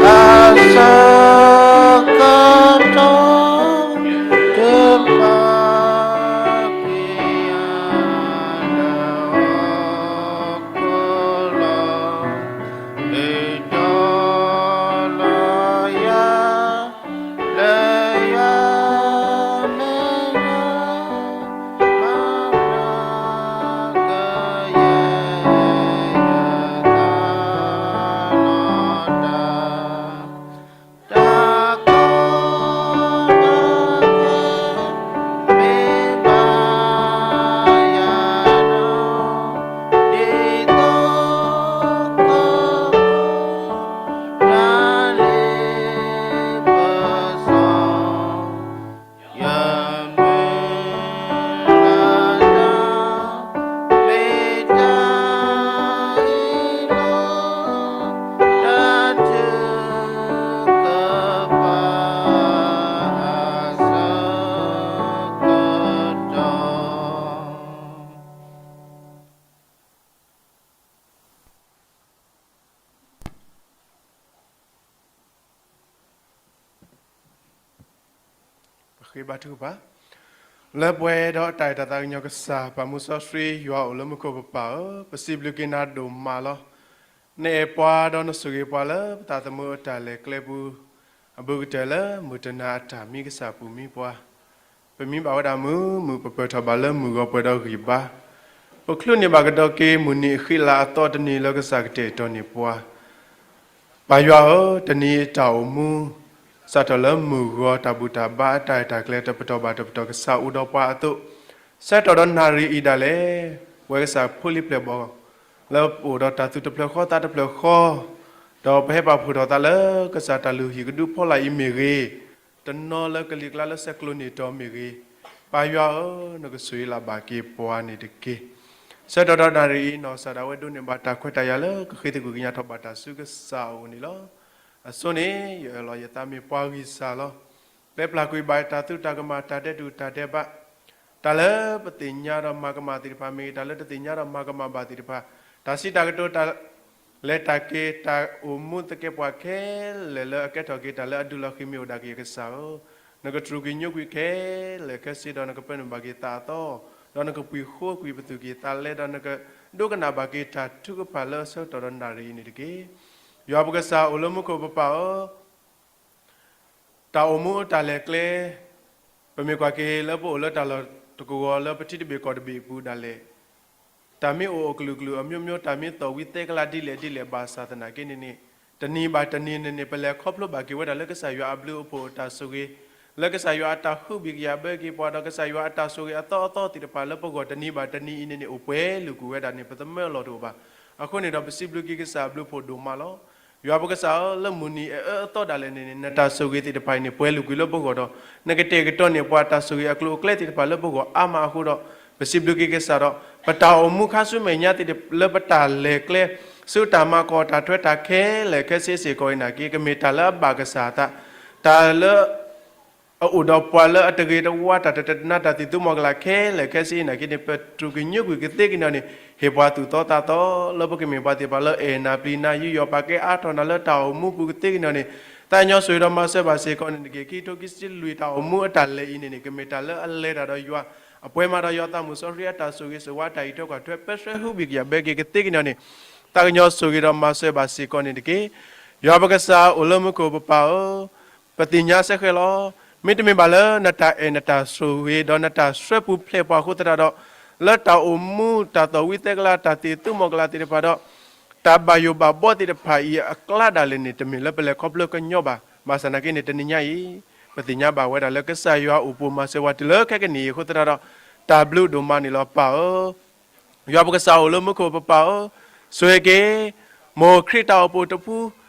ဆၢကတီၢ် တဘၣ်က့ၤယၤလၢဟီၣ်ခိၣ်လီၤ. ဒုးတီလီၤယၤ လၢယမဲာ်ညါ မၤဘျါကယဲၢ် ယသးနီၢ်တၢ် တၢ်ကီတၢ်ခဲ မ့ၢ်ဘၣ်ယၤဒီး ဒ်သိးက တၢ်လ့ပစီ ယမုၢ်လၢ်တၢ် မ့ၢ်တၢ်အ့ၣ်လိာ် တၢ်ထုကဖၣ် အဆၢကတီၢ် ပဃ့ဘါထုကဖၣ်. လၢပှဲၤဒီးတၢ်အဲၣ်တၢ်သးကညီၤကစၢ် ပၢ်မူစီဆှံယွၤအိၣ်လၢမူခိၣ်ပပၢ်ဧၢ, ပစံးဘျုးက့ၤနၤဒိၣ်မးလီၤ. နအဲၣ်ပှၤဒီးနဆိၣ်ဂ့ၤပှၤလၢ ပသးသမူအတၢ်လဲၤကျဲပူၤ အဘူးကတၢၢ်လၢမုၢ်တနၤအတၢ်မံကစၢ်ပူၤမံပှၤ, ပမံဘၣ်ဝဲဒၣ်မုာ်မုာ် ပပၢၢ်ထီၣ်ဘၣ်လၢမုၢ်ဂီၤပှဲၤဒီးဂံၢ်ဘါ, ပချုးန့ၢ်ဘၣ်ကဒီးက့ၤမုၢ်နံၤအဃံလၤအသီတနံၤလၢကစၢ်ကတဲာ်ကတီၤန့ၢ်ပှၤ ပၢ်ယွၤဧၢ, တနံၤအံၤတၢ်အိၣ်မူ စးထီၣ်လၢမုၢ်ဂီၤတၢ်ဘူၣ်တၢ်ဘါအတၢ်အဲၣ်တၢ်ကျဲ တပတီၢ်ဘၣ်တပတီၢ် ကစၢ်အိၣ်ဒီးပှၤအသိး, ဆၢကတီၢ်ဒီးနၣ်ရံၣ်အံၤဒၣ်လဲာ် ပဝဲကစၢ်ဖိလံၤပျဲၢ်ဘီၣ် လၢပအိၣ်ဒီးတၢ်သူၣ်တဖျၢၣ်ဃီသးတဖျၢၣ်ဃီ, ဒီးပဟဲပာ်ဖှိၣ်ထီၣ်သးလၢကစၢ်တၢ်လုၢ်ဟံၣ်ကဒုဖီလာ်အံၤမ့ၢ်ဂ့ၤ, တနီၤလၢကလံၤကျါလၢဆဲးကျိးန့ၢ်တီၤမ့ၢ်ဂ့ၤ, ပၢ်ယွၤဧၢ, နကဆိၣ်ဂ့ၤလၢ်ဘၣ်က့ၤပှၤန့ၣ်တက့ၢ်. ဆၢကတီၢ်ဒီးနၣ်ရံၣ်အံၤ နီၢ်ကစၢ်ဒၣ်ဝဲဒိးန့ၢ်ဘၣ်တၢ်ခွဲးတၢ်ယာ်လၢကဃ့သကွံၢ်ကညးထီၣ်ဘၣ်တၢ်ဆူကစၢ်အအိၣ်န့ၣ်လီၤ. အဆိန့ၣ် ယအၢၣ်လီၤယသးမ့ၢ်ပှၤဂံၢ်စၢ်လီၤ. ပျဲပျၢ်ကွံာ်ဘၣ်တၢ်သူတၢ်ကမၣ် တၢ်ဒဲးတူၢ်တၢ်ဒဲးဘး, တၢ်လၢပသ့ၣ်ညါဒီးမၤကမၣ်သ့ၣ်တဖၣ်မ့ၢ်ဂ့ၤ, တၢ်လၢတသ့ၣ်ညါဒီးမၤကမၣ်ဘၣ်သ့ၣ်တဖၣ်, တၢ်စံးတၢ်ကတိၤ တၢ်လဲၤတၢ်က့ၤ တၢ်အိၣ်မူသကဲပှၤခဲလၢာ်လၢအကဲထီၣ်က့ၤတၢ်လၢအဒုးလီၤဃံၤမ့ၢ်အိၣ်ဒၣ်က့ၤ ကစၢ်ဧၢ, နကတြူာ်ကွံာ်ညိကွံာ်ခဲလၢာ်ခဲဆ့ဒီး နကပၢနုာ်ဘၣ်က့ၤသးအသီ, ဒီးနကပှံၤဃိကွံာ်ပသူၣ်က့ၤသးလဲ ဒီးနကဒိကနၣ်ဘၣ်က့ၤတၢ်ထုကဖၣ်လၢအဆၢကတီၢ်ဒီးနၣ်ရံၣ်အံၤန့ၣ်တက့ၢ်. ယွၤပကစၢ်အိၣ်လၢမူခိၣ်ပပၢ်ဧၢ, တၢ်အိၣ်မူတၢ်လဲၤကျဲ, ပမ့ၢ်ကွၢ်က့ၤလၢပအိၣ်လၢတၢ်လီၢ်တကဝီၤလၢပထံတဘ့ၣ်ကီၢ်တဘ့ၣ်အပူၤဒၣ်လဲာ်, တၢ်မ့ၢ်အိၣ်အကလုာ်ကလုာ်အမျိုးမျိုး တၢ်မ့ၢ်သီၣ်ဝံၤသဲကလးဒ်လဲၣ်ဒ်လဲၣ်ဘၣ်ဆၣ်သနာ်က့န့ၣ်န့ၣ်, တနံၤဘၣ်တနံၤန့ၣ်န့ၣ် ပလဲၤခီဖျိဘၣ်က့ၤဝဲဒၣ်လၢကစၢ်ယွၤအဘျုးအဖှိၣ်အတၢ်ဆိၣ်ဂ့ၤ, လၢကစၢ်ယွၤအတၢ်ဟုၣ်ဘံၣ်ကယာ်ဘၢက့ၤပှၤ ဒီးကစၢ်ယွၤအတၢ်ဆိၣ်ဂ့ၤအသီအသီသ့ၣ်တဖၣ်လၢပဂီၢ်တနံၤဘၣ်တနံၤအံၤန့ၣ်န့ၣ် အိၣ်ပှဲၤလုာ်ကွံာ်ဝဲဒၣ်န့ၣ် ပသမၢလီၤတအိၣ်ဘၣ်. အဃိန့ၣ်ဒီး ပစံးဘျုးက့ၤကစၢ်အဘျုးအဖှိၣ်ဒိၣ်မးလီၤ. ယွၤပကစၢ်ဧၢ, လၢမုၢ်နံၤအအၢအသီဒၣ်လဲာ်န့ၣ်န့ၣ် နတၢ်ဆိၣ်ဂ့ၤသ့ၣ်တဖၣ်အံၤန့ၣ် ပှဲၤလုာ်ကွံာ်လၢပဂီၢ်ဒီး နကတဲာ်ကတီၤန့ၢ်ပှၤတၢ်ဆိၣ်ဂ့ၤအကျိၤအကျဲသ့ၣ်တဖၣ်လၢပဂီၢ်အါမးအဃိဒီး ပစံးဘျုးက့ၤကစၢ်ဒီး ပတၢ်အိၣ်မူခါဆူမဲာ်ညါသ့ၣ်တဖၣ်လၢပတၢ်လဲၤကျဲ ဆူတၢ်မၤကီၢ်တၢ်ထွဲတၢ်ခဲလၢာ်ခဲဆ့စ့ၢ်ကီးအံၤနာ်က့ ကမ့ၢ်တၢ်လၢအဘၣ်ကစၢ်အသး, တၢ်လၢ အအိၣ်ဒီးပှၤလၢအတဂ့ၤတဝါ တၢ်တတနာ်တၢ်သံၣ်သူမီၤကလၤခဲလၢာ်ခဲဆ့အံၤနာ်က့န့ၣ် ပတြူာ်ကွံာ်ညိကွံာ်ကသ့က့ၤန့ၣ်န့ၣ် ဟ့ၣ်ပှၤသူၣ်သီသးသီ လၢပကမ့ၢ်ပှၤသ့ၣ်တဖၣ်လၢအအဲၣ်နၤပျံၤနၤ ယူးယီၣ်ပာ်ကဲအါထီၣ်နၤလၢတၢ်အိၣ်မူပူၤကသ့က့ၤန့ၣ်န့ၣ် သးကညီၤဆိၣ်ဂ့ၤဒီးမၤစၢၤဘၣ်စ့ၢ်ကီးန့ၣ်တက့ၢ်. ခံကထိခံဆံလွံၢ်တၢ်အိၣ်မူအတၢ်လဲၤအံၤန့ၣ်န့ၣ် ကမ့ၢ်တၢ်လၢအလဲၤတၢ်ဒီးယွၤ အပှဲၤမးဒီးယွၤသးမုၢ်စီဆှံအတၢ်ဆိၣ်ဂ့ၤဆိၣ်ဝါ တၢ်အံးထွဲကွၢ်ထွဲ ပၢဆှၢဟုၣ်ဘံၣ်ကယာ်ဘၢက့ၤကသ့က့ၤန့ၣ်န့ၣ် သးကညီၤဆိၣ်ဂ့ၤဒီးမၤစၢၤဘၣ်စ့ၢ်ကီးန့ၣ်တက့ၢ်. ယွၤပကစၢ်အိၣ်လၢမူခိၣ်ပပၢ်ဧၢ, ပသ့ၣ်ညါစ့ၢ်ကီးလီၤ. မ့တမ့ၢ်ဘၣ်လၢနတၢ်အဲၣ်နတၢ်ဆိၣ်ဂ့ၤ ဒီးနတၢ်ဆှၢပူၤဖျဲးပှၤအဃိသတးဒီး လၢတၢ်အိၣ်မူတၢ်သီၣ်ဝံၤသဲကလၤ တၢ်သံၣ်သူမီၤကလၤသ့ၣ်တဖၣ်ဒီး တၢ်ဘၣ်ယိၣ်ဘၣ်ဘှီသ့ၣ်တဖၣ်အံၤအကျါဒၣ်လဲာ်န့ၣ် တမ့ၢ်လၢပလဲၤခီဖျိကညီဘၣ်. ဘၣ်ဆၣ်သနာ်က့န့ၣ် တနံၤညါအံၤ ပသ့ၣ်ညါဘၣ်ဝဲဒၣ်လၢကစၢ်ယွၤအိၣ်ပိာ်မၤစၢၤပှၤတုၤလၢခဲကနံၣ်အံၤအဃိသတးဒီး တၢ်ဘျုးဒိၣ်မးန့ၣ်လီၤပၢ်ဧၢ. ယွၤပကစၢ်အိၣ်လၢမူခိၣ်ပပၢ်ဧၢ, ဆိၣ်ဂ့ၤက့ၤ မိၢ်ခရံာ်တၢ်အိၣ်ဖှိၣ်တဖု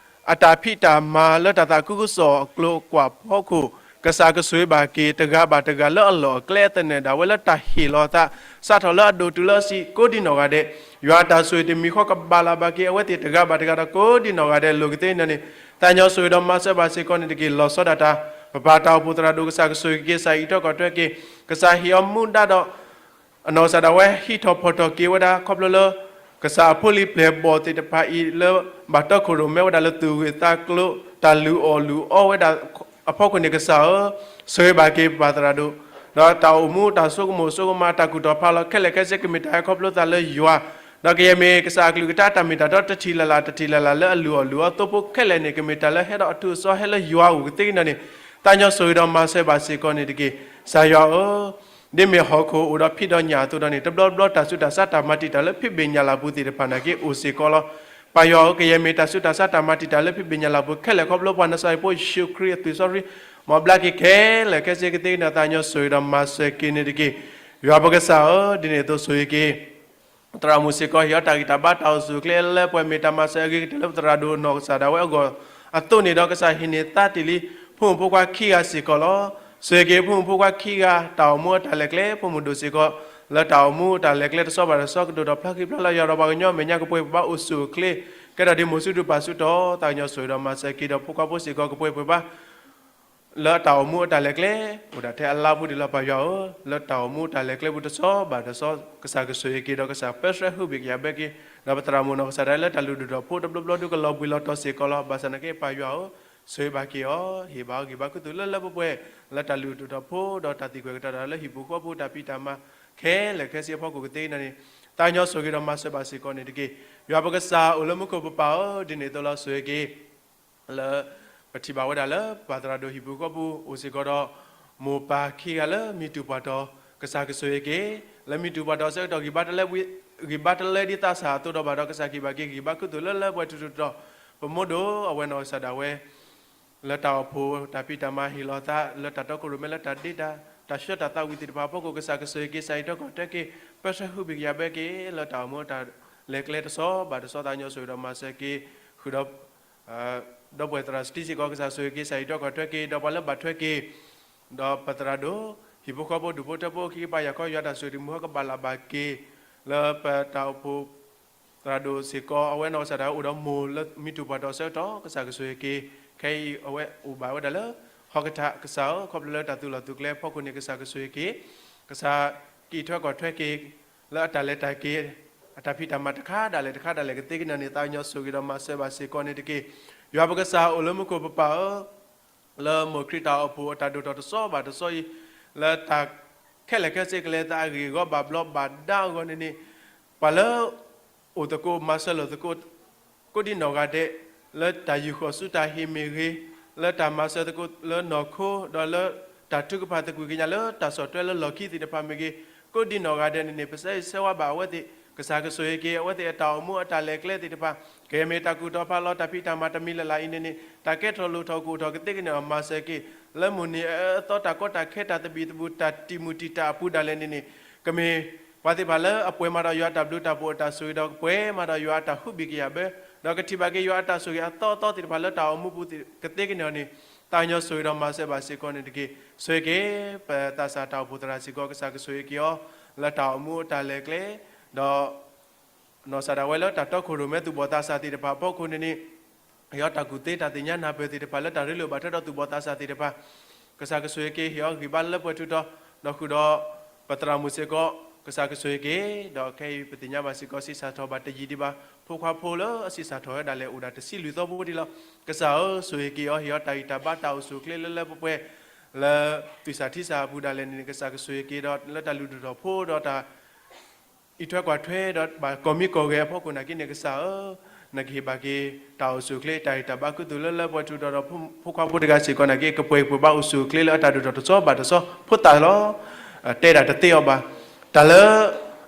အတၢ်ဖံးတၢ်မၤလၢတၢ်သးခုကစီၣ်အကျိၤအကွာ်ဖီခိၣ် ကစၢ်ကဆိၣ်ဂ့ၤဘၣ်က့ၤတဂၤဘၣ်တဂၤလၢအလီၢ်အကျဲသနၢၣ်ဒၣ်ဝဲလၢတၢ်ဟ့ၣ်လီၤအသး စးထီၣ်လၢအဒိၣ်တုၤလၢအဆံးကိးဒံနီၢ်ဂၤဒဲး, ယွၤတၢ်ဆိၣ်ဂ့ၤတမံၤဃီကဘၣ်လၢ်ဘၣ်က့ၤအဝဲသ့ၣ်တဂၤဘၣ်တဂၤဒီးကိးဒံနီၢ်ဂၤဒဲးလိၤကသ့န့ၣ်န့ၣ် သးကညီၤဆိၣ်ဂ့ၤဒီးမၤစၢၤဘၣ်စ့ၢ်ကီးန့ၣ်တက့ၢ်. လီၤဆီဒၣ်တၢ် ပပၢ်တၢ်အိၣ်ဖှိၣ်သရၣ်ဒိၣ် ကစၢ်ကဆိၣ်ဂ့ၤက့ၤ ကစၢ်အံးထွဲကွၢ်ထွဲက့ၤ ကစၢ်ဟ့ၣ်အီၤမူဒါဒီး အနီၢ်ကစၢ်ဒၣ်ဝဲဟံးထီၣ်ဖီၣ်ထီၣ်က့ၤဝဲဒၣ် ခီဖျိလၢ ကစၢ်အဖိလံၤပျဲၢ်ဘီၣ်သ့ၣ်တဖၣ်အံၤလၢ ဘၣ်တီခိၣ်ရိၣ်မဲဝဲဒၣ်လၢသူၣ်ဂ့ၢ်သးကျိၤ တၢ်လုၢ်အီၣ်လုၢ်အီဝဲဒၣ်အဖီခိၣ်န့ၣ် ကစၢ်ဧၢ, ဆိၣ်ဂ့ၤဘၣ်က့ၤပပၢ်သရၣ်ဒိၣ်, ဒီးတၢ်အိၣ်မူတၢ်ဆိကမိၣ်ဆိကမး တၢ်ကူၣ်ထီၣ်ဖးလီၤခဲလၢာ်ခဲဆ့ ကမ့ၢ်တၢ်ဟဲခီဖျိသးလၢယွၤ, ဒီးကယဲၢ်မ့ၢ်ကစၢ်အကလုၢ်ကထါတၢ်မ့ၢ်တၢ်တီတထံၣ်လၢ်လၢ်တထံၣ်လၢ်လၢ်လၢအလုၢ်အီၣ်လုၢ်အီသိဖိခဲလၢာ်န့ၣ် ကမ့ၢ်တၢ်လၢဟဲဒီးအထူးအစီဟဲလၢယွၤအအိၣ်ကသ့က့ၤန့ၣ်န့ၣ် သးကညီၤဆိၣ်ဂ့ၤဒီးမၤစၢၤဘၣ်စ့ၢ်ကီးန့ၣ်တက့ၢ်. ကစၢ်ယွၤဧၢ, ဒ်မ့ၢ်ဟီၣ်ခိၣ်အိၣ်ဒီးဖံးဒီးညၣ်အသိးဒီးန့ၣ် တဘျီဘျီတၢ်ဆူးတၢ်ဆါတၢ်မၤတံာ်တာ်လၢဖံးဘ့ၣ်ညၣ်လၤပူၤသ့ၣ်တဖၣ်နာ်က့အိၣ်စ့ၢ်ကီးလီၤ. ပၢ်ယွၤဧၢ, ကယဲၢ်မ့ၢ်တၢ်ဆူးတၢ်ဆါတၢ်မၤတံာ်တာ်လၢဖံးဘ့ၣ်ညၣ်လၤပူၤခဲလၢာ်ခီဖျိပှၤ နစၤရ့းဖိယ့ၣ်ၡူးခရံာ်အသွံၣ်စီဆှံ မ်အဘျါက့ၤခဲလၢာ်ခဲဆ့ကသ့က့ၤန့ၣ် သးကညီၤဆိၣ်ဂ့ၤဒီးမၤစၢၤက့ၤန့ၣ်တက့ၢ်. ယွၤပကစၢ်ဧၢ, ဒ်န့ၣ်အသိးဆိၣ်ဂ့ၤက့ၤ သရၣ်မုၣ်စ့ၢ်ကီး ဟ့ၣ်အီၤတၢ်ဂံၢ်တၢ်ဘါတၢ်အိၣ်ဆူၣ်အိၣ်ချ့လၢပှဲၤမ့ၢ်တၢ်မၤစၢၤအဂ့ၤကတၢၢ်လၢပသရၣ်ဒိၣ်နီၢ်ကစၢ်ဒၣ်ဝဲအဂီၢ်အသိးန့ၣ်ဒီး ကစၢ်ဟ့ၣ်န့ၢ်သါတ့ၢ်လံ ဖိမုၣ်ဖိခွါခံဂၤစ့ၢ်ကီးလီၤ. ဆိၣ်ဂ့ၤက့ၤဖိမုၣ်ဖိခွါခံဂၤ တၢ်အိၣ်မူအတၢ်လဲၤကျဲ ဖိမုၣ်ဒိၣ်စ့ၢ်ကီး လၢတၢ်အိၣ်မူအတၢ်လဲၤကျဲတစီဘၣ်တစီ ကဒိၣ်ထီၣ်ဖျါဃံဖျါလၤ ယွၤဒီးပှၤကညီမဲာ်ညါကပှဲၤပှဲၤဘၣ်အိၣ်ဆူၣ်အိၣ်ချ့ ကဲထီၣ်ဒ်မိၢ်ဆူၣ်ဒူပၢ်ဆူၣ်တီၤ သးကညီၤဆိၣ်ဂ့ၤဒီးမၤစၢၤက့ၤဒီး ဖိခွါဖိစ့ၢ်ကီးကပှဲၤပှဲၤဘၣ် လၢတၢ်အိၣ်မူအတၢ်လဲၤကျဲ အိၣ်ဒၣ်ထဲအလါပူၤဒံးလီၤ ပၢ်ယွၤဧၢ, လၢတၢ်အိၣ်မူအတၢ်လဲၤကျဲပူၤတစီဘၣ်တစီ ကစၢ်ကဆိၣ်ဂ့ၤက့ၤဒီးကစၢ်ပၢဆှၢဟုၣ်ဘ့ၣ်ကယၤဘၢက့ၤ ဒီးပသရၣ်မုၣ်နီၢ်ကစၢ်ဒၣ်လၢတၢ်လုၢ်ဒိၣ်ထီၣ်ဖိတဘျီဘျီဒုးကလီၤဘှံးလီၤတီၤစ့ၢ်ကီးလီၤ. ဘၣ်ဆၣ်နာ်က့ပၢ်ယွၤဧၢ, ဆိၣ်ဂ့ၤဘၣ်က့ၤအီၤ, ဟ့ၣ်ဘၣ်အီၤဂံၢ်ဘါကုသိုလ်လၢလၢပှဲၤပှဲၤ လၢတၢ်လုၢ်ထီၣ်ထီထီၣ်ဖိ ဒီးတၢ်သံကွၢ်ကတီၤတၢ်လၢဟံၣ်ပူၤဃီပူၤ တၢ်ဖံးတၢ်မၤခဲလၢာ်ခဲဆ့အဖီခိၣ်ကသ့ကညါန့ၣ်, သးကညီၤဆိၣ်ဂ့ၤဒီးမၤစၢၤဘၣ်စ့ၢ်ကီးန့ၣ်တက့ၢ်. ယွၤပကစၢ်အိၣ်လၢမူခိၣ်ပပၢ်ဧၢ, ဒ်န့ၣ်အသိးလီၤ ဆိၣ်ဂ့ၤက့ၤ လၢ ပထံၣ်ဘၣ်ဝဲဒၣ်လၢ ပၢ်သရၣ်ဒိၣ်ဟံၣ်ပူၤဃီပူၤအိၣ်စ့ၢ်ကီးဒီး မိၢ်ပၢ်ခံဂၤလၢမံတူၢ်ပှၢ်တီၤ, ကစၢ်ကဆိၣ်ဂ့ၤက့ၤ လၢမံတူၢ်ပှၢ်တီၤအဆၢကတီၢ် ဂံၢ်ဘါတလဲ ဂံၢ်ဘါတလဲဒ်သးစၢ်အသိးဒီးဘၣ်ဒီး ကစၢ်ဟ့ၣ်ဘၣ်က့ၤဂံၢ်ဘါကုသိုလ်လၢလၢပှဲၤပှဲၤထူထူတီၤတီၤ, ပမိၢ်ဒိၣ်အဝဲနီၢ်ကစၢ်ဒၣ်ဝဲ လၢတၢ်အိၣ်ဖှိၣ်တၢ်ဖံးတၢ်မၤဟ့ၣ်လီၤသး လၢတၢ်တီခိၣ်ရိၣ်မဲလၢတၢ်ဒ့တၢ် တၢ်ဆှၢတၢ်သးဝံၣ်သ့ၣ်တဖၣ်အဖီခိၣ် ကစၢ်ကဆိၣ်ဂ့ၤက့ၤ ကစၢ်အံးထွဲကွၢ်ထွဲက့ၤ ပၢဆှၢဟုၣ်ဘံၣ်ကယၤဘၢက့ၤ လၢတၢ်အိၣ်မူတၢ်လဲၤကျဲတဆီဘၣ်တဆီ သးကညီၤဆိၣ်ဂ့ၤဒီးမၤစၢၤက့ၤ ဃုာ်ဒီး ဒီပုၢ်ဝဲၢ်သရၣ်စတံစ့ၢ်ကီး ကစၢ်ဆိၣ်ဂ့ၤက့ၤ ကစၢ်အံးထွဲကွၢ်ထွဲက့ၤ ဒီးပှၤလၢဘၣ်ထွဲက့ၤ ဒီးပၢ်သရၣ်ဒိၣ် ဟံၣ်ဖိဃီဖိဒူၣ်ဖိထၢဖိခံကပၤ ယၤခီယွၤတၢ်ဆိၣ်ဂ့ၤတမုာ်ဟီကဘၣ်လၢ်ဘၣ်က့ၤ လၢပတၢ်အိၣ်ဖှိၣ် သရၣ်ဒိၣ်စ့ၢ်ကီး အဝဲနီၢ်ကစၢ်ဒၣ်ဝဲအိၣ်ဒီးမိၢ်လၢမံတူၢ်ပှၢ်တီၤအဆၢကတီၢ် ကစၢ်ကဆိၣ်ဂ့ၤက့ၤ ခဲအံၤအဝဲအိၣ်ဘၣ်ဝဲဒၣ်လၢ ဟီၣ်ကထၣ် ကစၢ်ဧၢ ခီဖျိလၢတၢ်သုးလီၢ်သုးကျဲအဖီခိၣ်န့ၣ် ကစၢ်ကဆိၣ်ဂ့ၤက့ၤ ကစၢ်ကအံးထွဲကွၢ်ထွဲက့ၤ လၢအတၢ်လဲၤတၢ်က့ၤ အတၢ်ဖံးတၢ်မၤတခါဒၣ်လဲာ်တခါဒၣ်လဲာ်ကသ့ကညါန့ၣ် သးကညီၤဆိၣ်ဂ့ၤဒီးမၤစၢၤဘၣ်စ့ၢ်ကီးန့ၣ်တက့ၢ်. ယွၤပကစၢ်အိၣ်လၢမူခိၣ်ပပၢ်ဧၢ လၢမိၢ်ခရံာ်တၢ်အိၣ်ဖှိၣ်အတၢ်ဒိၣ်ထီၣ်တဆီဘၣ်တဆီအံၤ လၢတၢ်ခဲလၢာ်ခဲဆ့ကလဲၤသးအဂ့ၢ်အဂီၢ်ဘၣ်ဘျီးဘၣ်ဒါအဂီၢ်န့ၣ်န့ၣ် ပှၤလၢ အိၣ်သကိးမၤစၢၤလိာ်သကိး ကိးဒံနီၢ်ဂၤဒဲး လၢတၢ်ယူာ်ဃီၤဆူတၢ်ဟ့ၣ်မ့ၢ်ဂ့ၤ, လၢတၢ်မၤစၢၤသကိးလၢနီၢ်ခိ ဒီးလၢတၢ်ထုကဖၣ်သကွံာ်ကညးလၢတၢ်ဆီၣ်ထွဲလၢလီၢ်ခံသ့ၣ်တဖၣ်မ့ၢ်ဂ့ၤ, ကိးဒံနီၢ်ဂၤဒဲးန့ၣ်န့ၣ် ပဆၢဂ့ၤဆၢဝါဘၣ်အဝဲသ့ၣ် ကစၢ်ကဆိၣ်ဂ့ၤက့ၤ အဝဲသ့ၣ်အတၢ်အိၣ်မူအတၢ်လဲၤကျဲသ့ၣ်တဖၣ် ကမ့ၢ်တၢ်ကူၣ်ထီၣ်ဖးလီၤတၢ်ဖံးတၢ်မၤတမံၤလၢ်လၢ်အံၤန့ၣ်န့ၣ် တၢ်ကဲထီၣ်လိၣ်ထီၣ်ကအိၣ်ထီၣ်ကသ့ကန့ၣ် မၤစၢၤက့ၤ လၢမိၢ်န့ၣ်အအၢအသီတၢ်ကီတၢ်ခဲတၢ်သဘံၣ်သဘုၣ် တၢ်တံာ်မုၢ်တံာ်တာ်အပူၤဒၣ်လဲာ်န့ၣ်န့ၣ် ကမ့ၢ် ပှၤသ့ၣ်တဖၣ်လၢအပှဲၤမးဒီးယွၤအတၢ်ဘျုးတၢ်ဖှိၣ်အတၢ်ဆိၣ်ဂ့ၤဒီး ကပှဲၤမးဒီးယွၤအတၢ်ဟုၣ်ဘံၣ်ကယာ်ဘၢ, ဒီးကထံၣ်ဘၣ်က့ၤယွၤအတၢ်ဆိၣ်ဂ့ၤအသီအသီသ့ၣ်တဖၣ်လၢတၢ်အိၣ်မူပူၤကသ့ကန့ၣ်န့ၣ် သးကညီၤဆိၣ်ဂ့ၤဒီးမၤစၢၤဘၣ်စ့ၢ်ကီးန့ၣ်တက့ၢ်. ဆိၣ်ဂ့ၤက့ၤ ပသးစၢ်တၢ်အိၣ်ဖှိၣ်သရၣ်စ့ၢ်ကီး ကစၢ်ကဆိၣ်ဂ့ၤက့ၤအီၤ လၢတၢ်အိၣ်မူအတၢ်လဲၤကျဲ ဒီး နီၢ်ကစၢ်ဒၣ်ဝဲလၢတၢ်တီခိၣ်ရိၣ်မဲသူၣ်ဘီၣ်သးစၢ်သ့ၣ်တဖၣ်အဖီခိၣ်န့ၣ်န့ၣ် ဟ့ၣ်အီၤတၢ်ကူၣ်သ့တၢ်သ့ၣ်ညါနၢ်ပၢၢ်သ့ၣ်တဖၣ်လၢတၢ်ရ့လိာ်ဘၣ်ထွဲဒီးသူၣ်ဘီၣ်သးစၢ်သ့ၣ်တဖၣ် ကစၢ်ကဆိၣ်ဂ့ၤက့ၤဟ့ၣ်အီၤဂံၢ်ဘါလၢပှဲၤထူတီၤ ဒီးဃုာ်ဒီး ပသရၣ်မုၣ်စ့ၢ်ကီး ကစၢ်ကဆိၣ်ဂ့ၤက့ၤ ဒီးခဲအံၤပသ့ၣ်ညါဘၣ်စ့ၢ်ကီး ဆံးစၢ်ထီၣ်ဘၣ်တယံာ်ဒံးဘၣ် ဖိခွါဖိလၢအဆံးစၢ်ထီၣ်ဝဲဒၣ်လဲာ်အိၣ်ဒၣ်တဆံလွံၢ်သီဖိဒံးလီၤ. ကစၢ်ဧၢ ဆိၣ်ဂ့ၤက့ၤအီၤ ဟ့ၣ်အီၤတၢ်ဂံၢ်တၢ်ဘါတၢ်အိၣ်ဆူၣ်အိၣ်ချ့လၢလၢပှဲၤပှဲၤ လၢသူၣ်စၢ်ထံစၢ်အပူၤဒၣ်လဲာ်န့ၣ် ကစၢ်ကဆိၣ်ဂ့ၤက့ၤဒီးလၢတၢ်လုၢ်ဒိၣ်ထီၣ်ဖိဒီးတၢ် အံးထွဲကွၢ်ထွဲဒီးဘၣ်ကီၢ်မံကီၢ်ဂဲၤအဖီခိၣ်နာ်က့န့ၣ် ကစၢ်ဧၢ, နကဟ့ၣ်ဘၣ်က့ၤ တၢ်အိၣ်ဆူၣ်အိၣ်ချ့ တၢ်ဂံၢ်တၢ်ဘါကုသိုလ်လၢလၢပှဲၤထူတီၤဒီး ဖိခွါဖိတဂၤစ့ၢ်ကီးနာ်က့ ကပှဲၤပှဲၤဘၣ်အိၣ်ဆူၣ်အိၣ်ချ့လၢအတၢ်ဒိၣ်ထီၣ်တဆီဘၣ်တဆီ ဖိသၣ်လီၤ. တဲဒၣ်တသ့အီၤဘၣ်. တၢ်လၢ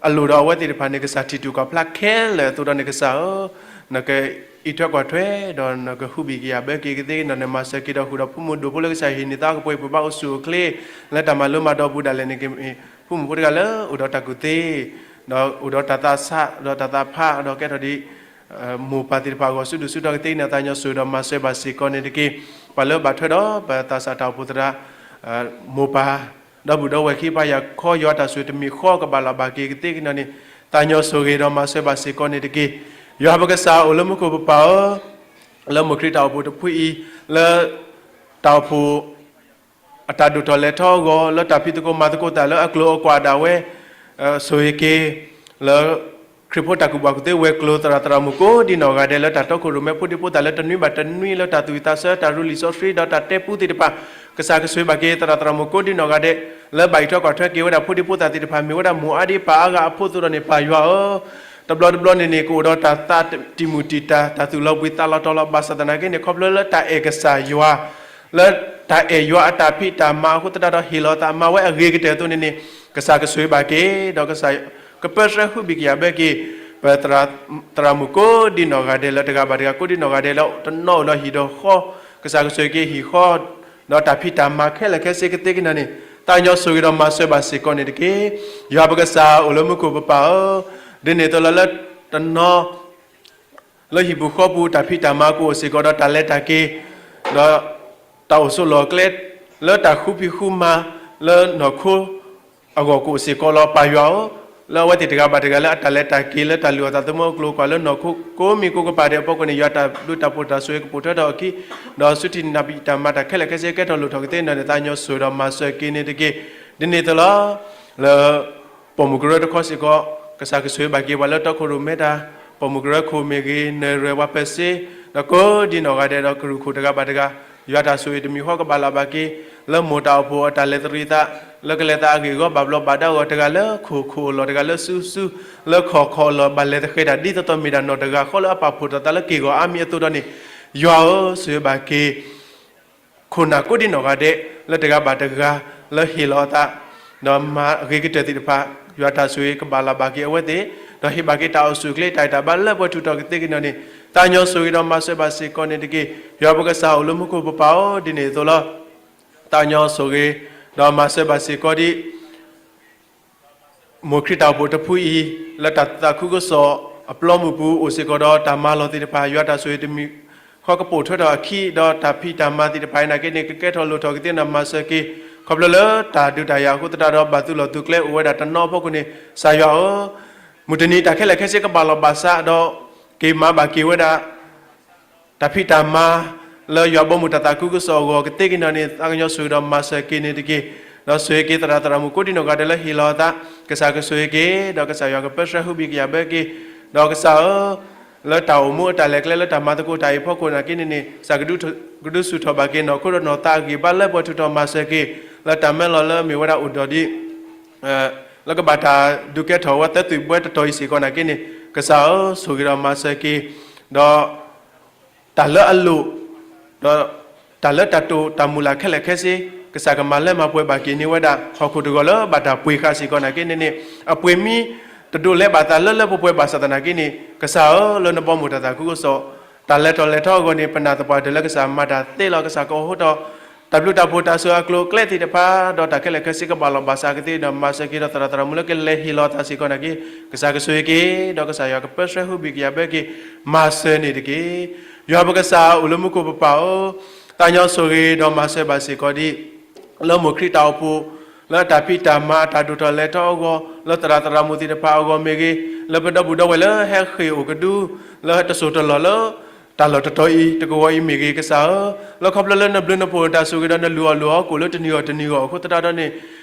အလိၣ်ဒီးအဝဲသ့ၣ်တဖၣ်န့ၣ် ကစၢ်ထံၣ်တူၢ်ကွၢ်ဖျါခဲလၢာ်အသိးဒီးန့ၣ် ကစၢ်ဧၢ, နကအံးထွဲကွၢ်ထွဲ ဒီးနကဟုၣ်ဘံၣ်ကယာ်ဘၢက့ၤကသ့ ဒီးနမၤစၢၤက့ၤဒီးဃုာ်ဒီးဖိမုၣ်ဒိၣ်ဖိလၢကစၢ်ဟ့ၣ်န့ၢ်သးကပှဲၤပှဲၤဘၣ်အိၣ်ဆူၣ်အိၣ်ချ့ လၢတၢ်မၤလိမၤဒိးပူၤဒၣ်လဲာ်န့ၣ် ကမ့ၢ်ဖိမုၣ်ဖိတဂၤလၢအိၣ်ဒီးတၢ်ကူၣ်သ့ ဒီးအိၣ်ဒီးတၢ်သးဆး ဒီးတၢ်သးဖး ဒီးကဲထီၣ်ဒ် မိၢ်ပၢ်သ့ၣ်တဖၣ်အဂီၢ်ဆူၣ်ဒူၣ်ဆူၣ်တီၤကသ့န့ၣ် သးကညီၤဆိၣ်ဂ့ၤဒီးမၤစၢၤဘၣ်စ့ၢ်ကီးန့ၣ်တက့ၢ်. ပှၤလၢဘၣ်ထွဲဒီးပသးစၢ်တၢ်အိၣ်ဖှိၣ်သရၣ် မိၢ်ပၢ် ဒီပုၢ်ဒီဝဲၢ်ခံပှၤ ယၤခီယွၤတၢ်ဆိၣ်ဂ့ၤတမံၤဃီကဘၣ်လၢ်ဘၣ်က့ၤကသ့ကန့ၣ်န့ၣ် သးကညီၤဆိၣ်ဂ့ၤဒီးမၤစၢၤဘၣ်စ့ၢ်ကီးန့ၣ်တက့ၢ်. ယွၤပကစၢ်အိၣ်လၢမူခိၣ်ပပၢ်ဧၢ, လၢမိၢ်ခရံာ်တၢ်အိၣ်ဖှိၣ်တဖုအံၤ လၢ တၢ်အိၣ်ဖှိၣ် အတၢ်ဒိၣ်ထီၣ်လဲၤထီအဂီၢ် လၢတၢ်ဖံးသကိးမၤသကိးတၢ်လၢအကျိၤအကွာ်ဒၣ်ဝဲ ဆိၣ်ဂ့ၤက့ၤ လၢ ခရံာ်ဖိတၢ်ကူၣ်ဘၣ်ကူၣ်သ့ဝဲၤကျိၤသရၣ်သရၣ်မုၣ်ကိးဒံနီၢ်ဂၤဒဲး လၢတၢ်တီခိၣ်ရိၣ်မဲဖိဒံဖိသၣ်လၢတနွံဘၣ်တနွံ လၢတၢ်သူၣ်ဝံၣ်သးဆၢတၢ်ရူလံာ်စီဆှံဒီးတၢ်တဲပူသ့ၣ်တဖၣ် ကစၢ်ကဆိၣ်ဂ့ၤဘၣ်က့ၤသရၣ်သရၣ်မုၣ်ကိးဒံနီၢ်ဂၤဒဲး လၢဘၣ်အံးထွဲကွၢ်ထွဲက့ၤဝဲဒၣ်ဖိဒံဖိသၣ်သ့ၣ်တဖၣ် မ့ၢ်ဝဲဒၣ်မိၢ်အါဒံပၢ်အါဂၤအဖိအသိးဒီးန့ၣ် ပၢ်ယွၤဧၢ, တဘျီတဘျီန့ၣ်န့ၣ် ကအိၣ်ဒီးတၢ်သးတံၢ်မုၢ်တံာ်တာ် တၢ်သူၣ်လီၤဘှံးသးလီၤတီၤလီၤ ဘၣ်ဆၣ်သနာ်က့န့ၣ် ခီဖျိလၢတၢ်အဲၣ် ကစၢ်ယွၤ လၢတၢ်အဲၣ်ယွၤအတၢ်ဖံးတၢ်မၤအဃိသတးဒီး ဟ့ၣ်လီၤသးမၤဝဲအဂ့ၤကတၢၢ်အသိးန့ၣ်န့ၣ် ကစၢ်ကဆိၣ်ဂ့ၤဘၣ်က့ၤ ဒီးကစၢ်ကပၢဆှၢဟုၣ်ဘံၣ်ကယာ်ဘၢက့ၤ ပသရၣ်မုၣ်ကိးဒံနီၢ်ဂၤဒဲး လၢတဂၤဘၣ်တဂၤကိးဒံနီၢ်ဂၤဒဲး လၢတနီၤအိၣ်ဒီးဟံၣ်ဒီးဃီ ကစၢ်ကဆိၣ်ဂ့ၤက့ၤဟံၣ်ဃီ ဒီးတၢ်ဖံးတၢ်မၤခဲလၢာ်ခဲဆ့ကသ့ကန့ၣ်န့ၣ် သးကညီၤဆိၣ်ဂ့ၤဒီးမၤစၢၤဘၣ်စ့ၢ်ကီးန့ၣ်တက့ၢ်. ယွၤပကစၢ်အိၣ်လၢမူခိၣ်ပပၢ်ဧၢ, ဒ်န့ၣ်အသိးလီၤ လၢတနီၤ လၢဟံၣ်ပူၤဃီပူၤ တၢ်ဖံးတၢ်မၤကအိၣ်စ့ၢ်ကီးဒီးတၢ်လဲၤတၢ်က့ၤ ဒီးတၢ်အိၣ်ဆိးလီၢ်ကျဲ လၢတၢ်ဃုဖံးဃုမၤ လၢနီၢ်ခိ အဂီၢ်ကအိၣ်စ့ၢ်ကီးလီၤ. ပၢ်ယွၤဧၢ, လၢအဝဲသ့ၣ်တဂၤဘၣ်တဂၤလၢအတၢ်လဲၤတၢ်က့ၤ လၢတၢ်လုၢ်အီၣ်သးသမူအကျိၤအကွာ်လၢနီၢ်ခိကိးမံၤကိးကပၤဒဲးအဖီခိၣ်န့ၣ် ယွၤတၢ်ဘျုးတၢ်ဖှိၣ်တၢ်ဆိၣ်ဂ့ၤကပိာ်ထွဲထီၣ်အခံ ဒီးဆူထံၣ်နၢ်ပံာ်တၢ်မၤတၢ်ခဲလၢာ်ခဲဆ့ကဲထီၣ်လိၣ်ထီၣ်ကသ့န့ၣ် သးကညီၤဆိၣ်ဂ့ၤဒီးမၤစၢၤက့ၤန့ၣ်တက့ၢ်. ဒ်န့ၣ်အသိးလီၤ လၢ ပိာ်မုၣ်ကရၢတခီစ့ၢ်ကီး ကစၢ်ကဆိၣ်ဂ့ၤဘၣ်က့ၤပှၤလၢတီခိၣ်ရိၣ်မဲတၢ် ပိာ်မုၣ်ကရၢခိၣ်မ့ၢ်ဂ့ၤ နၢ်ရွဲၣ်ပှၤပၢၤစ့ ဒီးကိးဒံနီၢ်ဂၤဒဲးဒီးကရူၢ်ခိၣ်တဂၤဘၣ်တဂၤ, ယွၤတၢ်ဆိၣ်ဂ့ၤတမံၤဃီကဘၣ်လၢ်ဘၣ်က့ၤ, လၢမိၢ်တၢ်အိၣ်ဖှိၣ်အတၢ်လဲၤသရံးသး, လၢကလဲၤသးအဂ့ၢ်အဂီၢ်ဘၣ်ဘျီးဘၣ်ဒါအဂီၢ်, တဂၤလၢခိၣ်ခိၣ်အလီၢ်, တဂၤလၢစုစု, လၢခီၣ်ခီၣ်အလီၢ်, ဘၣ်လဲၤသဃဲၤတၢ်ဒ်သိးသိးမ့ၢ်ဒၣ်နီၢ်တဂၤဃီလၢအပာ်ဖှိၣ်ထီၣ်သးလၢက့ၢ်ဂီၤအါမံၤအသိးဒီးန့ၣ်, ယွၤဧၢ, ဆိၣ်ဂ့ၤဘၣ်က့ၤ ခိၣ်နၢ်ကိးဒံနီၢ်ဂၤဒဲး လၢတဂၤဘၣ်တဂၤ လၢဟ့ၣ်လီၤအသး ဒီးမၤအဂ့ၤကတၢၢ်သ့ၣ်တဖၣ်, ယွၤတၢ်ဆိၣ်ဂ့ၤကဘၣ်လၢ်ဘၣ်က့ၤအဝဲသ့ၣ်, ဒီးဟ့ၣ်ဘၣ်က့ၤတၢ်အိၣ်ဆူၣ်အိၣ်ချ့ တၢ်အဲၣ်တၢ်ဘၣ်လၢပှဲၤထူၣ်ထီၣ်ကသ့က့ၤနီၢ်န့ၣ်, သးကညီၤဆိၣ်ဂ့ၤဒီးမၤစၢၤဘၣ်စ့ၢ်ကီးန့ၣ်တက့ၢ်. ယွၤပကစၢ်အိၣ်လၢမူခိၣ်ပပၢ်ဧၢ, ဒ်န့ၣ်အသိးလီၤ. သးကညီၤဆိၣ်ဂ့ၤ ဒီးမၤစၢၤဘၣ်စ့ၢ်ကီးဒံး မိၢ်ခရံာ်တၢ်အိၣ်ဖှိၣ်တဖုအံၤ, လၢတၢ်သးခုကစီၣ်အပျီမုၢ်ပူၤ အိၣ်စ့ၢ်ကီးဒီးတၢ်မၤလီၢ်သ့ၣ်တဖၣ်, ယွၤတၢ်ဆိၣ်ဂ့ၤတမံၤဃီကပိာ်ထွဲထီၣ်အခံ, ဒီးတၢ်ဖံးတၢ်မၤသ့ၣ်တဖၣ်အံၤနာ်က့န့ၣ် ကကဲထီၣ်လိၣ်ထီၣ်ကသ့နီၢ် မၤစၢၤက့ၤ, ခီဖျိလၢတၢ်ဒုးတၢ်ယၤအဃိသတးဒီး ဘၣ်သုးလီၢ်သုးကျဲအိၣ်ဝဲဒၣ်တနီၤအဖီခိၣ်န့ၣ်, ကစၢ်ယွၤဧၢ, မုၢ်တနံၤတၢ်ခဲလၢာ်ခဲဆ့ကဘၣ်လီၤဘၣ်စးဒီး က့ၤမၤဘၣ်က့ၤဝဲဒၣ် တၢ်ဖံးတၢ်မၤ လၢယွၤဘီမုၢ်တၢ်သးခုကစီၣ်အဂီၢ်ကသ့က့ၤနီၢ်န့ၣ်, သးကညီၤဆိၣ်ဂ့ၤဒီးမၤစၢၤက့ၤန့ၣ်တက့ၢ်. ဒီးဆိၣ်ဂ့ၤက့ၤသရၣ်သရၣ်မုၣ်ကိးဒံနီၢ်ဂၤဒဲးလၢဟ့ၣ်လီၤအသး, ကစၢ်ကဆိၣ်ဂ့ၤက့ၤ, ဒီးကစၢ်ယွၤကပၢဆှၢဟုဘံၣ်ကယာ်ဘၢက့ၤ, ဒီးကစၢ်ဧၢ, လၢတၢ်အိၣ်မူအတၢ်လဲၤကျဲလၢတၢ်မၤသကိးတၢ်အံၤအဖီခိၣ်နာ်က့န့ၣ်န့ၣ်, ကစၢ်ကဒုးဆူၣ်ထီၣ်ဘၣ်က့ၤနီၢ်ခိဒီးနီၢ်သးအဂံၢ်ဘါလၢပှဲၤထူၣ်ထီၣ် မၤစၢၤက့ၤ, လၢတၢ်မၢလီၤလၢမ့ၢ်ဝဲဒၣ်အိၣ်ဒီးဒ် လၢကဘၣ်တၢ်ဒုးကဲထီၣ်ဝဲသၢသုးဘှဲတတီၤအံၤစ့ၢ်ကီးနာ်က့န့ၣ်, ကစၢ်ဧၢ, ဆိၣ်ဂ့ၤဒီးမၤစၢၤက့ၤ, ဒီး တၢ်လၢအလိၣ်, ဒီးတၢ်လၢတၢ်တိာ်တၢ်မုၢ်လၢ်ခဲလၢာ်ခဲဆ့, ကစၢ်ကမၤလၢမၤပှဲၤဘၣ်က့ၤန့ၢ်ဝဲဒၣ် ဟီၣ်ခိၣ်တဂီၤလၢဘၣ်တၢ်ပှ့ၤဃာ်စ့ၢ်ကီးနာ်က့န့ၣ်န့ၣ်, အပှ့ၤမံတဒိးလဲဘၣ်သးလၢလၢပှဲၤပှဲၤဘၣ်ဆၣ်သနာ်က့န့ၣ်, ကစၢ်ဧၢ, လၢနဘီမုၢ်တၢ်သးခုကစီၣ် တၢ်လဲၤထီၣ်လဲၤထီအဂီၢ်န့ၣ် ပနာ်သပှၢ်တၢၢ်လၢကစၢ်မၤတၢ်သ့လီၤ. ကစၢ်ကအိးထီၣ် တၢ်ဘျုးတၢ်ဖှိၣ်တၢ်ဆိၣ်အကျိၤအကျဲသ့ၣ်တဖၣ်, ဒီးတၢ်ခဲလၢာ်ခဲဆ့ကဘၣ်လီၤဘၣ်စးကသ့ဒီး မၤစၢၤက့ၤဒီးသရၣ်သရၣ်မုၣ်လၢကလဲၤဟ့ၣ်လီၤသးစ့ၢ်ကီးနာ်က့, ကစၢ်ကဆိၣ်ဂ့ၤက့ၤ, ဒီးကစၢ်ယွၤကပၢဆှၢဟုဘံၣ်ကယာ်ဘၢက့ၤ, မၤစၢၤန့ၣ်တက့ၢ်. ယွၤပကစၢ်အိၣ်လၢမူခိၣ်ပပၢ်ဧၢ, သးကညီၤဆိၣ်ဂ့ၤဒီးမၤစၢၤဘၣ်စ့ၢ်ကီးဒံး လၢမိၢ်ခရံာ်တၢ်အိၣ်ဖှိၣ်, လၢတၢ်ဖံးတၢ်မၤတၢ်ဒိၣ်ထီၣ်လဲၤထီအဂီၢ်, လၢသရၣ်သရၣ်မုၣ်သ့ၣ်တဖၣ်အဂီၢ်မ့ၢ်ဂ့ၤ, လၢပဒီပုၢ်ဒီဝဲၢ်လၢဟဲဃ့ၢ်အိၣ်ကဒု, လၢတစိၢ်တလီၢ်လၢ တၢ်လီၢ်တတီၤအံၤ တကဝီၤအံၤမ့ၢ်ဂ့ၤ, ကစၢ်ဧၢ, လၢခီဖျိလၢနဘျုးနဖှိၣ်တၢ်ဆိၣ်ဂ့ၤဒီးနလူၤအီၣ်လူၤအီကိၣ်လၢတနံၤအီၤတနံၤအီၤအဃိသတးဒီးန့ၣ်,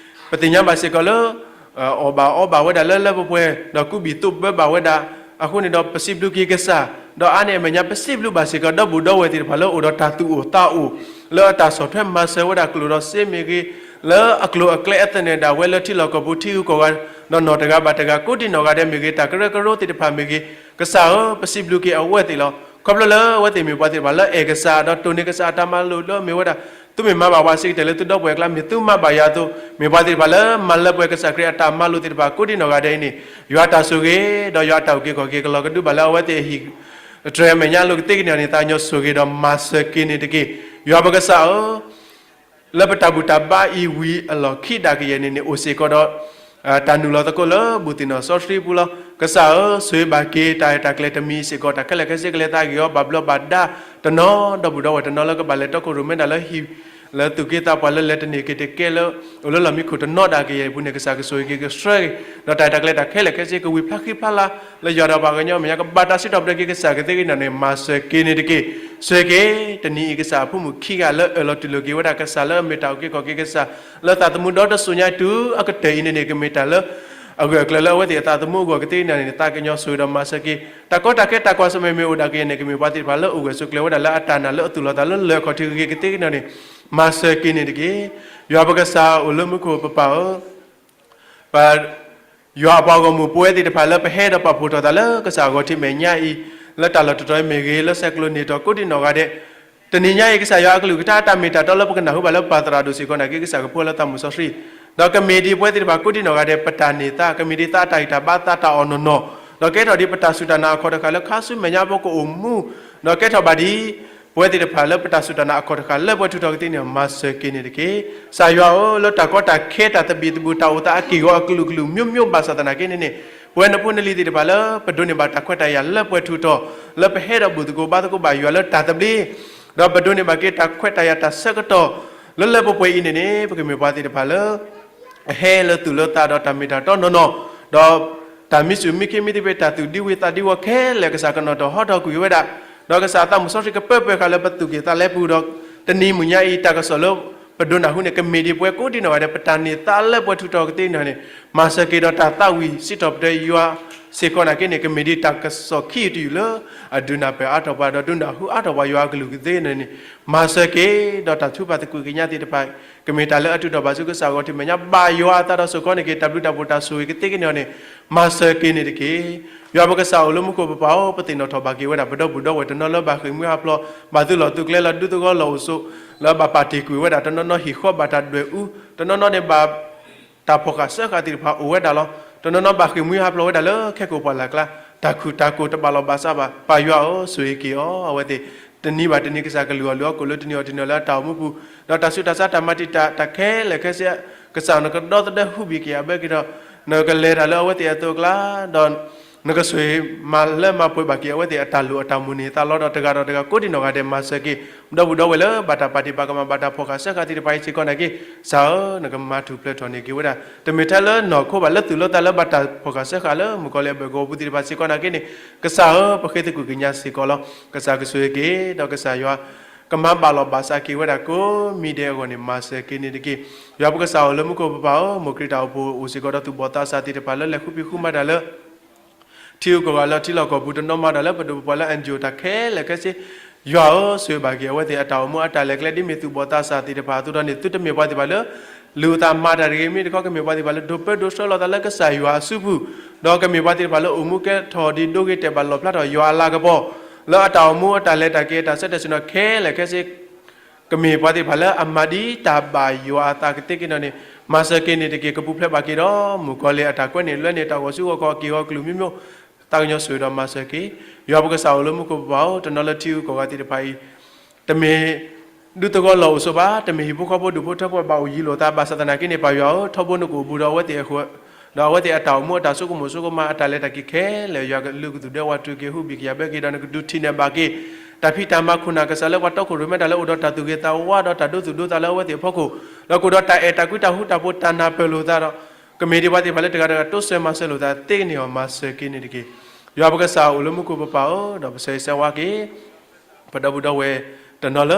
ပသ့ၣ်ညါဘၣ်စ့ၢ်ကီးလၢ အီၣ်ဘၣ်အီဘၣ်ဝဲဒၣ်လၢလၢပှဲၤပှဲၤ, ဒီးကူးဘံၣ်သိးဘၢဘၣ်ဝဲဒၣ်, အဃိန့ၣ်ဒီးပစံးဘျုးက့ၤကစၢ်, ဒီးအါန့ၢ်အမဲာ်ညါ ပစံးဘျုးဘၣ်စ့ၢ်ကီး ဒီပုၢ်ဒီဝဲၢ်သ့ၣ်တဖၣ်လၢအိၣ်ဒီးတၢ်သူၣ်အိၣ်သးအိၣ်, လၢအတၢ်ဆီၣ်ထွဲမၤစၢၤဝဲဒၣ်ကျိၣ်ဒီးစ့မ့ၢ်ဂ့ၤ, လၢအကျိၤအကျဲအသနၢၣ်ဒၣ်ဝဲလၢထံလီၢ်ကီၢ်ပူၤထံဂုၤကီၢ်ဂၤ, ဒီးနီၢ်တဂၤဘၣ်တဂၤ ကိးဒံနီၢ်ဂၤဒဲးမ့ၢ်ဂ့ၤ, တၢ်ကရၢကရိသ့ၣ်တဖၣ်မ့ၢ်ဂ့ၤ, ကစၢ်ဧၢ, ပစံးဘျုးက့ၤအဝဲသ့ၣ်လီၤ. ခီဖျိလၢအဝဲသ့ၣ်မ့ၢ်ပှၤသ့ၣ်တဖၣ်လၢအဲၣ်ကစၢ် ဒီးတိၢ်န့ၢ်ကစၢ်အတၢ်မၤလိာ်ဒီးမ့ၢ်ဝဲဒၣ် သုမ့ၢ်မၤဘၣ်ပှၤစ့ၢ်ကီးတၢ်လၢသုဒီပုၢ်ဝဲၢ်အကျါ မ့ၢ်သုမၤဘၣ်ယွၤအသိး, မ့ၢ်ပှၤသ့ၣ်တဖၣ်လၢမၤလၢပှဲၤကစၢ်ခရံာ်အတၢ်မၤလိာ်သ့ၣ်တဖၣ် ကိးဒံနီၢ်ဂၤဒဲးအံၤန့ၣ်, ယွၤတၢ်ဆိၣ်ဂ့ၤ ဒီးယွၤတၢ်အုၣ်က့ၤခီၣ်က့ၤကလီၤကဒုဘၣ်လၢအဝဲသ့ၣ်အဟံၣ် တြဲၤအမဲာ်ညါလိာ်ကသ့က့ၤန့ၣ်န့ၣ် သးကညီၤဆိၣ်ဂ့ၤဒီးမၤစၢၤက့ၤန့ၣ်တက့ၢ်. ယွၤပကစၢ်ဧၢ, လၢပတၢ်ဘူၣ်တၢ်ဘါအံၤဝံၤအလီၢ်ခံဒၣ်ကယဲၢ်န့ၣ်န့ၣ် အိၣ်စ့ၢ်ကီးဒီး တၢ်နုာ်လီၤသကိးလၢဘူၣ်သ့ၣ်နီၣ်စီဆှံပူၤလီၤ. ကစၢ်ဧၢ, ဆိၣ်ဂ့ၤဘၣ်က့ၤတၢ်အဲၣ်တၢ်ကျဲၤတမံၤစ့ၢ်ကီး တၢ်ခဲလၢာ်ခဲဆ့ကလဲၤသးဂ့ၢ်အီၤ ဘၣ်ဘျီးဘၣ်ဒါတနီၤ ဒီပုၢ်ဒီဝဲၢ်တနီၤလၢကဘၣ်လဲၤတီခိၣ်ရိၣ်မဲဒၣ်လၢဟံၣ် လၢသူၣ်က့သးပှၢ်လၢလဲၤတန့ၢ်က့ၤတကဲလၢ အိၣ်လၢလီၢ်မံခိၣ်တနီၤဒၣ်ကယဲၢ်အပူၤန့ၣ် ကစၢ်ကဆိၣ်ဂ့ၤက့ၤကဆှၢက့ၤ, ဒီးတၢ်အဲၣ်တၢ်ကျဲၤတၢ်ခဲလၢာ်ခဲဆ့ကဝံၤဖျါဃံဖျါလၤ လၢယွၤဒီးပှၤကညီအမဲာ်ညါ ကဘၣ်တၢ်စံးထီၣ်ပတြၢၤက့ၤကစၢ်ကသ့က့ၤန့ၣ်န့ၣ် မၤစၢၤက့ၤန့ၣ်တက့ၢ်. ဆိၣ်ဂ့ၤက့ၤ တနံၤအံၤကစၢ်အဖိမုၣ်ခံဂၤလၢအၢၣ်လီၤတူၢ်လိာ်က့ၤဝဲဒၣ်ကစၢ်လၢအမ့ၢ်တၢ်အုၣ်က့ၤခီၣ်က့ၤကစၢ် လၢသးသမူဒီတစိၤညါတုၤအကတၢၢ်အံၤန့ၣ်န့ၣ် ကမ့ၢ်တၢ်လၢ အဂၢၢ်အကျၢၤလၢအဝဲသ့ၣ်အသးသမူအဂီၢ်ကသ့က့ၤန့ၣ်န့ၣ် သးကညီၤဆိၣ်ဂ့ၤဒီးမၤစၢၤက့ၤ တၢ်ကီတၢ်ခဲတၢ်ကွၢ်ဆၢၣ်မဲာ်မ့ၢ်အိၣ်ဒၣ်ကယဲၢ်န့ၣ် ကမ့ၢ်ပှၤသ့ၣ်တဖၣ်လၢအိၣ်ဂၢၢ်ဆိးကျၢၤဝဲဒၣ်လၢအတၢ်နာ်လၢအသူၣ်လီၤသးလၢလၢၢ်ခီၣ်ထံးဂ့ၤကသ့က့ၤန့ၣ်န့ၣ် မၤစၢၤက့ၤန့ၣ်တက့ၢ်. ယွၤပကစၢ်အိၣ်လၢမူခိၣ်ပပၢ်ဧၢ ပ ယွၤအပှၤဂီၢ်မုၢ်ပဝဲသ့ၣ်တဖၣ်လၢပဟဲဒီးပာ်ဖှိၣ်ထီၣ်သးလၢကစၢ်အဂီၢ်ထံးမဲာ်ညါအံၤ, လၢတၢ်လီၢ်တတီၤအံၤမ့ၢ်ဂ့ၤ, လၢဆဲးကျိးန့ၢ်တီၤကိးဒံနီၢ်ဂၤဒဲး, တနံၤညါအံၤ ကစၢ်ယွၤအကလုၢ်ကထါအတၢ်မ့ၢ်တၢ်တီလၢပကနၢ်ဟူဘၣ်လၢပပၢ်သရၣ်ဒိၣ်စ့ၢ်ကီးနာ်က့ ကစၢ်ကဖှူလၢသးမုၢ်စီဆှံ, ဒီးကမ့ၢ်ဒ်ပဝဲသ့ၣ်တဖၣ်ကိးဒံနီၢ်ဂၤဒဲး ပတၢ်န့ၢ်သါ, ကမ့ၢ်ဒ်သးအတၢ်ဂံၢ်တၢ်ဘါသးတၢ်အီၣ်နီၢ်နီၢ်, ဒီးကဲထီၣ်ဒ်ပတၢ်စူၢ်တၢ်နာ်အခီၣ်တဃာ်လၢခါဆူမဲာ်ညါပကအိၣ်မူ, ဒီးကဲထီၣ်ဘၣ်ဒ် ပဝဲသ့ၣ်တဖၣ်လၢပတၢ်စူၢ်တၢ်နာ်အခီၣ်တဃာ်လၢပှဲၤထူးထီၣ်ကသ့န့ၣ် မၤစၢၤက့ၤန့ၣ်တက့ၢ်. ကစၢ်ယွၤဧၢ, လၢတၢ်ကီတၢ်ခဲတၢ်သဘံၣ်သဘုၣ်တၢ်အိၣ်သးအက့ၢ်အဂီၤအကလုာ်ကလုာ် မျိုးမျိုး ဘၣ်ဆၣ်သနာ်က့န့ၣ်န့ၣ်, ပဝဲနဖိနလံၤသ့ၣ်တဖၣ်လၢပဒိးန့ၢ်ဘၣ်တၢ်ခွဲးတၢ်ယာ်လၢပှဲၤထူးထီၣ်, လၢပဟဲဒီးဘူၣ်သကိးဘါသကိးဘၣ်ယွၤလၢတၢ်သဘျ့, ဒီးပဒိးန့ၢ်ဘၣ်က့ၤတၢ်ခွဲးတၢ်ယာ်တၢ်ဆၢကတီၢ် လၢလၢပှဲၤပှဲၤအံၤန့ၣ်န့ၣ် ပကမ့ၢ်ပှၤသ့ၣ်တဖၣ်လၢ အဟဲလၢသူၣ်လၢသးဒီးတၢ်မ့ၢ်တၢ်တီနီၢ်နီၢ်, ဒီးတၢ်မံဆူၣ်မံခ့မံသပ့ၤ တၢ်သူၣ်ဒံဝံသးဒံဝီၤခဲလၢာ် ကစၢ်ကနီၣ်တၢ်ဟီထီၣ်ကွံာ်ဝဲဒၣ်, ဒီးကစၢ်အသးမုၢ်စီဆှံကပၢပှဲၤဃာ်လၢပသူၣ်ကံၢ်သးလဲပူၤဒီး တနံၤမုၢ်ညါအံၤ တၢ်ကစီၣ်လၢပဒိးနၢ်ဟူန့ၣ် ကမ့ၢ်ဒ်ပဝဲကိးဒံနီၢ်ဂၤဒဲး ပတၢ်န့ၢ်သါလၢပှဲၤထူးထီၣ်ကသ့နီၢ်န့ၣ်, မၤစၢၤက့ၤဒီးတၢ်သးဝံၣ်စံးထီၣ်ပတြၢၤယွၤ စ့ၢ်ကီးနာ်က့န့ၣ် ကမ့ၢ်ဒ်တၢ်ကစီၣ်ခံတယုၢ်လၢ အဒုးနၢ်ပၢၢ်အါထီၣ်ပှၤ ဒီးဒုးနၢ်ဟူအါထီၣ်ပှၤယွၤအကလုၢ်ကသ့န့ၣ်န့ၣ်, မၤစၢၤက့ၤ ဒီးတၢ်ထုကဖၣ်သကွံာ်ကညးသ့ၣ်တဖၣ် ကမ့ၢ်တၢ်လၢအတုၤထီၣ်ဘၣ်ဆူကစၢ်ဂီၢ်ထံးမဲာ်ညါ ဘၣ်ယွၤအသးဒီးစိာ်ဃီန့ၢ်က့ၤ တၢ်ဘျုးတၢ်ဖှိၣ်တၢ်ဆိၣ်ဂ့ၤကသ့ကန့ၢ်အီၤန့ၣ်, မၤစၢၤက့ၤန့ၣ်တက့ၢ်. ယွၤပကစၢ်အိၣ်လၢမူခိၣ်ပပၢ်ဧၢ, ပသ့ၣ်နီၣ်ထီၣ်ဘၣ်က့ၤဝဲဒၣ် ပဒီပုၢ်ဒီဝဲၢ်တနီၤလၢဘၣ်ဃ့ၢ်မှံဟးဖျိး ဘၣ်သုးလီၢ်သုးကျဲလၢဒူသဝီလီၢ်အိၣ်ဆိး လၢဘၣ်ပာ်တ့ၢ်ကွံာ်ဝဲဒၣ် တနီၤနီၤဟံၣ်ဃီဘၣ်တၢ်ဒွဲၣ်အူ, တနီၤနီၤန့ၣ်ဘၣ် တၢ်ဖီၣ်ဃာ်စၢဃာ်သ့ၣ်တဖၣ်အိၣ်ဝဲဒၣ်လီၤ. တနီၤနီၤဘၣ်ဃ့ၢ်မှံဟးဖျိးဝဲဒၣ်လၢခဲကိာ်ပှၢ်လၢ်ကျါ တၢ်ခူၣ်တၢ်ကိၢ်တဘၣ်လီၢ်ဘၣ်စးဘၣ် ပၢ်ယွၤဧၢ ဆိၣ်ဂ့ၤက့ၤအီၤ အဝဲသ့ၣ် တနံၤဘၣ်တနံၤကစၢ်ကလုၢ်အီၣ်လုၢ်အီကိၣ်လၢတနံၤအီၤတနံၤလၢအတၢ်အိၣ်မူပူၤ, ဒီးတၢ်ဆူးတၢ်ဆါတၢ်မၤတံာ်တာ်တၢ်ခဲလၢာ်ခဲဆ့ ကစၢ်နကဒီသဒၢဟူးဘံၣ်က့ၤအဘၢက့ၤဒီး နကလဲၤတၢ်လၢအဝဲသ့ၣ်အသိးအကျါ ဒီး နကဆိၣ်မၤလၢမၤပှဲၤဘၣ်က့ၤအဝဲသ့ၣ်အတၢ်လိၣ်အတၢ်မုၢ်န့ၢ်သးလီၤဒီး တဂၤဒီးတဂၤကိးဒံနီၢ်ဂၤဒဲးမၤစၢၤက့ၤ ဒီပုၢ်ဒီဝဲၢ်လၢဘၣ်တၢ်ပာ်တ့ၢ်ပာ်ကမၣ်ဘၣ်တၢ်ဖီၣ်ဃာ်စၢဃာ်သ့ၣ်တဖၣ်အံၤစ့ၢ်ကီးနာ်က့ ကစၢ်ဧၢ နကမၤထူၣ်ဖျဲးထီၣ်န့ၢ်က့ၤဝဲဒၣ် တမ့ၢ်ထဲလၢနီၢ်ခိဘၣ်လၢသုးလၢသးလၢဘၣ်တၢ်ဖီၣ်ဃာ်စၢဃာ်လၢမုၣ်ကီၤလံၢ်အဘၢၣ်ကဝီၤပူၤသ့ၣ်တဖၣ်စ့ၢ်ကီးနာ်က့န့ၣ် ကစၢ်ဧၢ ပဃ့သကွံာ်ကညးစ့ၢ်ကီးလီၤ. ကစၢ်ကဆိၣ်ဂ့ၤက့ၤ ဒီးကစၢ်ယွၤ ကမၤဘၣ်လီၢ်ဘၣ်စးက့ၤဝဲဒၣ်ကိးမံၤဒဲးအဂီၢ်န့ၣ် မၤစၢၤက့ၤန့ၣ်တက့ၢ်. ယွၤပကစၢ်အိၣ်လၢမူခိၣ်ပပၢ်ဧၢ, မိၢ်ခရံာ်တၢ်အိၣ်ဖှိၣ်အိၣ်စ့ၢ်ကီးဒီးသူၣ်ဘီၣ်သးစၢ်သ့ၣ်တဖၣ်လၢလဲၤဃုဖံးဃုမၤတၢ်လၢ ထံဂုၤကီၢ်ဂၤလၢထံလီၢ်ကီၢ်ပူၤ တနီၤမၤတၢ်လၢပဒိၣ်ပပှၢ်လၢ NGO တၢ်ခဲလၢာ်ခဲဆ့ ယွၤဧၢ ဆိၣ်ဂ့ၤဘၣ်က့ၤအဝဲသ့ၣ်အတၢ်အိၣ်မူအတၢ်လဲၤကျဲ ဒ်မ့ၢ်သူၣ်ဘီၣ်သးစၢ်သ့ၣ်တဖၣ်အသိးဒီးန့ၣ် သုတမ့ၢ်ပှၤသ့ၣ်တဖၣ်လၢ လူၤအသးမၤတၢ်တဂ့ၤ, မ့ၢ်တခီကမ့ၢ်ပှၤသ့ၣ်တဖၣ်လၢ ဒိးပၢဒိးဆှၢလီၤသးလၢကစၢ်ယွၤအစုပူၤ, ဒီးကမ့ၢ်ပှၤသ့ၣ်တဖၣ်လၢအိၣ်မူကဲထီၣ်ဒ်ဒိဂ့ၤတဲာ်ဘၣ်လီၣ်ဖျါထီၣ်ယွၤအလၤကပီၤ လၢအတၢ်အိၣ်မူအတၢ်လဲၤတၢ်က့ၤအတၢ်ဆၢတဲာ်ဆၢနီၤခဲလၢာ်ခဲဆ့ ကမ့ၢ်ပှၤသ့ၣ်တဖၣ်လၢအမၤဒ်တၢ်ဘၣ်ယွၤအသးကသ့က့ၤနီၤန့ၣ် မၤစၢၤက့ၤန့ၣ်တက့ၢ်. ကပူၤဖျဲးဘၣ်က့ၤဒီး မုၣ်ကီၤလံၢ်အတၢ်ကွဲးန့ၣ်လွဲန့ၣ် တၢ်ဂီၤဆူဂီၤခီအက့ၢ်အဂီၤကလုာ်မိမိၢ်, သးကညီၤဆိၣ်ဂ့ၤဒီးမၤစၢၤက့ၤ ယွၤပကစၢ်အိၣ်လၢမူခိၣ်ပပၢ်ဧၢ, တနီၤလၢထံဂုၤကီၢ်ဂၤသ့ၣ်တဖၣ်အံၤ တမ့ၢ် ဒူသဝီလီၢ်အိၣ်ဆိးဘၣ်, တမ့ၢ်ဟံၣ်ဖိဃီဖိဒူၣ်ဖိထၢဖိဘၣ်အိၣ်ယံၤလိာ်သးဘၣ်ဆၣ်သနာ်က့န့ၣ် ပၢ်ယွၤဧၢ, ထီဘိနကအိၣ်ဘူးဒီးအဝဲသ့ၣ်အဃၢၤ, ဒီးအဝဲသ့ၣ်အတၢ်အိၣ်မူအတၢ်ဆိကမိၣ်ဆိကမးအတၢ်လဲၤတၢ်က့ၤခဲလၢာ် ယွၤကလုးကသူၣ်ဒဲဝးတြူာ်က့ၤဟူးဘံၣ်က့ၤယၤဘၢက့ၤဒီး နကဒုးထံၣ်န့ၢ်ဘၣ်က့ၤ တၢ်ဖံးတၢ်မၤခိၣ်နၢ်ကစၢ်လၢပှၤတီခိၣ်ရိၣ်မဲတၢ်လၢအိၣ်ဒီးတၢ်သူၣ်ဂ့ၤသးဝါဒီးတၢ်ဒိသူၣ်ဒိသးလၢအဝဲသ့ၣ်အဖီခိၣ်, ဒီးကအိၣ်ဒီးတၢ်အဲၣ်တၢ်ကွံတၢ်ဃူတၢ်ဖိးတၢ်နၢ်ပၢၢ်လိာ်သးဒီး ကမ့ၢ်ဒ်ပှၤသ့ၣ်တဖၣ်လၢတဂၤတဂၤတိစၢၤမၤစၢၤလိာ်သးသ့န့ၣ်အီၤ မၤစၢၤက့ၤန့ၣ်တက့ၢ်. ယွၤပကစၢ်အိၣ်လၢမူခိၣ်ပပၢ်ဧၢ, ဒီးပဆၢဂ့ၤဆၢဝါက့ၤ ပဒီပုၢ်ဒီဝဲၢ်တနီၤလၢ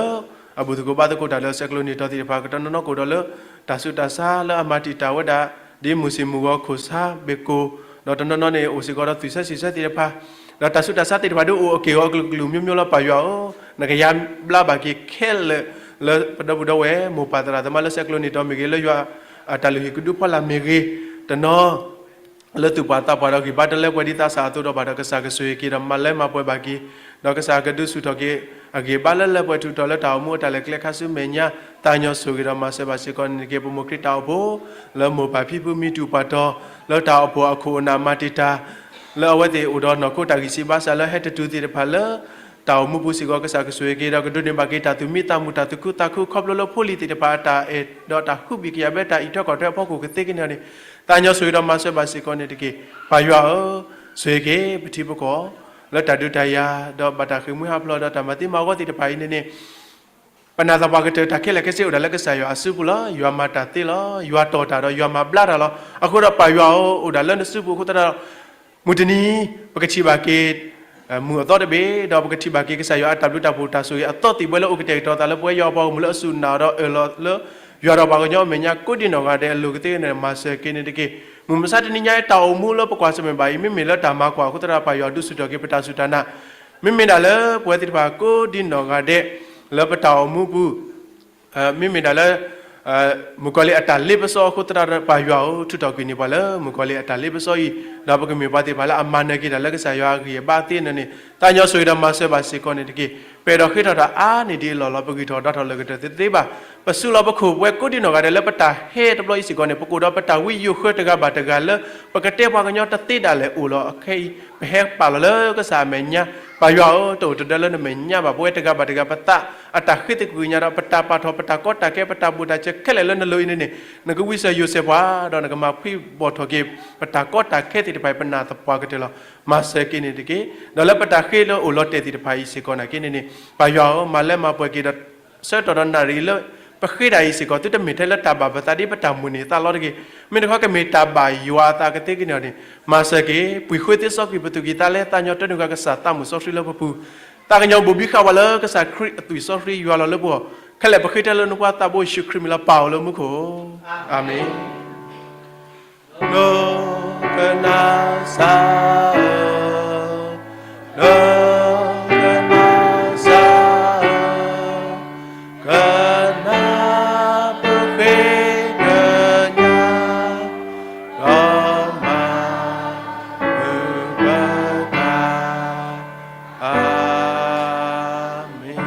အဘူၣ်သကိးဘါသကိးတၢ်လၢဆဲးကျိးနံၣ်ထီၣ်သ့ၣ်တဖၣ် ကတနီၤနီၤကအိၣ်ဒီးလၢ တၢ်ဆူးတၢ်ဆါလၢအမၤတံာ်တာ်ဝဲဒၣ် ဒ်မုၢ်ဆ့ၣ်မုၢ်ဂီၤခိၣ်ဆါဘ့ၣ်ကိၣ်, ဒီးတနီၤနီၤန့ၣ် အိၣ်စ့ၢ်ကီးဒီးသွံၣ်ဆၢဆံၣ်ဆၢသ့ၣ်တဖၣ်, ဒီးတၢ်ဆူးတၢ်ဆါသ့ၣ်တဖၣ်ဒ်အိၣ်အက့ၢ်အဂီၤကလုာ်ကလုာ်မျိုးမျိုးလီၤ ပၢ်ယွၤဧၢ, နကယါဘျါဘၣ်က့ၤခဲလၢာ်လၢပဒီပုၢ်ဒီဝဲၢ် မိၢ်ပၢ်သရၣ်သမါလၢဆဲးကျိးနံၣ်ထီၣ်မ့ၢ်ဂ့ၤ လၢယွၤအတၢ်လုၢ်ဟံၣ်ကဒုဖီလာ်မ့ၢ်ဂ့ၤ, တနီၤ လၢသူၣ်ပှၢ်သးပှၢ်ဒီးဂံၢ်ဘါတလၢပှဲၤဒ်သးစၢ်အသိးဒီးဘၣ်ဒီး ကစၢ်ကဆိၣ်ဂ့ၤက့ၤဒီးမၤလၢမၤပှဲၤဘၣ်က့ၤ, ဒီးကစၢ်ကဒုးဆူၣ်ထီၣ်က့ၤ အဂံၢ်ဘါလၢလၢပှဲၤထူးထီၣ်လၢတၢ်အိၣ်မူအတၢ်လဲၤကျဲခါဆူမဲာ်ညါ, သးကညီၤဆိၣ်ဂ့ၤဒီးမၤစၢၤဘၣ်စ့ၢ်ကီးန့ၣ်တက့ၢ်. ပမိၢ်ခရံာ်တၢ်အိၣ်ဖှိၣ် လၢမိၢ်ပၢ်ဖံဖုမံတူၢ်ပှၢ်တီၤ လၢတၢ်အိၣ်ဖှိၣ်အခိၣ်အနၢ်မၤတံာ်တာ် လၢအဝဲသ့ၣ်အိၣ်ဒီးနီၢ်ခိတၢ်ဂံၢ်စၢ်ဘါစၢ်လၢဟဲတတုၤသ့ၣ်တဖၣ်လၢ တၢ်အိၣ်မူပူၤစ့ၢ်ကီး ကစၢ်ကဆိၣ်ဂ့ၤက့ၤဒီးကဒိးန့ၢ်ဘၣ်က့ၤတၢ်သူၣ်မံသးမုာ်တၢ်သူၣ်ခုသးခု ခီဖျိလၢဖိလံၤသ့ၣ်တဖၣ်အတၢ်အဲၣ်ဒီးတၢ်ဟူးဘံၣ်က့ၤယၤဘၢတၢ်အံးထွဲကွၢ်ထွဲအဖီခိၣ်ကသ့ကန့ၢ်န့ၣ်, သးကညီၤဆိၣ်ဂ့ၤဒီးမၤစၢၤဘၣ်စ့ၢ်ကီးန့ၣ်တက့ၢ်. ပၢ်ယွၤဧၢ, ဆိၣ်ဂ့ၤက့ၤပထံပကီၢ် လၢတၢ်ဒုးတၢ်ယၤ ဒီးဘၣ်တၢ်ဃ့ၢ်မှံဟးဖျိးဒီးတၢ်မၤသံမၤဂီၤသ့ၣ်တဖၣ်အံၤန့ၣ်န့ၣ် ပနာ်သပှၢ်ကတၢၢ်တၢ်ခဲလၢာ်ခဲဆ့အိၣ်ဒၣ်လၢကစၢ်ယွၤအစုပူၤလီၤ. ယွၤမၤတၢ်သ့လီၤ. ယွၤတီၢ်တၢ်ဒီးယွၤမၤဘျါတၢ်လီၤ. အဃိဒီးပၢ်ယွၤဧၢ, အိၣ်ဒၣ်လၢနစုပူၤအဃိသတးဒီး မုၢ်တနံၤ ပကထံၣ်ဘၣ်က့ၤ မုၢ်အသီတဘ့ၣ်, ဒီးပကထံၣ်ဘၣ်က့ၤကစၢ်ယွၤအတၢ်ဘျုးတၢ်ဖှိၣ်တၢ်ဆိၣ်ဂ့ၤအသီသံၣ်ဘှဲလၢအိၣ်ကတဲာ်ကတီၤသးလၢပဝဲယွၤအပှၤဂီၢ်မုၢ်လၢအစူၢ်နာ်ဒီးအၢၣ်လီၤလၢ ယွၤဒီးပှၤကညီအမဲာ်ညါကိးဒံနီၢ်ဂၤဒဲးအလိၤကသ့န့ၣ် မၤစၢၤက့ၤန့ၣ်တက့ၢ်. မုၢ်မဆါတနံၤညါအံၤတၢ်အိၣ်မူလၢပကွၢ်ဆၢၣ်မဲာ်ဘၣ်အံၤ မ့မ့ၢ်လၢတၢ်မၤကွၢ်အဃိသတးဒီး ပၢ်ယွၤဒုးဆူၣ်ထီၣ်က့ၤပတၢ်စူၢ်တၢ်နာ် မ့မ့ၢ်ဒၣ်လၢပဝဲသ့ၣ်တဖၣ်ကိးဒံနီၢ်ဂၤဒဲး လၢပတၢ်အိၣ်မူပူၤ မ့မ့ၢ်ဒၣ်လၢ မုၣ်ကီၤလံၢ်အတၢ်လ့ပစီအဃိသတးဒီး ပၢ်ယွၤဧၢ, ထုးထီၣ်ကွံာ်န့ၢ်ပှၤလၢမုၣ်ကီၤလံၢ်အတၢ်လ့ပစီအံၤ, ဒီးပကမ့ၢ်ပှၤသ့ၣ်တဖၣ်လၢအမၤနၢၤက့ၤတၢ်လၢကစၢ်ယွၤအဂံၢ်အဘါသ့န့ၣ်န့ၣ်, သးကညီၤဆိၣ်ဂ့ၤဒီးမၤစၢၤဘၣ်စ့ၢ်ကီးန့ၣ်တက့ၢ်. ပအဲၣ်ဒိးဃ့ထီၣ်တၢ်အါန့ၢ်ဒ်အလီၢ်လီၤ, ပဂံၢ်ထီၣ်ဒွးထီၣ်လၢာ်ကတၢၢ်သ့သ့ဘၣ်. ပစူးလီၤပခိၣ်ပဝဲကိးဒံနီၢ်ဂၤဒဲးလၢပတၢ်ဟဲတဘျီအံၤစ့ၢ်ကီးန့ၣ် ပကအိၣ်ဒီးပတၢ်ဝံယိၤဃၢတဂၤဘၣ်တဂၤလၢ ပကတဲပှၤကညီတသ့ဒၣ်လဲာ်အိၣ်လီၤ. အခဲအံၤ ပဟဲပာ်လီၤလၢကစၢ်အမဲာ်ညါ, ပၢ်ယွၤဧၢ, တအိၣ်တဒၢလၢနမဲာ်ညါဘၣ်. ပဝဲတဂၤဘၣ်တဂၤ ပသးအတၢ်ဃ့သကွံာ်ကညးဒီး ပတၢ်ပာ်ထီၣ် ပတၢ်ကီတၢ်ခဲ ပတၢ်ဘိၣ်တၢ်စၢၤခဲလၢာ်လၢနလိၤအံၤန့ၣ်န့ၣ် နကဝံစၢၤယိာ်စဲးပှၤ ဒီးနကမၤဖှံဘီၣ်ထီၣ်က့ၤ ပတၢ်ကီတၢ်ခဲသ့ၣ်တဖၣ်အံၤ ပနာ်သပှၢ်ကတၢၢ်လီၤ. မၤစၢၤက့ၤန့ၣ်တက့ၢ်. ဒီးလၢပတၢ်ဃ့လၢအိၣ်လီၤတဲာ်သ့ၣ်တဖၣ်အံၤစ့ၢ်ကီးနာ်က့န့ၣ်န့ၣ် ပၢ်ယွၤဧၢ, မၤလၢမၤပှဲၤက့ၤဒီး ဆၢကတီၢ်ဒီးနၣ်ရံၣ်လၢ ပဃ့တၢ်အံၤစ့ၢ်ကီး သုတမ့ၢ်ထဲလၢတၢ်ဘၣ်ပသးဒ်ပတၢ်မုၢ်န့ၢ်သးလီၤတဂ့ၤ. မ့ၢ်တခီကမ့ၢ်တၢ်ဘၣ်ယွၤအသးကသ့ကန့ၣ်န့ၣ် မၤစၢၤက့ၤ ပှံၤဃ့သ့စီကွံာ်ပသူၣ်ကံၢ်သးလဲ သးကညီၤတၢ်နုာ်ဂၤကစၢ်သးမုၢ်စီဆှံလၢပပူၤ သးကညီၤဘိၣ်ဘံဃာ်ဝဲလၢကစၢ်ခရံာ်အသွံၣ်စီဆှံယွၤလီၤလၢပဂီၢ် ခဲလၢာ်ပဃ့ထဲလၢနဖိခွါသးဘိယ့ၣ်ၡူးခရံာ်မံၤလီၤ. ပၢ်အိၣ်လၢမူခိၣ်ဧၢ, အၤမ့ၣ်. လၢကနၣ်စၢ်ဧၢ, ကနၣ်ပဃ့ကညး, ဒီးမၤမုာ်ပတၢ်, အၤမ့ၣ်.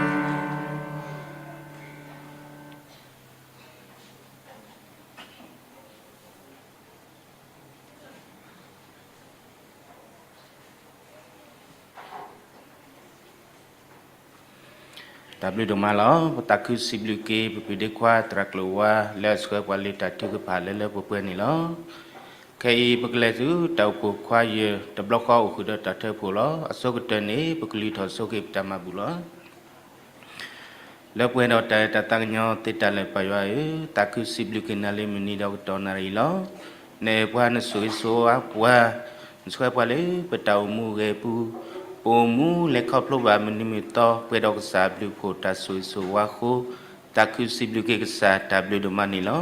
တၢ်ဘျုးဒိၣ်မးလီၤ. ပသးခုစံးဘျုးက့ၤ ပပုၢ်ဒ့ခွါ သရၣ်ကျိၤဝါ လၢအဆှၢပှၤလၢတၢ်ထုကဖၣ်လၢလၢပှဲၤပှဲၤန့ၣ်လီၤ. ခဲအံၤပကလဲၤဆူတၢ်အိၣ်ဖှိၣ်ခွါယၢၢ် တဘျီဃီအိၣ်ဃုာ်ဒီးတၢ်ထၢဖှိၣ်လီၤ. အဆိကတၢၢ်န့ၣ် ပကလုၢ်ထီၣ်ဆိက့ၤပတၢ်မၤဘူၣ်လီၤ. လၢပှဲၤဒီးတၢ်အဲၣ်တၢ်သးကညီၤသ့တၢ်လၢာ် ပၢ်ယွၤဧၢ, သးခုစံးဘျုးက့ၤနၤလၢမုၢ်နံၤဒီးကတီၢ်နၣ်ရံၣ်လီၤ. နအဲၣ်ပှၤ နဆိၣ်ဂ့ၤဆိၣ်ဝါပှၤ, နဆှၢပှၤလၢပတၢ်အိၣ်မူအဂ့ၢ်အပူၤ, ပအိၣ်မူလဲၤခီဖျိဘၣ်မုၢ်နံၤမုၢ်သီ ပှဲၤဒီးကစၢ်အဘျုးအဖှိၣ်တၢ်ဆိၣ်ဂ့ၤဆိၣ်ဝါအဃိ, သးခုစံးဘျုးက့ၤကစၢ်တၢ်ဘျုးဒိၣ်မးန့ၣ်လီၤ.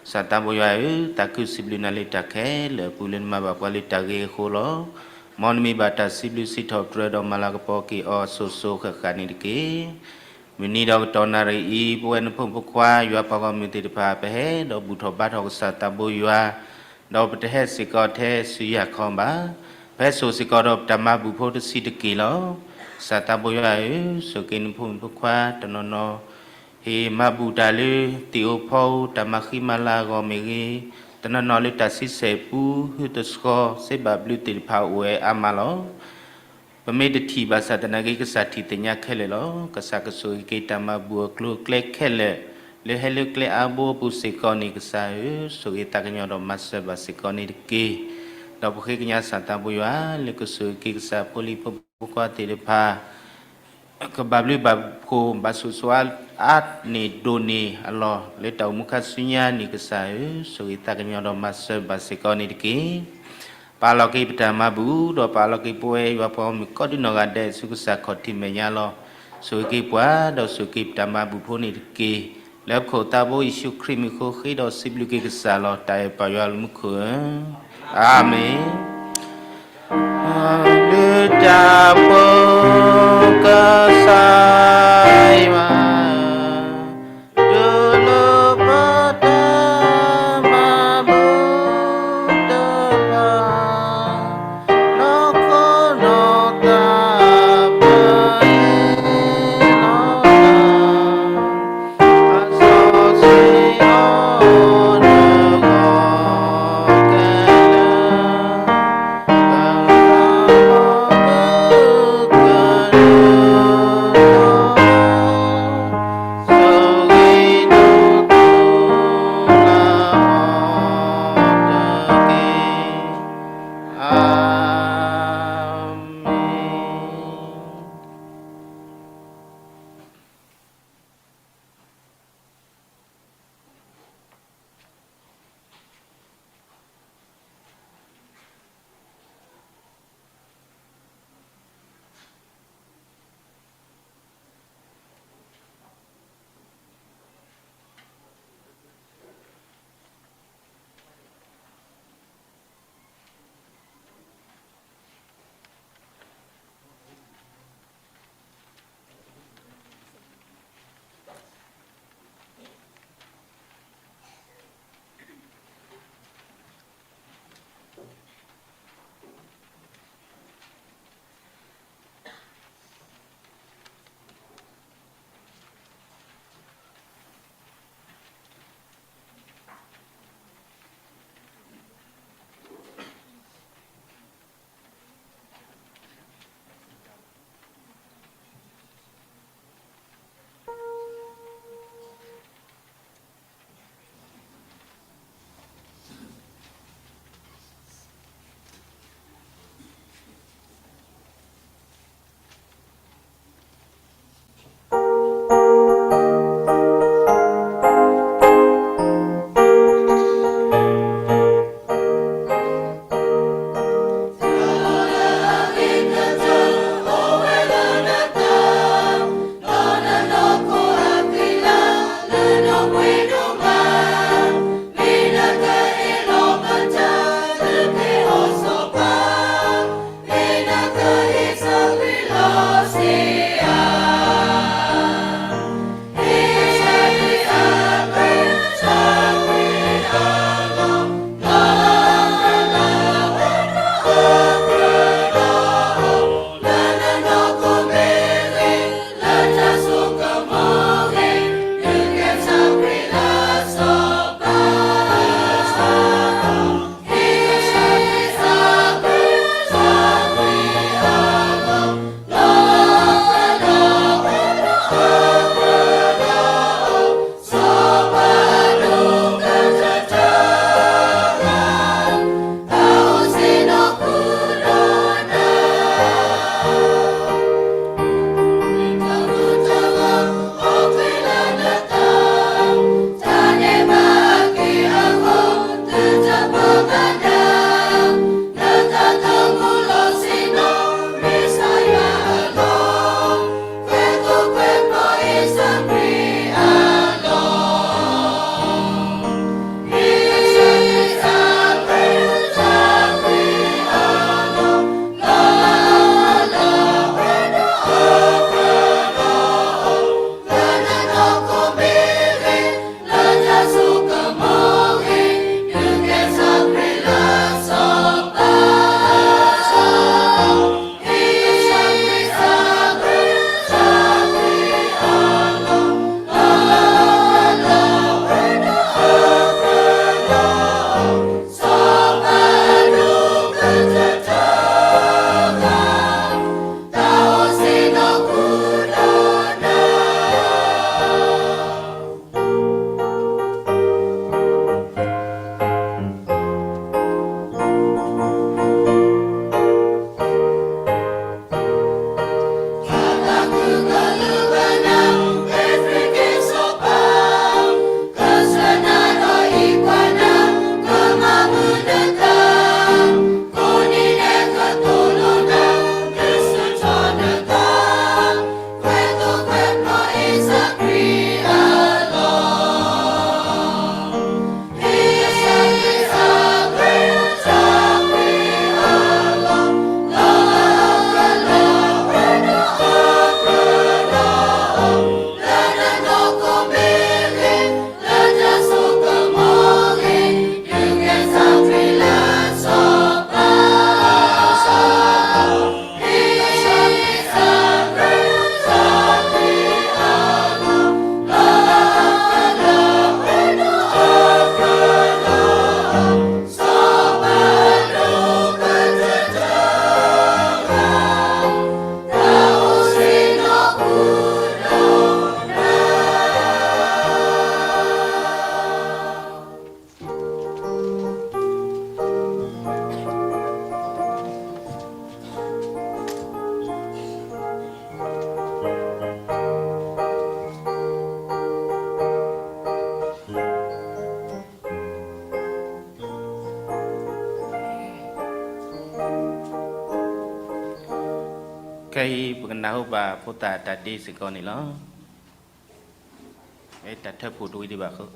ကစၢ်သးဘိယွၤဧၢ, သးခုစံးဘျုးနၤလၢတၢ်ခဲလၢာ်အပူၤလၢနမၤဘၣ်ပှၤလၢတၢ်ဂ့ၤအဃိလီၤ. မ်နမံၤဘၣ်တၢ်စံးဘျုးစံးထီၣ်ပတြၢၤဒီးမၤလၤကပီၤက့ၤအီၤအစိၤစိၤဃၣ်ဃၣ်န့ၣ်တက့ၢ်. မုၢ်နံၤဒီးကတီၢ်နၣ်ရံၣ်အံၤ ပဝဲနဖိမုၣ်ဖိခွါ ယွၤပှၤဂီၢ်မုၢ်သ့ၣ်တဖၣ် ပဟဲဒီးဘူၣ်ထီၣ်ဘါထီၣ်ကစၢ်သးဘိယွၤ, ဒီးပတဟဲစ့ၢ်ကီးထဲဆူယၢ်ခီဘၣ်. ပဟဲစိာ်စ့ၢ်ကီးဒီးပတၢ်မၤဘူၣ်ဖိတဆံးတက့ၢ်လီၤ. ကစၢ်သးဘိယွၤဧၢ, ဆိၣ်ဂ့ၤနဖိမုၣ်ဖိခွါတနီၤနီၤ ဟ့ၣ်မၤဘူၣ်တၢ်လၢသ့ၣ်ဧိၤဖီဧိၤ တၢ်မၤဃံမၤလၤအဂီၢ်မ့ၢ်ဂ့ၤ, တနီၤနီၤလၢတၢ်ဆံဆဲၣ်ပူ ဟုသဆှီ စ့ဘၣ်ဘျုးသ့ၣ်တဖၣ်အိၣ်ဝဲအါမးလီၤ. ပမ့ၢ်တထံၣ်ဘၣ်ဆၣ်သနာ်က့ ကစၢ်ထံၣ်သ့ၣ်ညါခဲလၢာ်လီၤ. ကစၢ်ကဆိၣ်ဂ့ၤက့ၤတၢ်မၤဘူၣ်အကျိၤအကျဲခဲလၢာ် လၢဟဲလၢကျဲအါဘိအပူၤစ့ၢ်ကီးန့ၣ် ကစၢ်ဧၢ, ဆိၣ်ဂ့ၤသးကညီၤဒီးမၤစၢၤဘၣ်စ့ၢ်ကီးန့ၣ်တက့ၢ်. ဒီးပဃ့ကညးကစၢ်သးဘိယွၤ လၢကဆိၣ်ဂ့ၤက့ၤကစၢ်ဖိလံၤဖိဖိခွါသ့ၣ်တဖၣ် ကဘၣ်ဘျုးဘၣ်ဖှိၣ်ဘၣ်ဆိၣ်ဂ့ၤဆိၣ်ဝါအါန့ၢ်ဒိၣ်န့ၢ်အလီၢ် လၢတၢ်အိၣ်မူခါဆူညါန့ၣ် ကစၢ်ဧၢ, ဆိၣ်ဂ့ၤသးကညီၤဒီးမၤစၢၤဘၣ်စ့ၢ်ကီးန့ၣ်တက့ၢ်. ပာ်လီၤက့ၤပတၢ်မၤဘူၣ် ဒီးပာ်လီၤက့ၤပဝဲယွၤပှၤဂီၢ်မုၢ်ကိးဒံနီၢ်ဂၤဒဲး ဆူကစၢ်ခီၣ်ထံးမဲာ်ညါလီၤ. ဆိၣ်ဂ့ၤက့ၤပှၤ ဒီးဆိၣ်ဂ့ၤက့ၤပတၢ်မၤဘူၣ်ဖိန့ၣ်တက့ၢ်. လၢပခိၣ်သးဘိယ့ၣ်ၡူးခရံာ်မံၤအဃိ ဃ့ဒီးစံးဘျုးက့ၤကစၢ်လီၤ. တၢ်အဲၣ်ပၢ်ယွၤလၢမူခိၣ်ဧၢ, အၤမ့ၣ်. လုၢ်တၢ်ဖိကစၢ်ယွၤ, တူၢ်လိာ်ပတၢ်မၤဘူၣ်တဖၣ်, နီၢ်ခိနီၢ်သးပှၢ်န့ၣ်လီၤ. ခဲအံၤ ပကနၢ်ဟူဘၣ်ဖိသၣ်တၢ်ဒ့စ့ၢ်ကီးန့ၣ်လီၤ. တၢ်ထၢဖှိၣ်တဝံၤဒံးဘၣ်အဃိ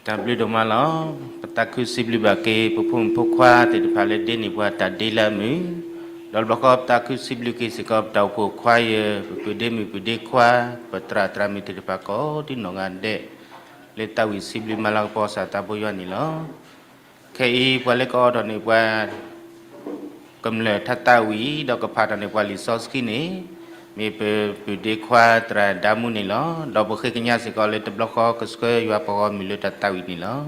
တၢ်ဘျုးဒိၣ်မးလီၤ. ပသးခုစံးဘျုးဘၣ်က့ၤ ပဖိမုၣ်ဖိခွါသ့ၣ်တဖၣ်လၢဒ့န့ၢ်ပှၤတၢ်ဒ့လၢအမုာ်, ဒီးတဘျီဃီပသးခုစံးဘျုးက့ၤစ့ၢ်ကီး ပတၢ်အိၣ်ဖှိၣ်ခွါယဲၢ် ပပုၢ်ဒ့မုၣ်ပုၢ်ဒ့ခွါ, ပသရၣ်သရၣ်မုၣ်သ့ၣ်တဖၣ်ကိးဒ်နီၢ်ဂၤဒဲး, လၢသးဝံၣ်စံးဘျုးမၤလၤကပီၤကစၢ်သးဘိယွၤန့ၣ်လီၤ. ခဲအံၤပှၤလၢကအိးထီၣ်န့ၢ်ပှၤ ကမျၢၢ်ထါသးဝံၣ် ဒီးကဖးထီၣ်န့ၢ်ပှၤလံာ်စီဆှံန့ၣ် မ့ၢ်ပပုၢ်ဒ့ခွါသရၣ်ဒါမူန့ၣ်လီၤ. ဒီးပဃ့ကညးစ့ၢ်ကီးလၢ တဘျီဃီကဆှၢယွၤပဂီၢ်မုၢ်လၢတၢ်သးဝံၣ်န့ၣ်လီၤ.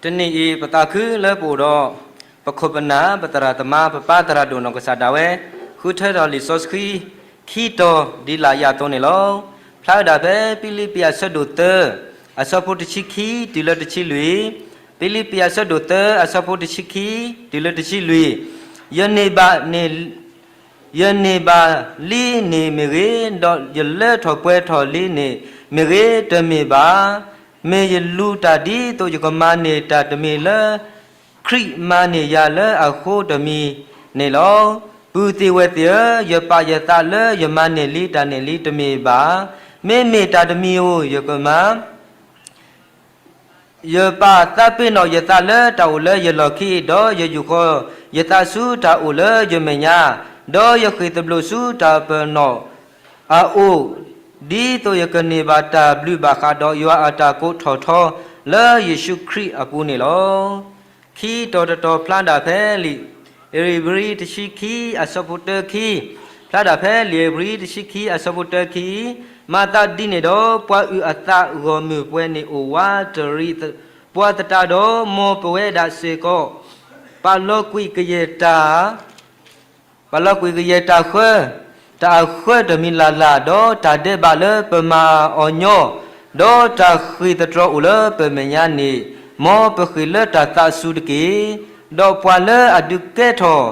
တနံၤအံၤ ပသးခုလၢပအိၣ်ဒီး ပခိၣ်ပနၢ် ပသရၣ်သမါ ပပၢ်သရၣ်ဒိၣ်နီၢ်ကစၢ်ဒၣ်ဝဲ ဃုထၢထီၣ်လံာ်စီဆှံ ခံတီၤဒ်လၢယၤသိးန့ၣ်လီၤ. ဖျါဝဲဒၣ်ဖဲ ဖံလံးပံးအဆၢဒိၣ်သၢ အဆၢဖိတဆံခံ တုၤလၢတဆံလွံၢ်, ဖံလံးပံးအဆၢဒိၣ်သၢ အဆၢဖိတဆံခံ တုၤလၢတဆံလွံၢ်, ယန့ၢ်ဘၣ်န့ၣ် ယန့ၢ်ဘၣ်လံန့ၣ်မ့ၢ်ဂ့ၤ, ဒီးယလၢထီၣ်ပှဲၤထီၣ်လံန့ၣ်မ့ၢ်ဂ့ၤ, တမ့ၢ်ဘၣ်. မ့ၢ်ယလူၤတၢ်ဒ်သိးယကမၤန့ၢ်တၢ်တမံၤလၢ ခရံာ်မၤန့ၢ်ယၤလၢအဃိတမံၤန့ၣ်လီၤ. ပုၢ်သ့ၣ်ဝဲၢ်သ့ၣ်ဧၢ, ယပာ်ယသးလၢယမၤန့ၢ်လံတၢ်န့ၣ်လံတမ့ၢ်ဘၣ်. မ့မ့ၢ်တၢ်တမံၤဧိၤ ယကမၤ ယပာ်သးပ့ၤနီၣ်ယသးလၢတၢ်အိၣ်လၢယလီၢ်ခံ, ဒီးယယူာ်ဃီယသးဆူတၢ်အိၣ်လၢယမဲာ်ညါ, ဒီးယဃ့ၢ်သဘျိးဆူတၢ်ပနီၣ်အအိၣ်, ဒ်သိးယကန့ၢ်ဘၣ်တၢ်ဘျုးဘၣ်ဃးဒီးယွၤအတၢ်ကိးထီၣ်ထီလၢယ့ၣ်ၡူးခရံာ်အပူၤန့ၣ်လီၤ. ခံတီၤတတီၤဖျါဒၣ်ဖဲလံာ်ဧ့ၤဘြံၤတဆံခံ အဆၢဖိတၢခံ, ဖျါဒၣ်ဖဲလံာ်ဧ့ၤဘြံၤတဆံခံ အဆၢဖိတၢခံ, မၤသးဒ်န့ၣ်ဒီး ပှၤအုၣ်အသးဂီၢ်မုၢ်ပှဲၤန့ၣ်အိၣ်ဝးတရံးပှၤသတးဒီး မ်ပဝဲဒၣ်စ့ၢ်ကီး ပာ်လီၤကွံာ်ကယဲၢ်တၢ် ပာ်လီၤကွံာ်ကယဲၢ်တၢ်ဃၢ တၢ်အဃၢတမံၤလၢ်လၢ်, ဒီးတၢ်ဒဲးဘးလၢပမၤအီၤညီ, ဒီးတၢ်ဃ့ၢ်သတြီၤအိၣ်လၢပမဲာ်ညါန့ၣ်, မ်ပဃ့ၢ်လၢတၢ်သးစူၤတက့ၢ်. ဒီးပှၤလၢအဒုးကဲထီၣ်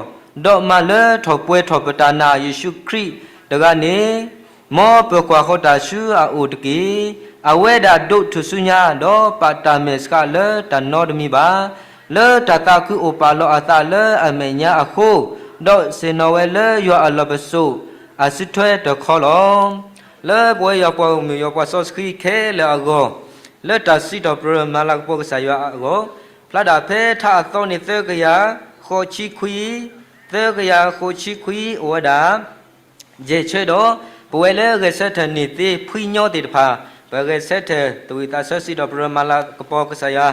ဒီးမၤလၢထီၣ်ပှဲၤထီၣ်ပတၢ်နာ် ယ့ၣ်ၡူးခရံာ်တဂၤန့ၣ်, မ်ပကွၢ်ဃီၤတၢ်ဆူအအိၣ်တက့ၢ်. အဝဲဒၣ်ဒိးထူၣ်ဆူညါ, ဒီးပာ်တၢ်မဲာ်ဆှးလၢတၢ်နီတမံၤဘၣ်, လၢတၢ်သးခုအိၣ်ပာ်လီၤအသးလၢအမဲာ်ညါအဃိ, ဒီးဆ့ၣ်နီၤဝဲလၢယွၤအလီၢ်ပစိာ်အစုထွဲတခီလီၤ. လၢပဝဲယွၤပှၤဂီၢ်မုၢ် ယွၤပှၤစီဆှံခဲလၢာ်အဂီၢ်, လၢတၢ်စံးထီၣ်ပတြၢၤမၤလၤကပီၤကစၢ်ယွၤအဂီၢ်, ဖျါဒၣ်ဖဲထါအသီန့ၣ် သၢကယၤဃိးဆံခွံ, သၢကယၤဃိးဆံခွံအိၣ်ဝဲဒၣ် ယဲၢ်ဆၢဒီး ပဝဲလၢဂဲၤဆၢထၢၣ်န့ၢ်သ့ဖှံညီသ့ၣ်တဖၣ်, ပဂဲၤဆၢထၢၣ်သးဝံၣ်သးဆၢစံးထီၣ်ပတြၢၤမၤလၤကပီၤကစၢ်ယွၤ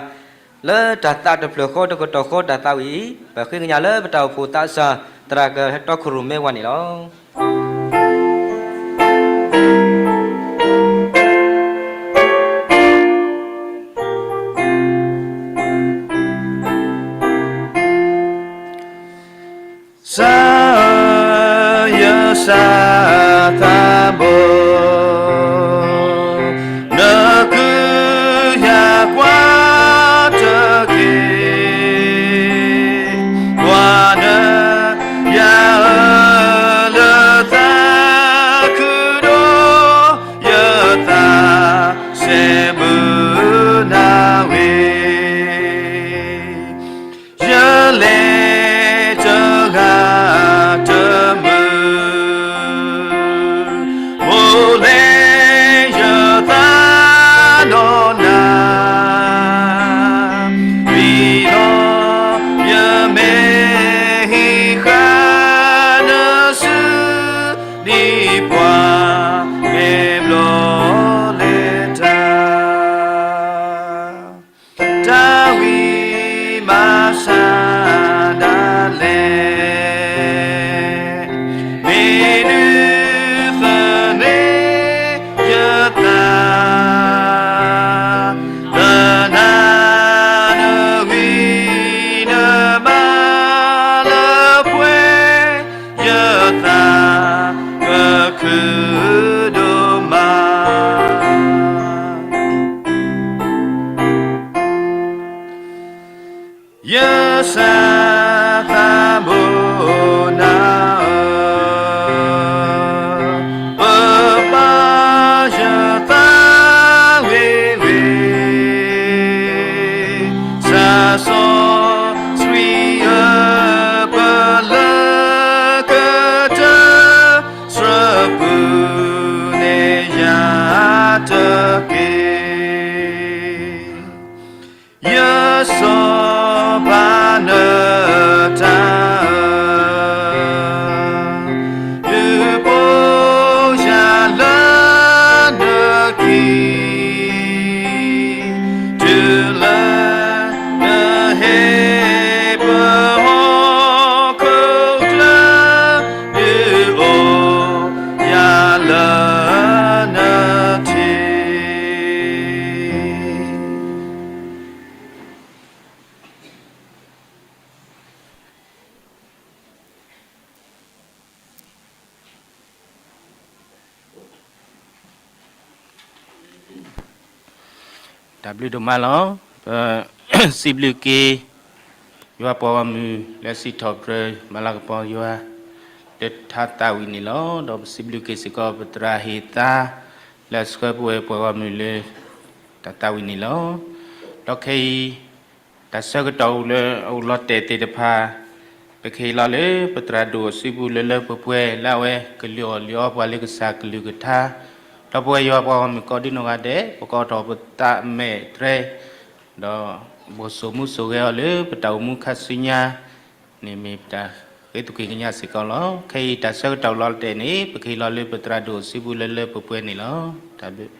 လၢတၢ်သးတဖျၢၣ်ဃီတကတီၢ်ဃီတၢ်သးဝံၣ်အံၤ, ပဃ့ကညးလၢပတၢ်အိၣ်ဖှိၣ်သးစၢ်သရၣ်ကတီခိၣ်ရိၣ်မဲဝါန့ၣ်လီၤ. စၢ်ဧၢ, ယစၢ်သးဘိ, နကုၢ်ယၤကွၢ်တက့ၢ်, ကွၢ်နယၤအၢလၢသးခုဒီး, ယသးစဲဘူးနၤဝဲ, ယလဲၤတဂၤတမုာ် တၢ်ဘျုးဒိၣ်မးလီၤ. ပစံးဘျုးက့ၤ ယွၤပှၤဂီၢ်မုၢ်လၢစံးထီၣ်ပတြၢၤမၤလၤကပီၤယွၤ လၢထါသးဝံၣ်န့ၣ်လီၤ. ဒီးပစံးဘျုးက့ၤစ့ၢ်ကီးပသရၣ်ဟ့ၣ်သါ လၢအဆှၢပဝဲပှၤဂီၢ်မုၢ်လၢ တၢ်သးဝံၣ်န့ၣ်လီၤ. ဒီးခဲအံၤ တၢ်ဆၢကတီၢ်အိၣ်လၢအအိၣ်လီၤတဲာ်သ့ၣ်တဖၣ် ပကဟ့ၣ်လီၤလၢပသရၣ်ဒိၣ်အစုပူၤလၢလၢပှဲၤပှဲၤ လၢအဝဲကလုၢ်အီၣ်လုၢ်အီပှၤလၢကစၢ်ကလုၢ်ကထါ, ဒီးပဝဲယွၤပှၤဂီၢ်မုၢ်ကိးဒံနီၢ်ဂၤဒဲး ပကအီၣ်ထီၣ်ပသးမဲာ်တြဲ ဒီးဘိၣ်စိၣ်မူစိၣ်ဂဲၤအီၤလၢပတၢ်အိၣ်မူခါဆူညါန့ၣ် မ့ၢ်ပတၢ်ဃ့သကွံၢ်ကညးစ့ၢ်ကီးလီၤ. ခဲအံၤတၢ်ဆၢကတီၢ်အိၣ်လီၤတဲာ်န့ၣ် ပကဟ့ၣ်လီၤလၢပသရၣ်ဒိၣ်အစုပူၤလၢလၢပှဲၤပှဲၤန့ၣ်လီၤ. တၢ်ဘျုး ဂ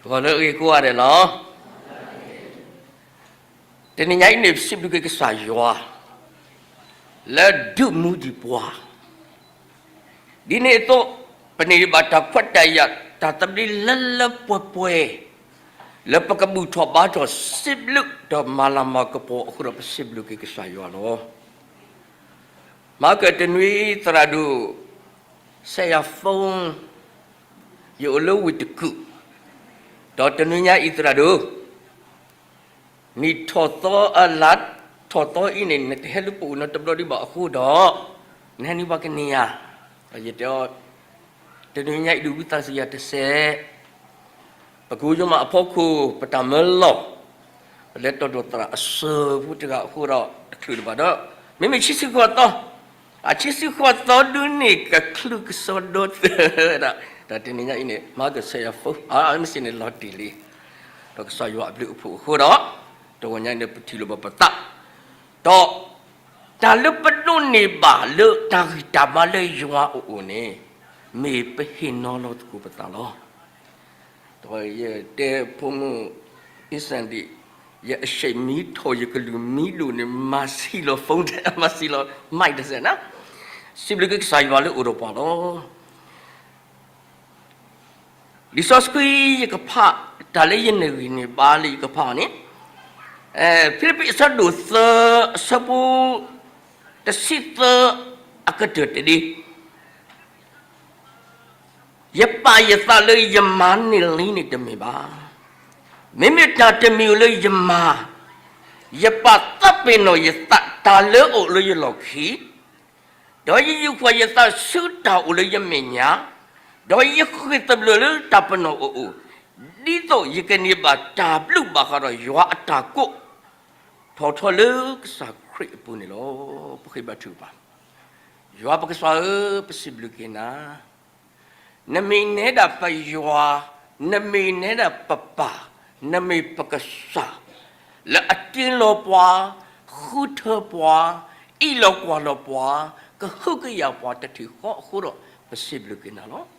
ီၤလၢအဂ့ၤကိးဂၤဒဲးလီၤ. တနံၤညါအံၤန့ၣ် ပစံးဘျုးက့ၤကစၢ်ယွၤ လၢဒုးမူဒံးပှၤ, ဒ်န့ၣ်အသိး ပန့ၢ်ဘၣ်တၢ်ခွဲးတၢ်ယာ် တၢ်သဘျ့လၢလၢပှဲၤပှဲၤ လၢပကဘူၣ်ထီၣ်ဘါထီၣ်စံးဘျုးဒီးမၤလၤမၤကပီၤအဃိဒီး ပစံးဘျုးက့ၤကစၢ်ယွၤလီၤ. မၤကတနွံသရၣ်ဒိၣ် စဲးယၤဖိ ယအိၣ်လၢဝ့ၢ်တကူၣ်, ဒီးတနွံညါအံၤသရၣ်ဒိၣ် နံၣ်ထီၣ်သီအလါထီၣ်သီအံၤန့ၣ် နတဟဲလၢပအိၣ်နီတဘျီဒံးဘၣ်အဃိဒီး နဟဲနုာ်ပှၤကန့ၢ်ယၤ, ယတဲအီၤ တနွံညါအံၤဒုးဝံသးစူၤယၤတစဲး ပကအိၣ်ယိာ်မးအဖီခိၣ် ပတၢ်မၢလီၢ် ပလဲၤတီၢ်ဒီးသရၣ်အစၢၤဖိတဂၤအဃိဒီး တချုးဒံးဘၣ်ဒီး မ့မ့ၢ်ဆံဆံဃိးသီ, အဆံဆံဃိးသီဒုးန့ၣ် ကချုးကစီဒီသၢဝဲဒၣ်, ဒီးတနံၤညါအံၤန့ၣ် မၤကစၢ်ယွၤဖိ မ့ၢ်စ့ၢ်န့ၣ်လီၤတံၢ်လံ, ဒီးကစၢ်ယွၤအဘျုးအဖှိၣ်အဃိဒီး တဂီၤညါအံၤန့ၣ် ပထံၣ်လိာ်ဘၣ်ပသး, ဒီး တၢ်လၢပဒိးန့ၢ်ဘၣ်လၢတၢ်ဂံၢ်တၢ်ဘါလၢယွၤအအိၣ်န့ၣ် မ့ၢ်ပဟ့ၣ်နီၤလီၤသကိးပသးလီၤ. ဒီးယတဲဖိမုၣ်အံၣ်စၣ်ဒံး ယအဆံးမံထီၣ် ယကလုၢ်မံဒိၣ်န့ၣ် မၤဆံးလီၤ phone မၤဆံးလီၤ mic တစဲးနၤ, စံးဘျုးက့ၤကစၢ်ယွၤလၢအိၣ်ဒီးပှၤလီၤ. လံာ်စီဆှံယကဖး တၢ်လၢယန့ၢ်ဂံၢ်န့ၢ်ဘါလၢယကဖးန့ၣ်, ဖံလံးပံးအဆၢဒိၣ်သၢ အဆၢဖိ တဆံသၢ အကတၢၢ်တဒ့, ယပာ်ယသးလၢယမါန့ၣ်လံန့ၣ်တမ့ၢ်ဘၣ်. မ့မ့ၢ်တၢ်တမံၤအိၣ်လၢယမါ, ယပာ်သးပ့ၤနီၣ်ယသးတၢ်လၢအအိၣ်လၢယလီၢ်ခံ ဒီးယယူးယီၣ်ယသးဆူတၢ်အိၣ်လၢယမဲာ်ညါ, ဒီးယဃ့ၢ်သဘျၢၣ်လၢတၢ်ပနီၣ်အအိၣ်, ဒ်သိးယကန့ၢ်ဘၣ်တၢ်ဘျုးဘၣ်ဃးဒီးယွၤအတၢ်ကိးထီၣ်ထီလၢကစၢ်ခရံာ်အပူၤန့ၣ်လီၤ. ပဃ့ဘါထုကဖၣ်, ယွၤပကစၢ်ဧၢ, ပစံးဘျုးက့ၤနၤ နမ့ၢ်နဲဒၣ်ပယွၤ, နမ့ၢ်နဲဒၣ်ပပၢ်, နမ့ၢ်ပကစၢ်, လၢအတ့လီၤပှၤ, ဃုထၢပှၤ, အ့ၣ်လိာ်ကွၢ်လိာ်ပှၤ, ကဟုကယာ်ပှၤတထံၣ်ဃီအဃိဒီး ပစံးဘျုးက့ၤနၤလီၤ.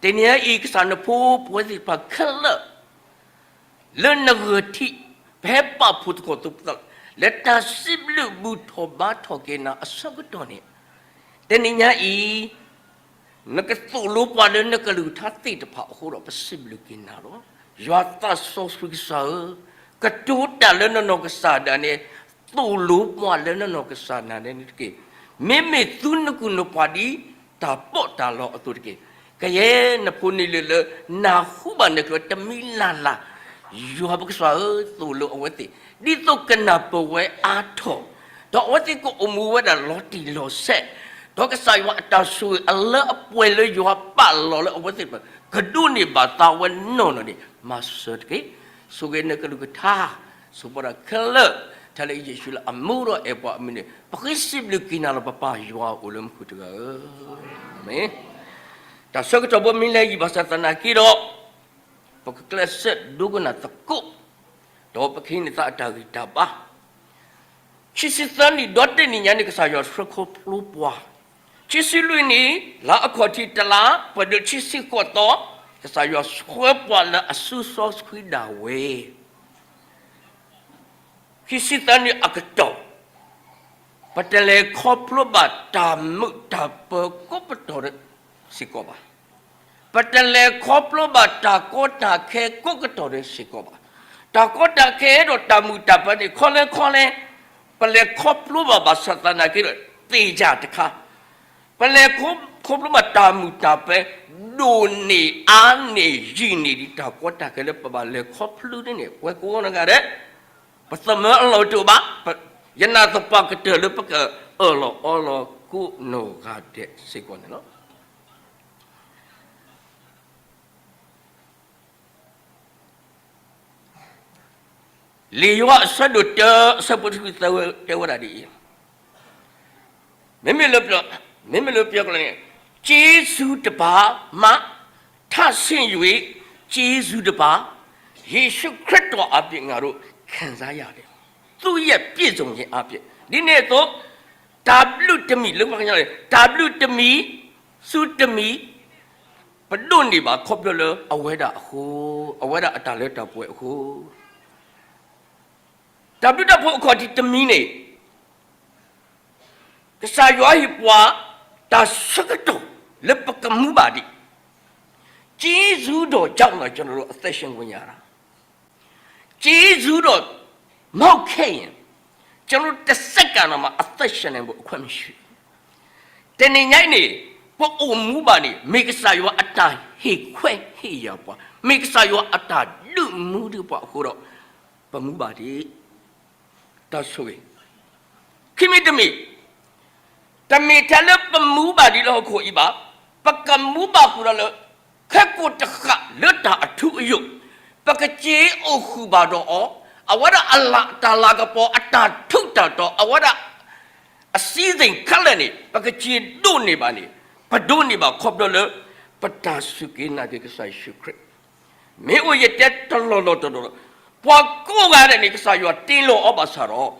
တနံၤအံၤ ကစၢ်နဖိပဝဲသ့ၣ်တဖၣ်ခဲလၢာ် လၢနဂၢၢ်ထံး ပဟဲပာ်ဖှိၣ်သကိးသး လၢတၢ်စံးဘျုးဘူၣ်ထီၣ်ဘါထီၣ်က့ၤနၤအဆၢကတီၢ်န့ၣ်, တနံၤညါအံၤ နကသိၣ်လိပှၤလၢနကလုၢ်ကထါသ့ၣ်တဖၣ်အဃိဒီး ပစံးဘျုးက့ၤနၤလီၤ. ယွၤသးစီဆှံကစၢ်ဧၢ, ကတိၤတၢ်လၢနနီၢ်ကစၢ်ဒၣ်နဲ, သိၣ်လိပှၤလၢနနီၢ်ကစၢ်ဒၣ်နဲန့ၣ်တက့ၢ်. မ့မ့ၢ်သုနကုၢ်နပှၤဒ်တၢ်ပီးတၢ်လီအသိးတက့ၢ်. ကယဲၢ်နဖိန့ၣ်လၢ လၢနၢ်ဟူဘၣ်နကျၢၤတမံၤလၢ်လၢ်, ယွၤပကစၢ်ဧၢ, သိၣ်လိအဝဲသ့ၣ် ဒ်သိးကနၢ်ပၢၢ်ဝဲအါထီၣ်, ဒီးအဝဲသ့ၣ်ကအိၣ်မူဝဲဒၣ်လီၤတံၢ်လီၤဆဲး, ဒီးကစၢ်ယွၤအတၢ်ဆိၣ်ဂ့ၤအလၢအပှဲၤလၢယွၤပာ်လီၤလၢအဝဲသ့ၣ်တဖၣ် ကဒိးန့ၢ်ဘၣ်သးဝဲနီၢ်နီၢ်န့ၣ် မၤစၢၤတက့ၢ်. ဆိၣ်ဂ့ၤနကလုၢ်ကထါ, ဆိၣ်ပှၤဒၣ်ခဲလၢာ်, တၢ်လၢယ့ၣ်ၡူးလၢအမူဒီးအဲၣ်ပှၤအမံၤန့ၣ် ပဃ့စံးဘျုးက့ၤနၤလီၤ ပပၢ်ယွၤအိၣ်လၢမူခိၣ်တဂၤဧၢ, အၤမ့ၣ်. တၢ်ဆၢကတီၢ်ဘီမံၤလဲၤယံာ်ဘၣ်ဆၣ်သနာ်က့ဒီး ပကကျဲးစၢးဒိကနၣ်သကိး, ဒီးပကဟံးန့ၢ်သးအတၢ်ဂံၢ်တၢ်ဘါ ခံဆံသၢနံၣ်ဒီးတနံၣ်ညါန့ၣ် ကစၢ်ယွၤဆှၢခီဖျိပှၤ, ခံဆံလွံၢ်နံၣ် လါအခီၣ်ထံးတလါ ပှဲၤဒိးခံဆံဃိးသီ, ကစၢ်ယွၤဆှၢပှၤလၢအစုစီဆှံဒၣ်ဝဲ ခံဆံသၢနံၣ်အကတီၢ်, ပတလဲၤခီဖျိဘၣ်တၢ်မုာ်တၢ်ပၢၤကိးပတီၢ်စ့ၢ်ကီးဘၣ်. ပတလဲၤခီဖျိဘၣ်တၢ်ကီတၢ်ခဲကိးကတီၢ်စ့ၢ်ကီးဘၣ်. တၢ်ကီတၢ်ခဲဒီးတၢ်မုာ်တၢ်ပၢၤန့ၣ် ခီလဲခီလဲ, ပလဲၤခီဖျိဘၣ်ဘၣ်ဆၣ်သနာ်က့ဒီး သ့ၣ်ညါတခါ, ပလဲၤခီဖျိဘၣ်တၢ်မုာ်တၢ်ပၢၤ ဒိၣ်န့ၢ်အါန့ၢ်ယံာ်န့ၢ်ဒံးတၢ်ကီတၢ်ခဲလၢပဘၣ်လဲၤခီဖျိဒ်န့ၣ် ပှၤကိးဂၤဒဲး ပသမၢအလီၢ်တအိၣ်ဘၣ်, ယနာ်သပှၢ်ကတၢၢ်လၢပကအၢၣ်လီၤအီလီၤကိးနီၢ်ဂၤဒဲးစ့ၢ်ကီးန့ၣ်လီၤ. လံာ်ယိၤဟၣ်အဆၢဒိၣ်တၢ အဆၢဖိတဆံခွံတဲဝဲဒၣ်ဒ်အံၤ, မ့မ့ၢ်လၢပျၢၤ, မ့မ့ၢ်လၢပျၢၤကျိာ်န့ၣ်, ကျေးဇူးတပါးမှ ထပ်ဆင့်၍ ကျေးဇူးတပါး, ယေရှုခရစ်တော်အားဖြင့် ငါတို့ခံစားရတယ်, သူ့ရဲ့ပြည့်စုံခြင်းအားဖြင့် ဒ်န့ၣ်အသိး တၢ်ဘျုးတမံၤလၢပှၤကညီန့ၣ် တၢ်ဘျုးတမံၤ, ဆုတမံၤ, ပဒိးန့ၢ်ဘၣ်ခီဖျိလၢအဝဲဒၣ်အဃိ, အဝဲဒၣ်အတၢ်လၢတၢ်ပှဲၤအဃိ, တၢ်ဘျုးတၢ်ဖှိၣ်အခီၣ်ထံးတမံၤန့ၣ် ကစၢ်ယွၤဟ့ၣ်ပှၤ တၢ်ဆၢကတီၢ်လၢပကမူဘၣ်ဒံး, ကျေးဇူးတော်ကြောင့်သာ ကျွန်တော်တို့ အသက်ရှင်ခွင့်ရတာ, ကျေးဇူးတော်မဟုတ်ခဲ့ရင် ကျွန်တော်တို့ တစ်စက္ကန့်တောင်မှ အသက်ရှင်နိုင်ဖို့ အခွင့်မရှိဘူး. တနံၤညါအံၤန့ၣ် ပအိၣ်မူဘၣ်န့ၣ် မ့ၢ်ကစၢ်ယွၤအတၢ်ဟ့ၣ်ခွဲးဟ့ၣ်ယာ်ပှၤ, မ့ၢ်ကစၢ်ယွၤအတၢ်ဒုးမူဒံးပှၤအဃိဒီး ပမူဘၣ်ဒံး တၢ်ဆိၣ်ဂ့ၤ, ခံမံၤတမံၤ, တမ့ၢ်ထဲလၢပမူဘၣ်ဒံးလၢဟီၣ်ခိၣ်အံၤဘၣ်, ပကမူဘၣ်ဃုာ်ဒီးလၢ ခဲကိာ်တဃာ်လၢတၢ်အထူအယိာ်, ပကစ့အိၣ်ဃုာ်ဘၣ်ဒီးအီၤ, အဝဲဒၣ်အလၢ်တၢ်လၤကပီၤအတၢ်ထူးတၢ်တီၤ, အဝဲဒၣ် အစံသ့ၣ်ခဲလၢာ်န့ၣ် ပကစ့ဒိးန့ၢ်ဘၣ်န့ၣ်, ပဒိးန့ၢ်ဘၣ်ခီဖျိလၢ ပတၢ်စူၢ်က့ၤနာ်က့ၤကစၢ်ယ့ၣ်ၡူးခရံာ်, မ့ၢ်အိၣ်ယတဲတလီၢ်လီၢ်တတီၤတီၤ, ပှၤကိးဂၤဒဲးန့ၣ် ကစၢ်ယွၤတ့လီၤအီၤဘၣ်ဆၣ်ဒီး,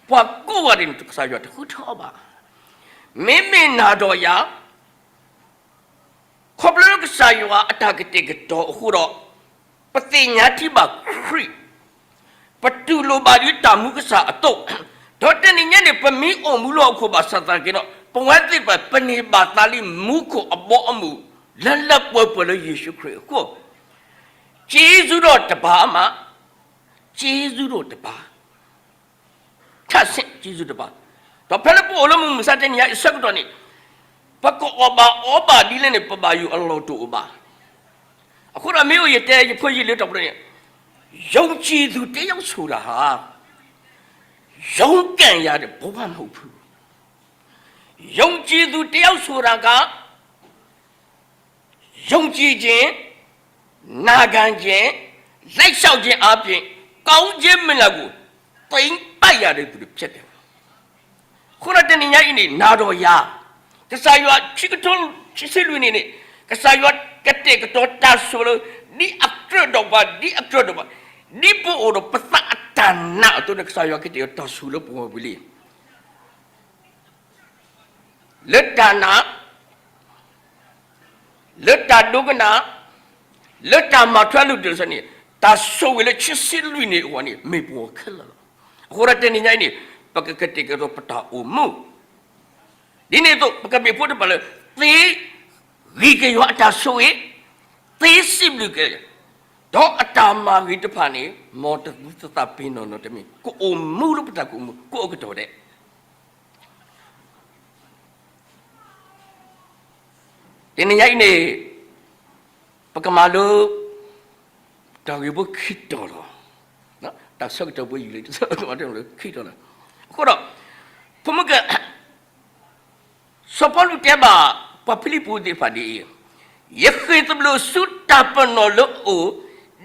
ပှၤကိးဂၤဒဲးန့ၣ် ကစၢ်ယွၤတဃုထၢအီၤဘၣ်. မ့မ့ၢ်နၤဒီးယၤ ခီဖျိလၢကစၢ်ယွၤအတၢ်ကတဲာ်ကတီၤအဃိဒီး, ပသ့ၣ်ညါထံဘၣ်ခရံာ်, ပတူၢ်လိာ်ဘၣ်ဒ်တၢ်မူကစၢ်အသိး, ဒီးတနံၤညါန့ၣ် ပမ့ၢ်အိၣ်မူလၢဟီၣ်ခိၣ်ဘၣ်ဆၣ်သနာ်က့ဒီး ပဝဲသ့ၣ်တဖၣ် ပန့ၢ်ဘၣ်သးလံမူခိၣ်အဘီအမုၢ် လၢလၢပှဲၤပှဲၤလၢယ့ၣ်ၡူးခရံာ်အဃိ, ကျေးဇူးတော်တစ်ပါးမှ ကျေးဇူးတော်တစ်ပါး ထပ်ဆင့် ကျေးဇူးတစ်ပါး, ဒီးဖဲလၢပအိၣ်လၢမုၢ်မဆါတနံၤညါအံၤအဆၢကတီၢ်န့ၣ်, ပကအီၣ်ဘၣ်အီဘၣ်ဒ်လဲၣ်န့ၣ် ပဘၣ်ယိၣ်အလီၢ်တအိၣ်ဘၣ်. အဃိဒီးမ့ၢ်အိၣ်ယတဲယဖိယလံၤတၢ်ပူၤန့ၣ်, ယုံကြည်သူတစ်ယောက်ဆိုတာဟာ ရုန်းကန်ရတဲ့ဘဝမဟုတ်ဘူး. ယုံကြည်သူတစ်ယောက်ဆိုတာက ယုံကြည်ခြင်း, နာခံခြင်း, လိုက်လျှောက်ခြင်းအားဖြင့် ကောင်းခြင်းမင်္ဂလာကို သိမ်းပိုက်ရတဲ့သူတွေဖြစ်တယ်. အဃိဒီးတနံၤညါအံၤန့ၣ် နၤဒီးယၤ, ကစၢ်ယွၤခံကထိခံဆံလွံၢ်နံၣ်န့ၣ်, ကစၢ်ယွၤကတဲာ်ကတီၤတၢ်ဆိၣ်လၢ ဒ်အကြၢးဒီးပှၤ, ဒ်အကြၢးဒီးပှၤ, ဒ်ပအိၣ်ဒီးပသးအတၢ်နာ်အသိးန့ၣ် ကစၢ်ယွၤကတဲာ်ကတီၤတၢ်ဆိၣ်လၢပဂီၢ်ပူၤလံ. လၢတၢ်နာ်, လၢတၢ်ဒိကနၣ်, လၢတၢ်မၤထွဲလိာ်တၢ်စ့ၢ်န့ၣ်, တၢ်ဆိၣ်ဂ့ၤလၢခံဆံလွံၢ်နံၣ်အဂီၢ်န့ၣ် မ့ၢ်ပဂီၢ်ခဲလၢာ်လီၤ. အဃိဒီးတနံၤညါအံၤန့ၣ် ပကကတဲာ်ကတီၤပတၢ်အိၣ်မူ ဒ်န့ၣ်အသိး ပကမ့ၢ်ဖိတဖၣ်လၢ သ့ဂံၢ်ကယီအတၢ်ဆိၣ်ဂ့ၤ, သ့စံးဘျုးက့ၤ, ဒီးအတၢ်မၤဂ့ၤတဖၣ်န့ၣ် မ်တသူသသးပ့ၤနီၣ်နီၣ်တမံၤ ကအိၣ်မူလၢပတၢ်ကအိၣ်မူ ကအိၣ်ကတီၢ်ဒဲး တနံၤညါအံၤန့ၣ် ပကမၤလိ တၢ်ဂ့ၢ်ဖိခံတီၤလီၤ. တၢ်ဆၢကတီၢ်ဖိယံာ်လံ ခံတီၤလီၤ. အဃိဒီး ဖိမုၣ်ကဲ စီၤပီလူးတဲဘၣ် ပှၤဖံလံးပူးသ့ၣ်တဖၣ်ဒ်အံၤ, ယဃ့ၢ်သဘျိးဆူတၢ်ပနီၣ်လၢအအိၣ်,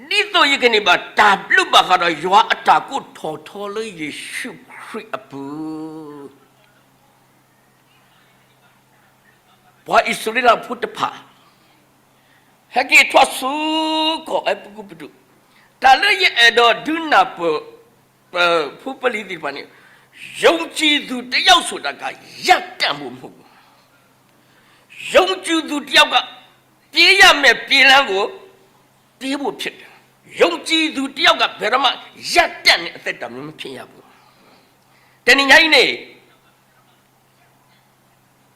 ဒ်သိးယကန့ၢ်ဘၣ်တၢ်ဘျုးဘၣ်ဃးဒီး ယွၤအတၢ်ကိးထီၣ်ထီလၢယ့ၣ်ၡူးခရံာ်အပူၤ ပှၤအံၣ်စရ့လးဖိတဖၣ် ဟဲက့ၤထီၣ်ဆူကီၢ်အဲၤကူပတူး, တၢ်လၢယအဲၣ်ဒိးဒုးနၢ်ပၢၢ် ပဖိပလံၤသ့ၣ်တဖၣ်န့ၣ်, ယုံကြည်သူတစ်ယောက်ဆိုတာက ရပ်တန့်ဖို့မဟုတ်ဘူး. ယုံကြည်သူတစ်ယောက်က ပြေးရမယ့်ပြေးလမ်းကို ပြေးဖို့ဖြစ်တယ်. ယုံကြည်သူတစ်ယောက်က ဘယ်တော့မှ ရပ်တန့်နေအသက်တာမျိုး မဖြစ်ရဘူး. တနံၤညါအံၤန့ၣ်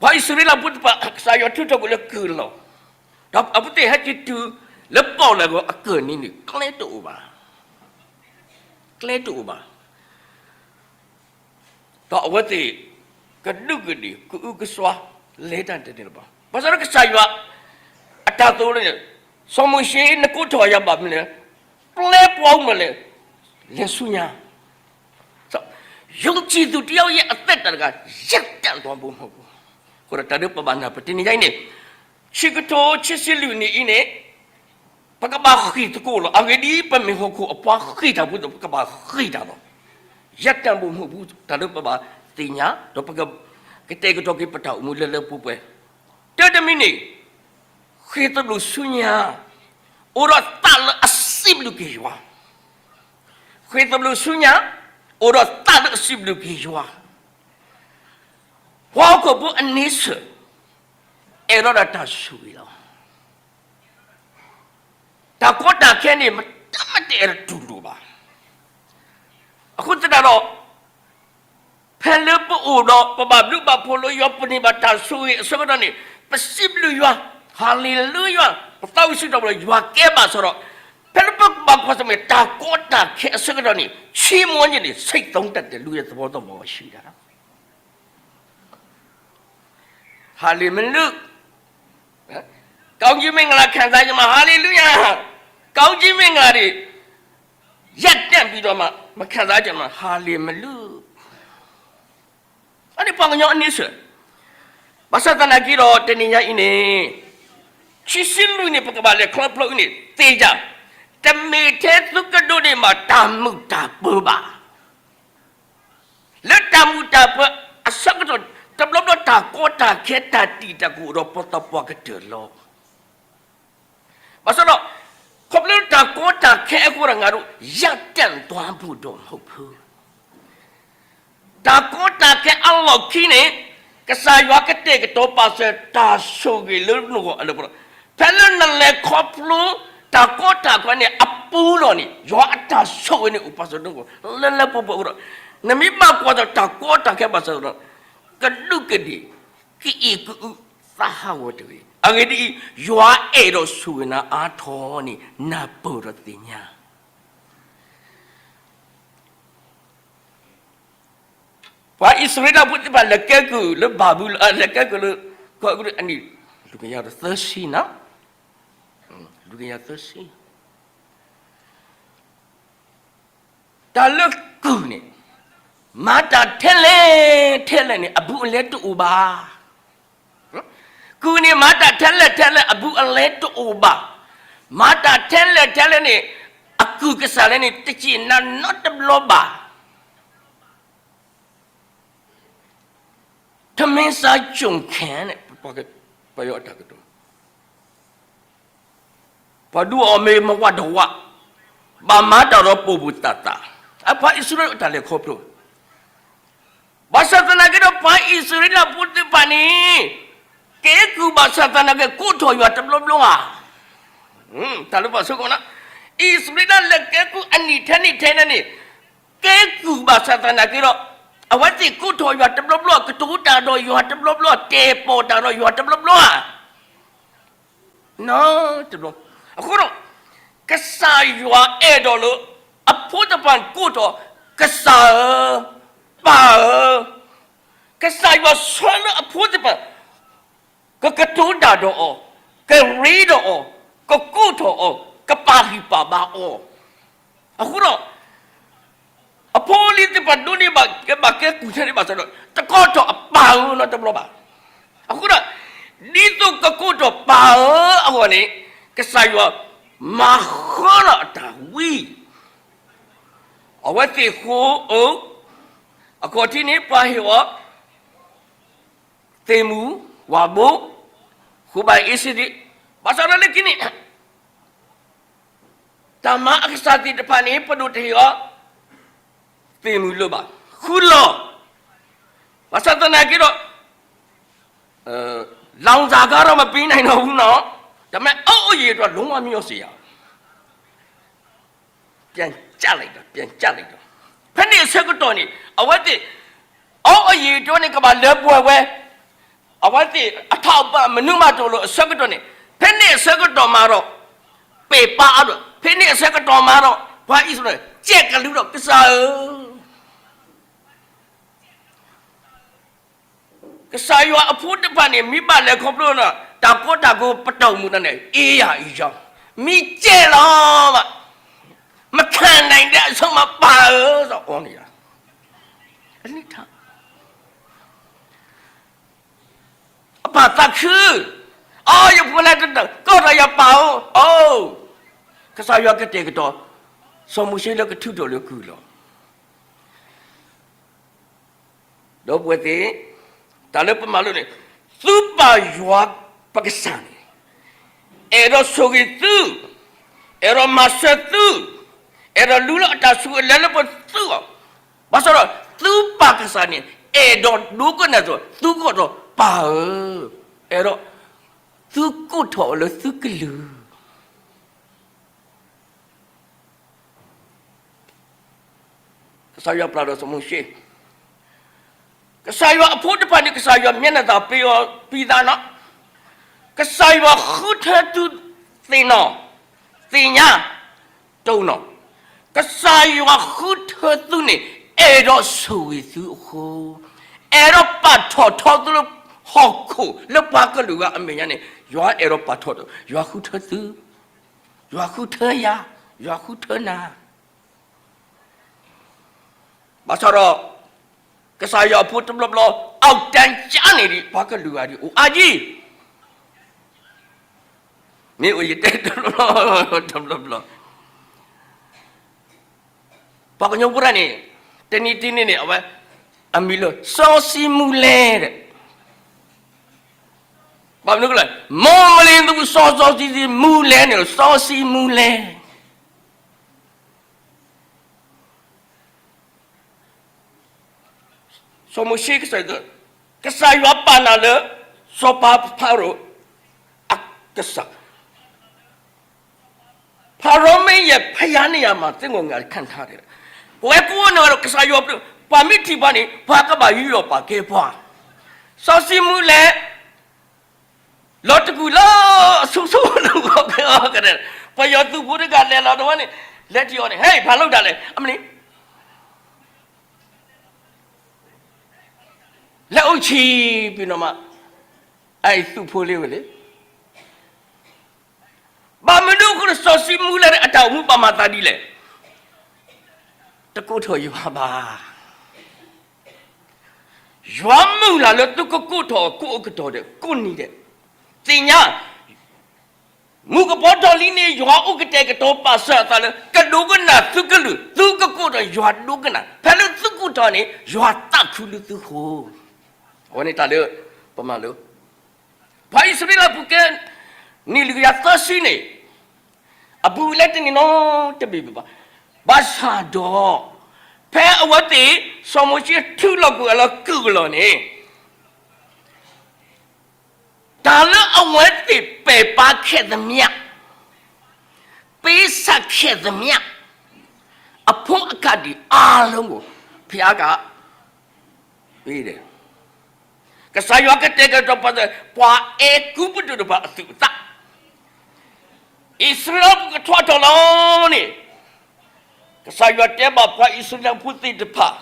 ပှၤအံၣ်စရ့လးဖိတဖၣ် ကစၢ်ယွၤထုးထီၣ်ကွံာ်လၢကုၢ်လီၢ်, ဒီးအဝဲသ့ၣ်ဟဲက့ၤတုၤလၢပီၣ်လဲၣ်ကဝီၤအကၢၢ်နံၤန့ၣ် ကျဲတအိၣ်ဘၣ်, ကျဲတအိၣ်ဘၣ်. ဒီးအဝဲသ့ၣ် ကဒူးကဒ့ၣ် ကအုကစွါ လဲၤတၢ်တန့ၢ်လၢၤဘၣ်. ဘၣ်ဆၣ်ဒီးကစၢ်ယွၤ အတၢ်သိၣ်လိန့ၣ်, စီၤမိၤၡ့ နကိးထီၣ်ယၤဘၣ်မနုၤလဲၣ်, ပျဲပှၤအိၣ်မးလဲၣ်, လဲၤဆူညါ. ယုံကြည်သူတယောက်ရဲ့ အသက်တာတခါ ရပ်တန့်သွားဖို့မဟုတ်ဘူး. အဃိဒီးတၢ်ဒုးပဘၣ်နၢ်ပၢၢ်တနံၤညါအံၤန့ၣ်, ခံကထိခံဆံလွံၢ်နံၣ်အံၤန့ၣ် ပကဘၣ်ဃ့ၢ်သကိးလီၤ. အဂ့ၢ်ဒ်အံၤ, ပမ့ၢ်ဟီၣ်ခိၣ်အပှၤဃ့ၢ်တၢ်ဖိအသိး ပကဘၣ်ဃ့ၢ်တၢ်လီၤ. ရပ်တန့်ဖို့မဟုတ်ဘူး, တၢ်လၢပဘၣ်သ့ၣ်ညါ, ဒီးပကကတဲာ်ကတီၤက့ၤပတၢ်အိၣ်မူလၢလၢပှဲၤပှဲၤ. တၢ်တမံၤန့ၣ်, ဃ့ၢ်သဘျိၣ်ဆူညါ, အိၣ်ဒီးသးလၢအစံးဘျုးက့ၤယွၤ. ဃ့ၢ်သဘျိၣ်ဆူညါ, အိၣ်ဒီးသးလၢအစံးဘျုးက့ၤယွၤ. ပှၤဟီၣ်ခိၣ်ဖိအန့ဆၢၣ် အဲၣ်ဒိးဒီးတၢ်ဆိၣ်ဂ့ၤလီၤ. တၢ်ကီတၢ်ခဲန့ၣ် မတၤမတအဲၣ်ဒိးတူၢ်လိာ်ဘၣ်. အဃိသတးဒီး, ဖဲလၢပအိၣ်ဒီး ပဘၣ်ဘျုးဘၣ်ဖှိၣ်လၢယွၤ ပန့ၢ်ဘၣ်တၢ်ဆိၣ်ဂ့ၤအဆၢကတီၢ်န့ၣ်, ပစံးဘျုးယွၤ, ဟၤလ့လူယွၤ, ပသးဝံၣ်စံးထီၣ်ပတြၢၤ ယွၤကဲဘၣ်ဆၣ်ဒီး, ဖဲလၢပကဘၣ်ကွၢ်ဆၢၣ်မဲာ် တၢ်ကီတၢ်ခဲအဆၢကတီၢ်န့ၣ်, ချီးမွမ်းခြင်းန့ၣ် ဆိကမိၣ်တၢ်တလူၤ သဘောသဘာဝရှိတာ ဟၤလ့မလူ, ကောင်းကြီးမင်္ဂလာခံစားကြမှာ, ဟာလေလုယာ, ကောင်းကြီးမင်္ဂလာတွေ ရပ်တန့်ပြီးတော့မှ မခံစားကြမှာ, ဟာလေမလူ. အန့ၣ်ပှၤကညီအန့ဆၢၣ်, ဘၣ်ဆၣ်သနာ်က့ဒီး တနံၤညါအံၤန့ၣ်, ခံဆံလွံၢ်န့ၣ် ပကဘၣ်လဲၤခီဖျိအံၤန့ၣ် သ့ၣ်ညါ, တမ့ၢ်ထဲသုကဒိးန့ၢ်ဘၣ် တၢ်မုာ်တၢ်ပၢၤဘၣ်. လၢတၢ်မုာ်တၢ်ပၢၤအဆၢကတီၢ်, တဘျီဘျီတၢ်ကီတၢ်ခဲ တၢ်တံာ်တာ်ကအိၣ်ဒီးပသးပှၢ်ကတၢၢ်လီၤ. ဘၣ်ဆၣ်ဒီး, ခီဖျိတၢ်ကီတၢ်ခဲအဃိဒီး ငါတို့ ရပ်တန့်သွားဖို့တော့မဟုတ်ဘူး. တၢ်ကီတၢ်ခဲအလီၢ်ခံန့ၣ်, ကစၢ်ယွၤကတဲာ်ကတီၤပာ်စၢၤတၢ်ဆိၣ်ဂ့ၤလၢနဂီၢ်အလၢပှဲၤလီၤ. ဖဲလၢနလဲၤခီဖျိ တၢ်ကီတၢ်ခဲန့ၣ်အပူၤလီၤန့ၣ်, ယွၤအတၢ်ဆိၣ်ဂ့ၤန့ၣ်အိၣ်ပာ်စၢၤနဂီၢ် လၢလၢပှဲၤပှဲၤအဃိဒီး, နမ့ၢ်ဘၣ်ကွၢ်ဒီးတၢ်ကီတၢ်ခဲဘၣ်ဆၣ်ဒီး, ကဒူးကဒ့ၣ်, ကအံးကအု သးဟးဂီၤတဂ့ၤ. အဂ့ၢ်ဒ်အံၤ, ယွၤအဲၣ်ဒိးဆိၣ်ဂ့ၤနၤအါထီၣ်န့ၣ် နၢ်ပၢၢ်ဒီးသ့ၣ်ညါ ပှၤအံၣ်စရ့လးဖိသ့ၣ်တဖၣ်လဲၤကဲကုၢ်လၢဘၤဘူလိၣ်, လဲၤကဲကုၢ်လၢ ကီၢ်အဲၤကူပတူးအနံၣ်, လူၤကယၤသၢဆံနီၤ, လူၤကယၤသၢဆံ, တၢ်လၢကုၢ်န့ၣ်, မၤတၢ်ထဲလဲၣ်ထဲလဲၣ်န့ၣ် အဘူးအလဲတအိၣ်ဘၣ်. ကုၢ်န့ၣ်မၤတၢ်ထဲလဲၣ်ထဲလဲၣ် အဘူးအလဲတအိၣ်ဘၣ်. မၤတၢ်ထဲလဲၣ်ထဲလဲၣ်န့ၣ်, အကုၢ်ကစၢ်လဲၣ်န့ၣ် တစံးနၤနီတဘျီဘၣ်. ထမင်းစားကျွန်ခံန့ၣ် ပယီၤအတၢ်ကတိၤ, ပှၤဒုးအီၣ်မ့ၤမဝးတဝး, ဘၣ်မၤတၢ်ဒီးပိာ်ပူၤသးသး, အပှၤအံၣ်စရ့လးအတၢ်လဲၤခီဖျိ ဘၣ်ဆၣ်သနာ်က့ဒီး ပှၤအံၣ်စရ့လးဖိသ့ၣ်တဖၣ်န့ၣ်, ကဲကုၢ်ဘၣ်ဆၣ်သနာ်က့ ကိးထီၣ်ယွၤတဘျီဘျီဧါ. တၢ်လၢပှၤဆိကမိၣ်န့ၣ်, အံၣ်စရ့လးလဲၤကဲကုၢ်အနံၣ်ထဲနံၣ်ထဲန့ၣ်န့ၣ်, ကဲကုၢ်ဘၣ်ဆၣ်သနာ်က့ဒီး, အဝဲသ့ၣ်ကိးထီၣ်ယွၤတဘျီဘျီ, ကတိၤတၢ်ဒီးယွၤတဘျီဘျီ, တဲာ်ပီၣ်တၢ်ဒီးယွၤတဘျီဘျီဧါ. နီတဘျီ. အဃိဒီး, ကစၢ်ယွၤအဲၣ်ဒိးလၢ အဖိသ့ၣ်တဖၣ်ကိးထီၣ်, ကစၢ်ဧၢ, ပၢ်ဧၢ, ကစၢ်ယွၤဆၢလၢအဖိသ့ၣ်တဖၣ် ကကတိၤတၢ်ဒီးအီၤ, ကရ့ဒီးအီၤ, ကကိးထီၣ်အီၤ, ကပာ်ဂံၢ်ပာ်ဘါအီၤ. အဃိဒီး, အဖိအလံၤသ့ၣ်တဖၣ်ဒိးန့ၢ်ဘၣ်ကဲကုၢ်ထဲန့ၣ်ဘၣ်ဆၣ်ဒီး တကိးထီၣ်အပၢ်ဧၢနီတဘျီဘၣ်. အဃိဒီး, ဒ်သိးကကိးထီၣ်ပၢ်ဧၢအဂီၢ်န့ၣ်, ကစၢ်ယွၤမၤဃၢလီၤအတၢ်ဝံ, အဝဲသ့ၣ်ဃိဧိၤ, အခီၣ်ထံးန့ၣ် ပှၤဟ့ၣ်အီၤ သ့ၣ်မုၢ်, ဝၤဘိ, ဃိဘၣ်အ့စ့ဒ့း, ဘၣ်ဆၣ်ဒီးလၢခံန့ၣ်, တၢ်မၤအကစၢ်သ့ၣ်တဖၣ်န့ၣ် ပဒိၣ်တဟ့ၣ်အီၤ သ့ၣ်မုၢ်လၢၤဘၣ်, ဃုလီၤ. ဘၣ်ဆၣ်သနာ်က့ဒီး, လောင်စာကားတော့ မပေးနိုင်တော့ဘူးနော်, ဒါပေမဲ့ အုတ်အရည်အတွက် လုံးဝမလျော့စေရဘူး. ပြန်ကျလိုက်တော့, ပြန်ကျလိုက်တော့, ဖဲန့ၣ်အဆၢကတီၢ်န့ၣ် အဝဲသ့ၣ်, အုတ်အရည်အတွက်န့ၣ် ကဘၣ်လၢပှဲၤဝဲ, အဝဲသ့ၣ်အထောက်အပံ့ မနုၤမးတအိၣ်လၢအဆၢကတီၢ်န့ၣ်, ဖဲန့ၣ်အဆၢကတီၢ်မးဒီး, ပဲ့ပါအါဒီး, ဖဲန့ၣ်အဆၢကတီၢ်မးဒီး ပှၤအံၣ်စရ့လး ကဲကလုၢ်ဒီးကစၢ်ဧၢ, ကစၢ်ယွၤအဖိတဖၣ်န့ၣ် မ့ၢ်ဘၣ်လဲၤခီဖျိ တၢ်ကီတၢ်ခဲပတီၢ်မုၢ်နၤန့ၣ် အ့ယၤအံၤယီၤ, မ့ၢ်ကဲလီၤဘၣ်, မခံနိုင်တဲ့အဆုံး မပါဧၢ, အီၤန့ၣ်ယၤ အပၢ်သးခု, အိ ယဖိလၢတတီ ကီၢ်ဒီးယပၢ်ဧၢ, အိ, ကစၢ်ယွၤကတဲာ်ကတီၤ စီၤမိၤၡ့လၢကထုးထီၣ်လၢကုၢ်လီၤ. ဒီပုၢ်ဝဲၢ်သ့ၣ်, တၢ်လၢပမၤလိန့ၣ်, သုပၢ်ယွၤပကစၢ်န့ၣ် အဲၣ်ဒိးဆိၣ်ဂ့ၤသု, အဲၣ်ဒိးမၤစၢၤသု, အဲၣ်ဒိးလူလီၤအတၢ်ဆိၣ်ဂ့ၤလၢလၢပှဲၤပှဲၤသုဂီၢ်, ဘၣ်ဆၣ်ဒီး သုပၢ်ကစၢ်န့ၣ် အဲၣ်ဒိးဒိကနၣ်သိးသုကိးထီၣ်ပၢ်ဧၢ, အဲၣ်ဒိး သုကိးထီၣ်အီၤလၢသုကလုၢ် ကစၢ်ယွၤပျၢ်ဒီးစီၤမိၤၡ့, ကစၢ်ယွၤအဖိတဖၣ်န့ၣ် ကစၢ်ယွၤမ့ၢ်နၢ်သးပ့ၤအီၤပံသးနီၤ, ကစၢ်ယွၤဃုထၢသုသ့ၣ်နီၣ်, သ့ၣ်ညါ, တိၢ်နီၣ်, ကစၢ်ယွၤဃုထၢသုန့ၣ် အဲၣ်ဒိးဆိၣ်ဂ့ၤသုအဃိ, အဲၣ်ဒိးပာ်ထီၣ်ထီသုလၢဟီၣ်ခိၣ်လၢပှၤကလုာ်ဂၤအမဲာ်ညါန့ၣ် ယွၤအဲၣ်ဒိးပာ်ထီၣ်ထီ, ယွၤဃုထၢသု, ယွၤဃုထၢယၤ, ယွၤဃုထၢနၤ ဘၣ်ဆၣ်ဒီး ကစၢ်ယွၤအဖိတဘျီဘျီ အီၣ်တၢ်ကၢန့ၣ်ဒံး ပှၤကလုာ်ဂၤဒံးအိၣ်အါယံၤ, မ့ၢ်အိၣ်ယတဲတဘျီဘျီ, တဘျီဘျီ, ပှၤကညီဖိတၢ်န့ၣ် တနံၤတနံၤန့ၣ် အဝဲ အမံၤလၢ စီၤစံမူလဲၣ်ဒီး ဘၣ်မနုၤလဲၣ်, မ့ၢ်မနုၤသုစီၤစီၤစံစံမူလဲၣ်န့ၣ် စီၤစံမူလဲၣ် စီၤမိၤၡ့ကစၢ်ယွၤ, ကစၢ်ယွၤပာ်နၤလၢ စီၤပၤဖၤရိၤအကစၢ်, ဖၤရိၤမ့ၢ်ယဲ ဖယါန့ၢ်ယၤမၤသ့ၣ်ငိၣ်ငါတခါထါ, ပဝဲကိးဂၤဒဲး ကစၢ်ယွၤ ပှၤမ့ၢ်ထံၣ်ပှၤန့ၣ် ပှၤကဘၣ်ယူးယီၣ်ပာ်ကဲပှၤ, စီၤစံမူလဲၣ် လီၤတကူၣ်လၢအဆိဆိလၢဂီၤကဲအီၤကဒဲ, ပယီၤသုးဖိတဂၤလဲၤလီၤတဝဲန့ၣ်, လဲၤထံၣ်အီၤန့ၣ် ဟဲ ဖးလိတၢ်လဲၣ်, အမနုၤ လဲၤအိၣ်ဆံးပ့ၤနီၣ်မး, အအံၤသုးဖိလၢဝဲလဲၣ်, ဘၣ်မနုၤအဃိ စီၤစံမူလဲၣ်န့ၣ် အတၢ်အိၣ်မူဘၣ်မၤသးဒ်လဲၣ်, တကိးထီၣ်ယွၤဘၣ် ယွၤမုၢ်လၢ်လၢသုကကိးထီၣ်အီၤကိးအကတီၢ်ဒီး ကိးနံၤဒဲး, သ့ၣ်ညါ, မုၢ်ကပီၤထီၣ်လံန့ၣ် ယွၤအိၣ်ကတဲာ်ကတီၤပာ်စၢၤအသးလၢ ကဒိကနၣ်သုကလုၢ်, သုကကိးထီၣ်ယွၤဒိကနၣ်, ဖဲလၢသုကိးထီၣ်န့ၣ် ယွၤသးခုလၢသုဃိ, အဝဲန့ၣ်တၢ်လၢ ပမၤလိ ပှၤအံၣ်စရ့လးဖိကဲ နံၣ်လွံၢ်ကယၤသၢဆံန့ၣ် အဘူးအလဲတန့ၢ်နီတဘ့ၣ်ဘၣ်. ဘၣ်ဆၣ်ဒီး ဖဲအဝဲသ့ၣ် စီၤမိၤၡ့ထုးလီၤကွံာ်အလီၢ်ကုၢ်အလီၢ်န့ၣ် တၢ်လၢအဝဲသ့ၣ်ပဲာ်ပာ်ခဲၣ်သမျၣ်, ပေးဆပ်ခဲ့သမျှ, အဖိအကါဒံးအါလုံးကို ဘုရားက ပေးတယ်. ကစၢ်ယွၤကတဲာ်ကတီၤပာ်စၢၤ ပှၤအဲၤကူပတူးတဖၣ်အသူၣ်အသး အံၣ်စရ့လးဖိကထီၣ်ထီၣ်လီၤန့ၣ်, ကစၢ်ယွၤတဲဘၣ်ပှၤအံၣ်စရ့လးဖိသ့ၣ်တဖၣ်,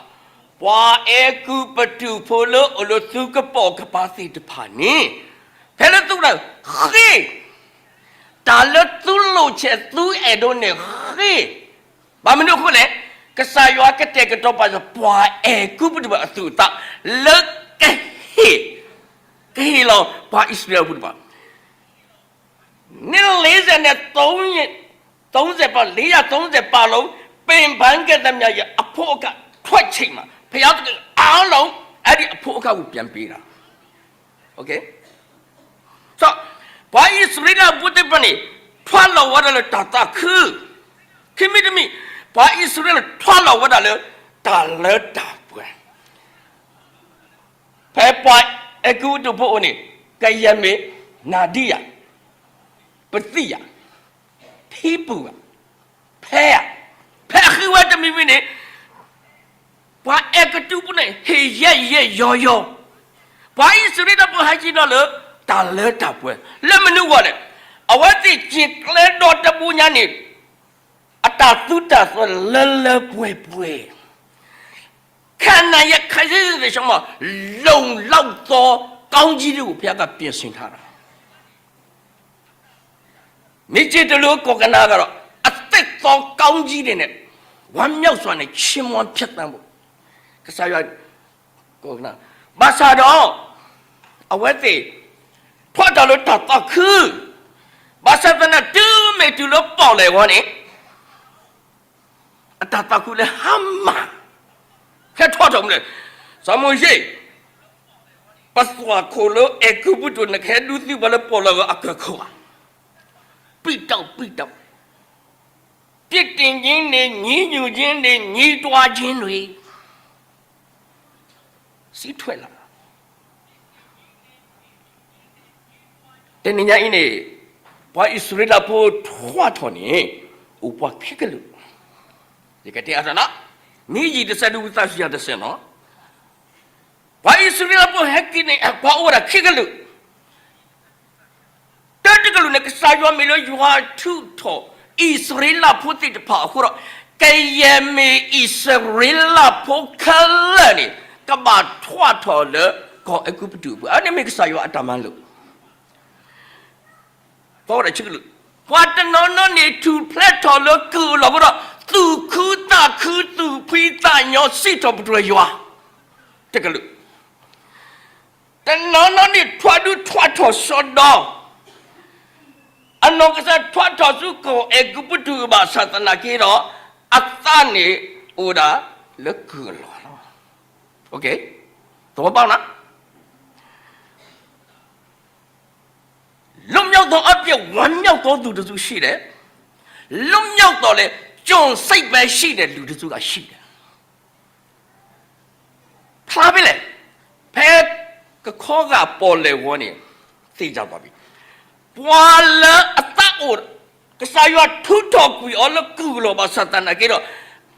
ပှၤအဲၤကူပတူးဖိလၢအိၣ်လၢသုကပိာ်ကပၤသ့ၣ်တဖၣ်န့ၣ်, ဖဲလၢသုဝဲဒၣ်ဃ့ၢ်, တၢ်လၢသုလိၣ်ဆဲးသုအဲၣ်ဒိးန့ၣ်ဃ့ၢ်, ဘၣ်မနုၤအဃိလဲၣ်, ကစၢ်ယွၤကတဲာ်ကတီၤပာ်စၢၤ ပှၤအဲၤကူပတူးဖိအသူၣ်အသး လၢကဟ့ၣ်, ကဟ့ၣ်လီၤပှၤအံၣ်စရ့လးဖိတဖၣ် နှစ်လေးဆယ်နဲ့သုံးဆယ်, သုံးဆယ်ပတ်, လေးရာသုံးဆယ်ပတ်လုံး ပင်ပန်းခဲ့သမျှရဲ့အဖုအထစ် ထွက်ချိန်မှာ ဘုရားသခင် အားလုံး အဲ့ဒီအဖို့အခါကို ပြန်ပေးတာ. ဆိုတော့ ပှၤအံၣ်စရ့လးဖိသ့ၣ်တဖၣ်န့ၣ် ထွဲလီၤဝဲဒၣ်လၢတၢ်သးခု, ခံမံၤတမံၤ ပှၤအံၣ်စရ့လးထွဲလီၤဝဲဒၣ်လၢ တၢ်လၢတၢ်ပှဲၤ ဖဲပှၤအဲၤကူပတူးဖိအအိၣ်န့ၣ် ကယဲၢ်မ့ၢ် နၤဒံယၤ, ပသံယၤ, ထံပူၤဧါ, ဖဲဧါ, ဖဲအဃံဝဲတမံၤမံၤန့ၣ် ပှၤအဲၤကူပတူးဖိန့ၣ် ဟ့ၣ်ယဲၢ်ယဲၢ်ယီၤယီၤ, ပှၤအံၣ်စရ့လးဖိဟဲက့ၤဒီးလၢ တၢ်လၢတၢ်ပှဲၤ လၢမနုၤအဂီၢ်လဲၣ်, အဝဲသ့ၣ်က့ၤကျဲဒီတဘိညါန့ၣ် အတၢ်သူတၢ်သၢလၢလၢပှဲၤပှဲၤ, ခ ခါနၤယဲၢ်ခါယဲၢ်သ့ၣ်ရှမး လုံလောက်သောကောင်းကြီးတွေကို ဘုရားက ပြင်ဆင်ထားတာ မ့ၢ်က့တလိကီၢ်ကနၤကဒီး အသစ်သောကောင်းကြီးတွေနဲ့ ဝမ်းမြောက်စွာနဲ့ ချီးမွမ်းဖြတ်သန်းဖို့ ကစၢ်ယွၤ ဘၣ်ဆၣ်ဒီး အဝဲသ့ၣ် ထွဲထီၣ်လၢတၢ်သးခု, ဘၣ်ဆၣ်သနာ်က့ တုၤမ့ၢ်တုၤလၢပီၣ်လဲၣ်ဝဲန့ၣ် အတၢ်သးခုလၢဟါမၢ် ဟဲထီၣ်ထီၣ်မနုၤလဲၣ်, စီၤမိၤၡ့, ပသွၣ်ခိၣ်လၢအဲၤကူပတူး နကဟဲဒုးသုပှၤလၢပီၣ်လဲၣ်အကီၢ်ခိၣ်ဧါ, ပံးတီၣ်ပံးတီၣ်, ပြစ်တင်ခြင်းနှင့် ညည်းညူခြင်းနှင့် ညည်းတွားခြင်းတွေ စံးထွက်လာ တနံၤညါအံၤန့ၣ် ပှၤအံၣ်စရ့လးဖိထွဲထီၣ်န့ၣ် အိၣ်ပှၤခံကလုာ်, ယကတဲအါထီၣ်နီၤ, မ့ၢ်ယံာ်တစဲးဒုးဝံသးစူၤယၤတစဲးနီၤ, ပှၤအံၣ်စရ့လးဖိဟဲက့ၤန့ၣ် ပှၤအိၣ်ဝဲဒၣ်ခံကလုာ်, တၢတကလုာ်န့ၣ် ကစၢ်ယွၤမ့ၢ်လၢယွၤထုးထီၣ် အံၣ်စရ့လးဖိသ့ၣ်တဖၣ်အဃိဒီး ကယဲၢ်မ့ၢ်အံၣ်စရ့လးဖိခဲလၢာ်န့ၣ် ကဘၣ်ထွဲထီၣ်လၢကီၢ်အဲၤကူပတူးအပူၤ, အဝဲန့ၣ်မ့ၢ်ကစၢ်ယွၤအတၢ်မၤလိာ် ပှၤတနီၤနီၤန့ၣ် ထူၣ်ဖျဲးထီၣ်လၢကုၢ်အလီၢ်အဃိဒီး သူၣ်ခုသးခု သူၣ်ဖှံသးညီ စံးထီၣ်ပတြၢၤယွၤ တကလုာ်, တနီၤနီၤန့ၣ် ထွဲဒုးထွဲထီၣ်စီဒီ အနီၢ်ကစၢ်ထွဲထီၣ်ဆူကီၢ်အဲၤကူပတူးဘၣ်ဆၣ်သနာ်က့ဒီး အသးန့ၣ်အိၣ်ဒၣ်လၢကုၢ်အလီၢ်လီၤ. သဝီဘၣ်နၤ လွတ်မြောက်သောအပြစ် ဝမ်းမြောက်သောသူတစ်စုရှိတယ်။ လွတ်မြောက်သော်လည်း ကျွန်စိတ်ပဲရှိတဲ့လူတစ်စုကရှိတယ်. ဖျါဖဲလဲၣ်, ဖဲကခီဂာ်ပီၣ်လဲၣ်ဝီန့ၣ် သ့ၣ်ညါဘၣ်ဖဲ ပှၤလၢအသးအိၣ် ကစၢ်ယွၤထုးထီၣ်ကွံာ်အီၤလၢကုၢ်လီၤဘၣ်ဆၣ်သနာ်က့ဒီး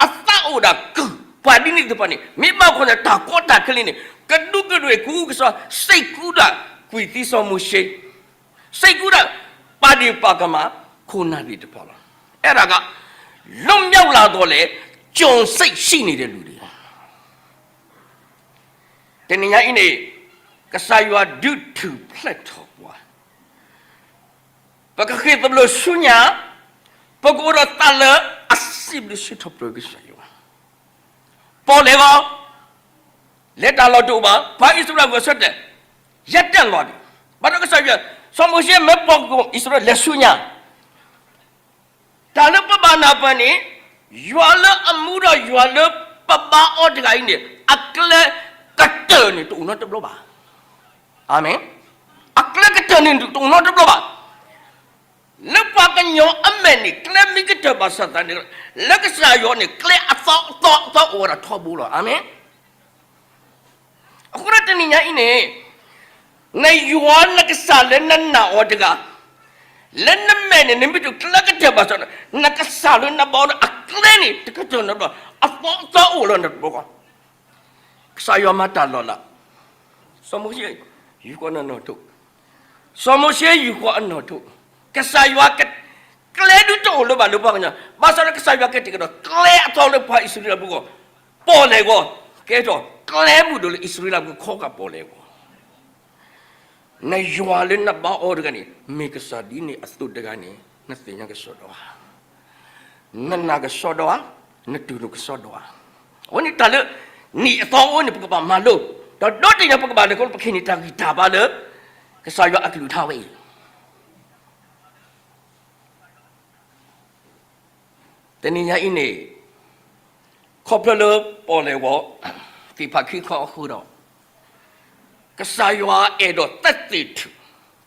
အသးအိၣ်ဒၣ်ကုၢ် ပှၤဒ်န့ၣ်သ့ၣ်တဖၣ်န့ၣ် မ့ၢ်ဘၣ်ကွၢ်န့ၣ် တၢ်ကီတၢ်ခဲလံန့ၣ် ကဒူးကဒွဲၣ်ကူကစီၣ် စံးကူဒၣ်ကွံာ်သံစီၤမိၤၡ့ စံးကူဒၣ် ပာ်ဒ့ၣ်ပာ်ကမၣ် ခိၣ်နၢ်သ့ၣ်တဖၣ်လီၤ. အဲဒါက လွတ်မြောက်လာသော်လည်း ကျွန်စိတ်ရှိနေတဲ့လူတွေ တနံၤညါအံၤန့ၣ် ကစၢ်ယွၤဒုးထူၣ်ဖျဲးထီၣ်ပှၤ ပကဃ့ၢ်သဘျိၣ်ဆူညါ, ပကအိၣ်ဒီးသးလၢအစံးဘျုးစံးထီၣ်ပတြၢၤကစၢ်ယွၤ, ပီၣ်လဲၣ်ဂီၤ လဲၤတၢ်လီၢ်တအိၣ်ဘၣ်, ပှၤအံၣ်စရ့လးဂဲၤဆၢထၢၣ် ယဲၢ်တၢ်လီၢ်ဒံး, ဘၣ်ဒီးကစၢ်ယွၤ စီၤမိၤၡ့မ့ၢ်ပီၣ်က့ၤအံၣ်စရ့လးလဲၤဆူညါ တၢ်လၢပဘၣ်နၢ်ပၢၢ်န့ၣ် ယွၤလၢအမူဒီးယွၤလၢပဘါအီၤတဂၤအံၤန့ၣ် အကျဲကတၢၢ်န့ၣ်တအိၣ်နီတဘျီဘၣ်. အၤမ့ၣ်. အကျဲကတၢၢ်န့ၣ်တအိၣ်နီတဘျီဘၣ်. လၢပှၤကညီအမဲာ်န့ၣ် ကျဲမ့ၢ်ကတၢၢ်ဘၣ်ဆၣ်သနာ်က့ လၢကစၢ်ယွၤန့ၣ် ကျဲအသီအသီအသီအိၣ်ဝဲဒၣ်ထီဘိလီၤ. အၤမ့ၣ်. အဃိဒီးတနံၤညါအံၤန့ၣ် နယွၤနကစၢ်လၢနနာ်အီၤတဂၤ လၢနမဲာ်န့ၣ် နမ့ၢ်တကျဲကတၢၢ်ဘၣ်ဆၣ်ဒီး နကစၢ်လၢနဘါအီၤန့ၣ် အကျဲန့ၣ် တကတၢၢ်နီတဘျီ, အသီအသီအိၣ်လီၤနီတဘျီဘၣ်. ကစၢ်ယွၤမၤတၢ်လီၤလး, စီၤမိၤၡ့ ယူၢ်ဃီၤနနီၣ်ထိး, စီၤမိၤၡ့ယူၢ်ဃီၤအနီၣ်ထိး, ကစၢ်ယွၤ ကျဲဒုးတအိၣ်လၢၤဘၣ်လၢပှၤကညီ, ဘၣ်ဆၣ်ဒီးကစၢ်ယွၤကတဲာ်ကတီၤကျဲအသီလၢပှၤအံၣ်စရ့လးဖိအဂီၢ်, ပီၣ်လဲၣ်ဂီၤ, ကဲထီၣ်ကျဲမုၢ်ဒိၣ်လၢအံၣ်စရ့လးဖိခီဂာ်ပီၣ်လဲၣ်ဂီၤ နယွၤလၢနဘါအီၤတဂၤန့ၣ် မ့ၢ်ကစၢ်ဒ်န့ၣ်အသိးတဂၤန့ၣ် နသ့ၣ်ညါကစီဒီဧါ, နနာ်ကစီဒီဧါ, နတူၢ်လိာ်ကစီဒီဧါ. အဝဲန့ၣ်တၢ်လၢ နံၣ်အသီအိၣ်န့ၣ် ပကဘၣ်မၤလိ, ဒီးဒီတနံၤညါပကဘၣ်လဲၤခီဖျိပကဟ့ၣ်န့ၢ်တၢ်ဂံၢ်တၢ်ဘါလၢ ကစၢ်ယွၤအကလုၢ်ကထါဝဲအံၤ တနံၤညါအံၤန့ၣ် ခီဖျိလၢပီၣ်လဲၣ်ဂီၤ သ့ၣ်ဖးခံခီအဃိဒီး ကစၢ်ယွၤအဲၣ်ဒိးသက်သေထူ,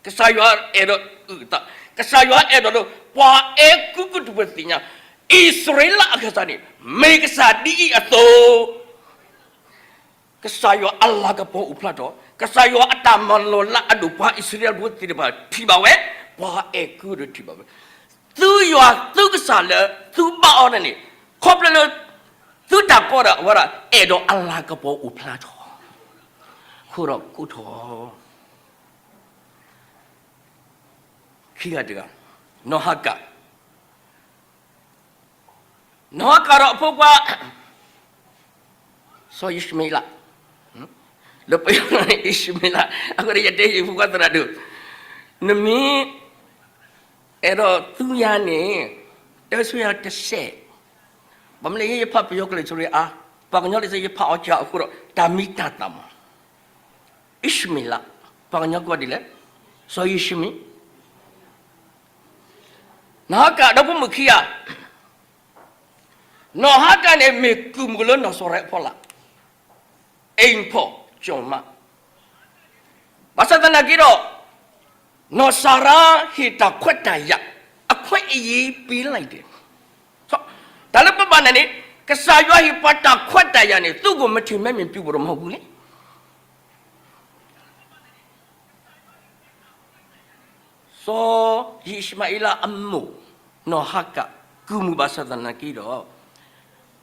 ကစၢ်ယွၤအဲၣ်ဒိးအုၣ်အသး, ကစၢ်ယွၤအဲၣ်ဒိးလၢ ပှၤအဲၤကူပတူးဖိသ့ၣ်ညါ အံၣ်စရ့လးအကစၢ်န့ၣ် မ့ၢ်ကစၢ်ဒ်အံၤအသိး ကစၢ်ယွၤအလၤကပီၤအိၣ်ဖျါထီၣ်, ကစၢ်ယွၤအတၢ်မၤလီၤလးအဒိၣ် ပှၤအံၣ်စရ့လးဖိသ့ၣ်တဖၣ်ထံၣ်ဘၣ်ဝဲ, ပှၤအဲၤကူဒီးထံၣ်ဘၣ်ဝဲ, သုယွၤသုကစၢ်လၢသုဘါအီၤန့ၣ် ခီဖျိလၢ သုတၢ်ကီဒီးအဝဲဒၣ် အဲၣ်ဒိးအလၤကပီၤအိၣ်ဖျါထီၣ်, ဃိဒီးကိးထီၣ် ခံဂၤတဂၤ, နီၢ်ဟၤကၤ, နီၢ်ဟၤကၤဒီးအဖိခွါ စီၤယၤဘ့း, စီၤယံၡမ့လး, လၢပယီၤန့ၣ် အံၡမ့လး, အဃိဒီးယတဲယဖိခွါသရၣ်ဒိၣ်, နမ့ၢ် အဲၣ်ဒိးသူယၤန့ၣ်, တဲဆိယၤတစဲး, ဘၣ်မနုၤလဲၣ် ယဲယဖးပယီၤကလုၢ်ကထါအါ, ပှၤကညီဒ်သိးယဖးအီၤကၢအဃိဒီး တၢ်မံၤတၢ်သၣ်မး, အံၡမ့လး, ပှၤကညီကိးဒ်လဲၣ်, စီၤယံၡမ့, နီၢ်ဟၤကၤဒီးဖိမုၣ်ခံဂၤ, နီၢ်ဟၤကၤန့ၣ် မ့ၢ်ကုၢ်မုၣ်လၢနီၢ်စၤရဲအဖီလာ် အိမ်ဖော်ကျွန်မ ဘၣ်ဆၣ်သနာ်က့ဒီး နီၢ်စၤရါဟ့ၣ်တၢ်ခွဲးတၢ်ယာ်, အခွဲးအရေးပေးလိုက်တယ်. တၢ်လၢပဘၣ်နာ်န့ၣ်, ကစၢ်ယွၤဟ့ၣ်ပှၤတၢ်ခွဲးတၢ်ယာ်န့ၣ် သူ့ကိုမထီမဲ့မြင်ပြုဖို့တော့မဟုတ်ဘူးလေ. စီၤယံၡမ့လးအမိၢ် နီၢ်ဟၤကၤ ကုၢ်မုၣ်ဘၣ်ဆၣ်သနာ်က့ဒီး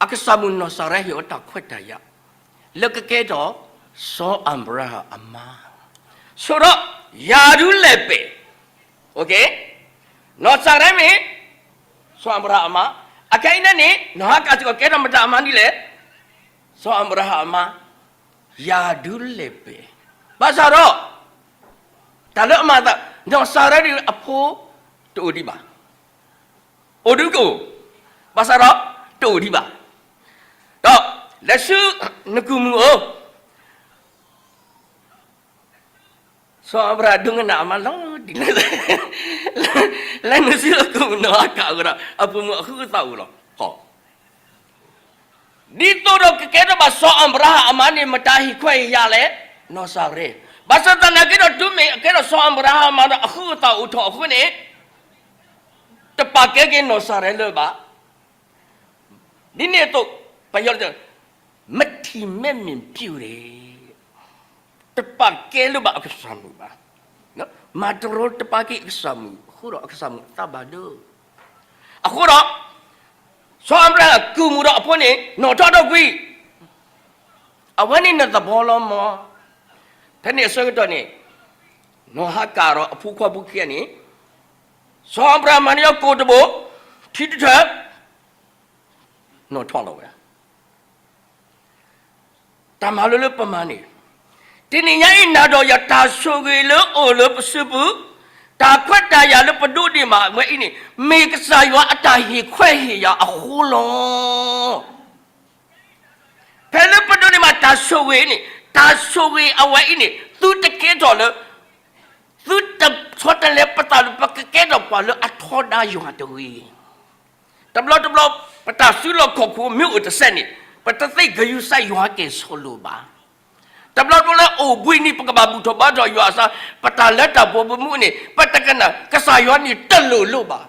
အကစၢ်မုၣ်နီၢ်စၤရဲဟ့ၣ်အီၤတၢ်ခွဲးတၢ်ယာ် လၢကကဲထီၣ် စီၤအၤဘြၤဟၣ်အမါ, ဆိဒီး ယာ်ဒူလဲၣ်ပဲၣ်, နီၢ်စၤရဲမ့ၢ် စီၤအၤဘြၤဟၣ်အမါ, အခဲအံၤန့ၣ် နီၢ်ဟၤကၤစ့ၢ်ကီးကဲထီၣ်မတၤအမါဒ်လဲၣ်, စီၤအၤဘြၤဟၣ်အမါ, ယာ်ဒူလဲၣ်ပဲၣ်, ဘၣ်ဆၣ်ဒီး တၢ်လၢအမၤအသး နီၢ်စၤရဲဒ်အဖိ တအိၣ်ဒံးဘၣ်, အိၣ်ဒုးကအိၣ်, ဘၣ်ဆၣ်ဒီး တအိၣ်ဒံးဘၣ်, ဒီးလဲၤဆူနကုၢ်မုၣ်အအိၣ် စီၤအၤဘြၤဟၣ်ဒိကနၣ်အမါလီၤတံၢ်လၢ လဲၤနုာ်ဆူအကုၢ်မုၣ်နီၢ်ဟၤကၤအအိၣ်ဒီး အဖိမုၣ်အဃုအသးအိၣ်လီၤ. ဒ်သိးဒီးကကဲထီၣ်ဘၣ်စီၤအၤဘြၤဟၣ်အမါန့ၣ် မတၤဟ့ၣ်ခွဲးဟ့ၣ်ယာ်လဲၣ်, နီၢ်စၤရဲ, ဘၣ်ဆၣ်သနာ်က့ဒီး တုၤမ့ၢ်ကဲထီၣ်စီၤအၤဘြၤဟၣ်အမါဒီး အဃုအသးအိၣ်ထီၣ်အဃိန့ၣ် တပာ်ကဲက့ၤနီၢ်စၤရဲလၢၤဘၣ်. ဒ်န့ၣ်အသိး ပယီၤ မထီမဲ့မြင်ပြုတယ်, တပာ်ကဲလၢၤဘၣ်အကစၢ်မုၣ်ဘၣ်, မၤတရီတပါက့ၤအကစၢ်မုၣ်အဃိဒီး အကစၢ်မုၣ်အသးဘၣ်ဒိ, အဃိဒီး စီၤအၤဘြၤဟၣ်ကုၢ်မုၣ်ဒီးအဖိန့ၣ် နီၣ်ထီၣ်ထီၣ်ကွံာ်, အဝဲန့ၣ်နသဘီလီၤမး. ဖဲန့ၣ်အဆၢကတီၢ်န့ၣ် နီၢ်ဟၤကၤဒီးအဖိခွါဖိခံဂၤန့ၣ် စီၤအၤဘြၤဟၣ်မၤန့ၢ်အီၤကိၢ်တဘိ, ထံတထၢၣ်, နီၣ်ထီၣ်လီၤဝဲ. တၢ်မၤလိလၢပမၤန့ၣ်, တနံၤညါအံၤနၤဒီးယၤတၢ်ဆိၣ်ဂ့ၤလၢအိၣ်လၢပစုပူၤ, တၢ်ခွဲးတၢ်ယာ်လၢပဒိးန့ၢ်ဘၣ်ဝဲအံၤန့ၣ် မ့ၢ်ကစၢ်ယွၤအတၢ်ဟ့ၣ်ခွဲးဟ့ၣ်ယာ်အဃိလီၤ. ဖဲလၢပဒိးန့ၢ်ဘၣ်တၢ်ဆိၣ်ဂ့ၤန့ၣ်, တၢ်ဆိၣ်ဂ့ၤအဝဲအံၤန့ၣ် သုတကဲထီၣ်လၢ သုတဆီတလဲပသးလၢပကကဲထီၣ်ပှၤလၢအထီဒါယွၤတဂ့ၤ. တဘျီတဘျီ ပတၢ်စုလီၢ်ခီၣ်ခိၣ်မ့ၢ်အိၣ်တစဲးန့ၣ် ပတသ့ၣ်ဂဲၤဆူယွၤကဲၤဆိးလိာ်ဘၣ်. တဘျီတဘျီလၢအိၣ်ဘှံးနံၤ ပကဘၣ်ဘူၣ်ထီၣ်ဘါထီၣ်ယွၤအသး, ပတၢ်လၢတၢ်ပှဲၤပမူန့ၣ် ပတကနၣ်ကစၢ်ယွၤန့ၣ်တလိၣ်လိၣ်ဘၣ်.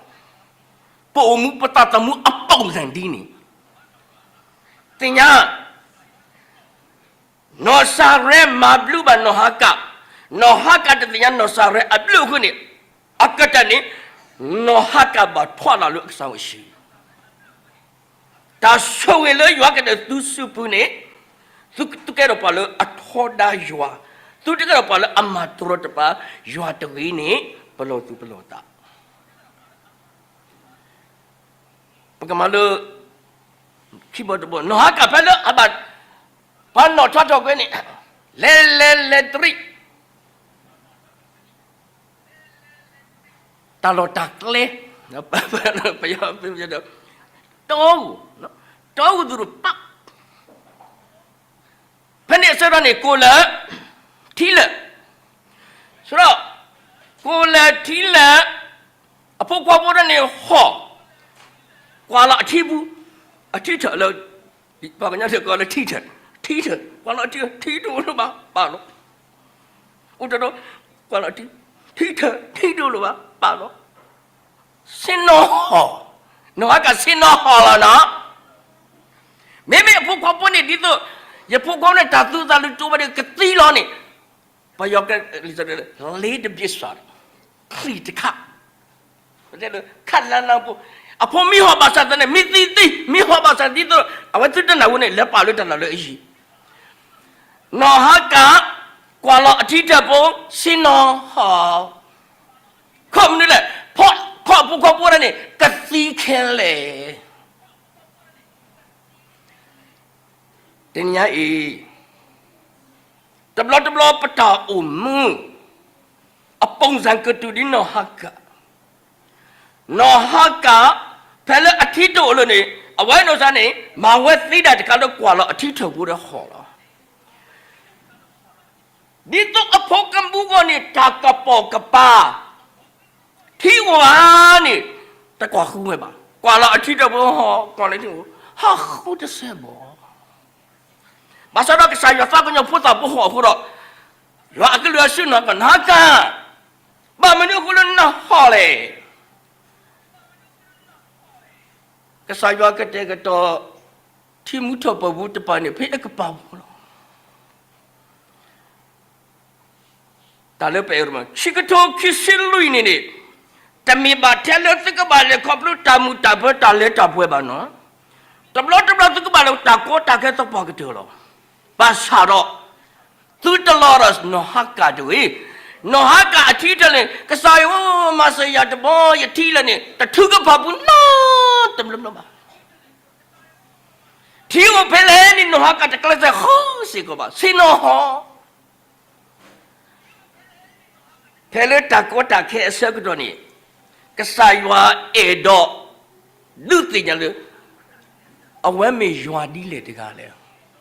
ပအိၣ်မူပသးသမူအပိာ်သဏ္ဍာန်ဒ်န့ၣ် သ့ၣ်ညါ နီၢ်စၤရဲမၤဘျုးဘၣ်နီၢ်ဟၤကၤ, နီၢ်ဟၤကၤတသ့ၣ်ညါနီၢ်စၤရဲအဘျုးအဃိန့ၣ်, အကတၢၢ်န့ၣ် နီၢ်ဟၤကၤဘၣ်ထွဲလီၤလၢအကစၢ်ဝဲဆံး, တၢ်ဆိၣ်ဂ့ၤလၢယွၤကဒၢသုစုပူၤန့ၣ်, သုသုကဲထီၣ်ပှၤလၢအထီဒါယွၤ, သုတကဲထီၣ်ပှၤလၢအမၤတရီတပါယွၤတဂ့ၤန့ၣ် ပလီၢ်သူၣ်ပလီၢ်သး ပကမၤလၢ ခံဘီတဘီ နီၢ်ဟၤကၤဖဲလၢအဘၣ် ပှၤနီၣ်ထီၣ်ထီၣ်ကွံာ်န့ၣ် လဲၤလဲၤလဲၤတရံး တၢ်လီၢ်တၢ်ကျဲ ပယီၤ ပယီၤ တီအူ, တီအူသူၣ်တပာ် ဖဲန့ၣ်အဆၢကတီၢ်န့ၣ် ကိၣ်လၢာ်ထံလၢာ်, ဆိဒီး ကိၣ်လၢာ်ထံလၢာ်, အဖိခွါဖိတဂၤန့ၣ်ဟီၣ်, ကွၢ်လီၤအထံပူၤ, အထံထၢၣ်လၢ ပှၤကညီတကိးလၢထံထၢၣ်, ထံထၢၣ်, ကွၢ်လီၤအထံ, ထံတအိၣ်လၢၤဘၣ်, ပာ်လီၤ, အိၣ်တဒီး, ကွၢ်လီၤအထံ, ထံထၢၣ်, ထံတအိၣ်လၢၤဘၣ်, ပာ်လီၤ ဆ့ၣ်နီၤဟီၣ်, နီၢ်ဟၤကၤဆ့ၣ်နီၤဟီၣ်လီၤနီၤ. မ့မ့ၢ်အဖိခွါဖိန့ၣ်ဒ်သိး ယဖိခွါန့ၣ် တၢ်သူသးလူၤတိဘၣ်ဒီးကသံလီၤန့ၣ်, ပယီၤ လ့တဘျ့စး, ချံတခါ, ခးလၢလၢဖိ, အဖိမ့ၢ်ဟီၣ်ဘၣ်ဆၣ်သနာ်က့ မ့ၢ်သံသံ, မ့ၢ်ဟီၣ်ဘၣ်ဆၣ်ဒ်သိး အဝဲသုတနၢ်ဟူန့ၣ် လဲၤပာ်လၢတၢ်လီၢ်လၢအယံၤ နီၢ်ဟၤကၤ ကွၢ်လီၤအထံထၢၣ်ဖိ ဆ့ၣ်နီၤဟီၣ်, ခီမနုၤလဲၣ်, ဖီၣ်ခီၣ်ဖိခွါဖိတဂၤန့ၣ် ကသံခဲလၢာ်, တနံၤညါအံၤ, တဘျီတဘျီပတၢ်အိၣ်မူ အပုံစံကတုၤဒ်နီၢ်ဟၤကၤ, နီၢ်ဟၤကၤ ဖဲလၢအထံတအိၣ်လၢၤန့ၣ် အဝဲနီၢ်စၢ်န့ၣ် မၤဝဲသ့ဒၣ်တခါလၢကွၢ်လီၤအထံထၢၣ်ပူၤဒီးဟီၣ်လီၤ. ဒ်သိးအဖိကမူဂီၢ်န့ၣ် တၢ်ကပိာ်ကပၤ ထံအိၣ်ဧါန့ၣ် တကွၢ်ဃုဝဲဘၣ်. ကွၢ်လီၤအထံထၢၣ်ပူၤဟီၣ်, ကွၢ်လီၤထံအိၣ်, ဟးဃုတစဲးဘၣ်. ဘၣ်ဆၣ်ဒီးကစၢ်ယွၤသးကညီၤဖိသၣ်ဖိဟီၣ်အဃိဒီး, ယွၤအကလုၢ်အစူၢ်နီၢ်ကီၢ် နီၢ်ဟၤကၤ, ဘၣ်မနုၤအဃိလၢနဟီၣ်လဲၣ်. ကစၢ်ယွၤကတဲာ်ကတီၤ ထံမူထီၣ်ပၢၢ်ပူၤတဖၣ်န့ၣ် ဖဲအကပၤဖိလီၤ. တၢ်လၢပအဲၣ်ဒိးမၤ ခံကထိခံဆံလွံၢ်န့ၣ်န့ၣ်, တမ့ၢ်ဘၣ်ထဲလၢသုကဘၣ်လဲၤခီဖျိတၢ်မုာ်တၢ်ပၢၤတၢ်လၢတၢ်ပှဲၤဘၣ်နီၤ. တဘျီတဘျီသုကဘၣ်လဲၤတၢ်ကီတၢ်ခဲသပှၢ်ကတၢၢ်လီၤ. ဘၣ်ဆၣ်ဒီး သုတလီၤဒီးနီၢ်ဟၤကၤတဂ့ၤ. နီၢ်ဟၤကၤအထံတၢၢ်န့ၣ် ကစၢ်ယွၤဧၢ, မၤစၢၤယၤတဘျီ ယထံလၢာ်န့ၣ် တထုကဖၣ်ပူၤနီတဘျီဘၣ်. ထံအိၣ်ဖဲလဲၣ်န့ၣ် နီၢ်ဟၤကၤတကျဲးစၢးဃုစ့ၢ်ကီးဘၣ်, ဆ့ၣ်နီၤဟီၣ် ဖဲလၢတၢ်ကီတၢ်ခဲအဆၢကတီၢ်န့ၣ်, ကစၢ်ယွၤအဲၣ်ဒိးဒုးသ့ၣ်ညါလၢ အဝဲမ့ၢ်ယွၤဒ်လဲၣ်တဂၤလဲၣ်.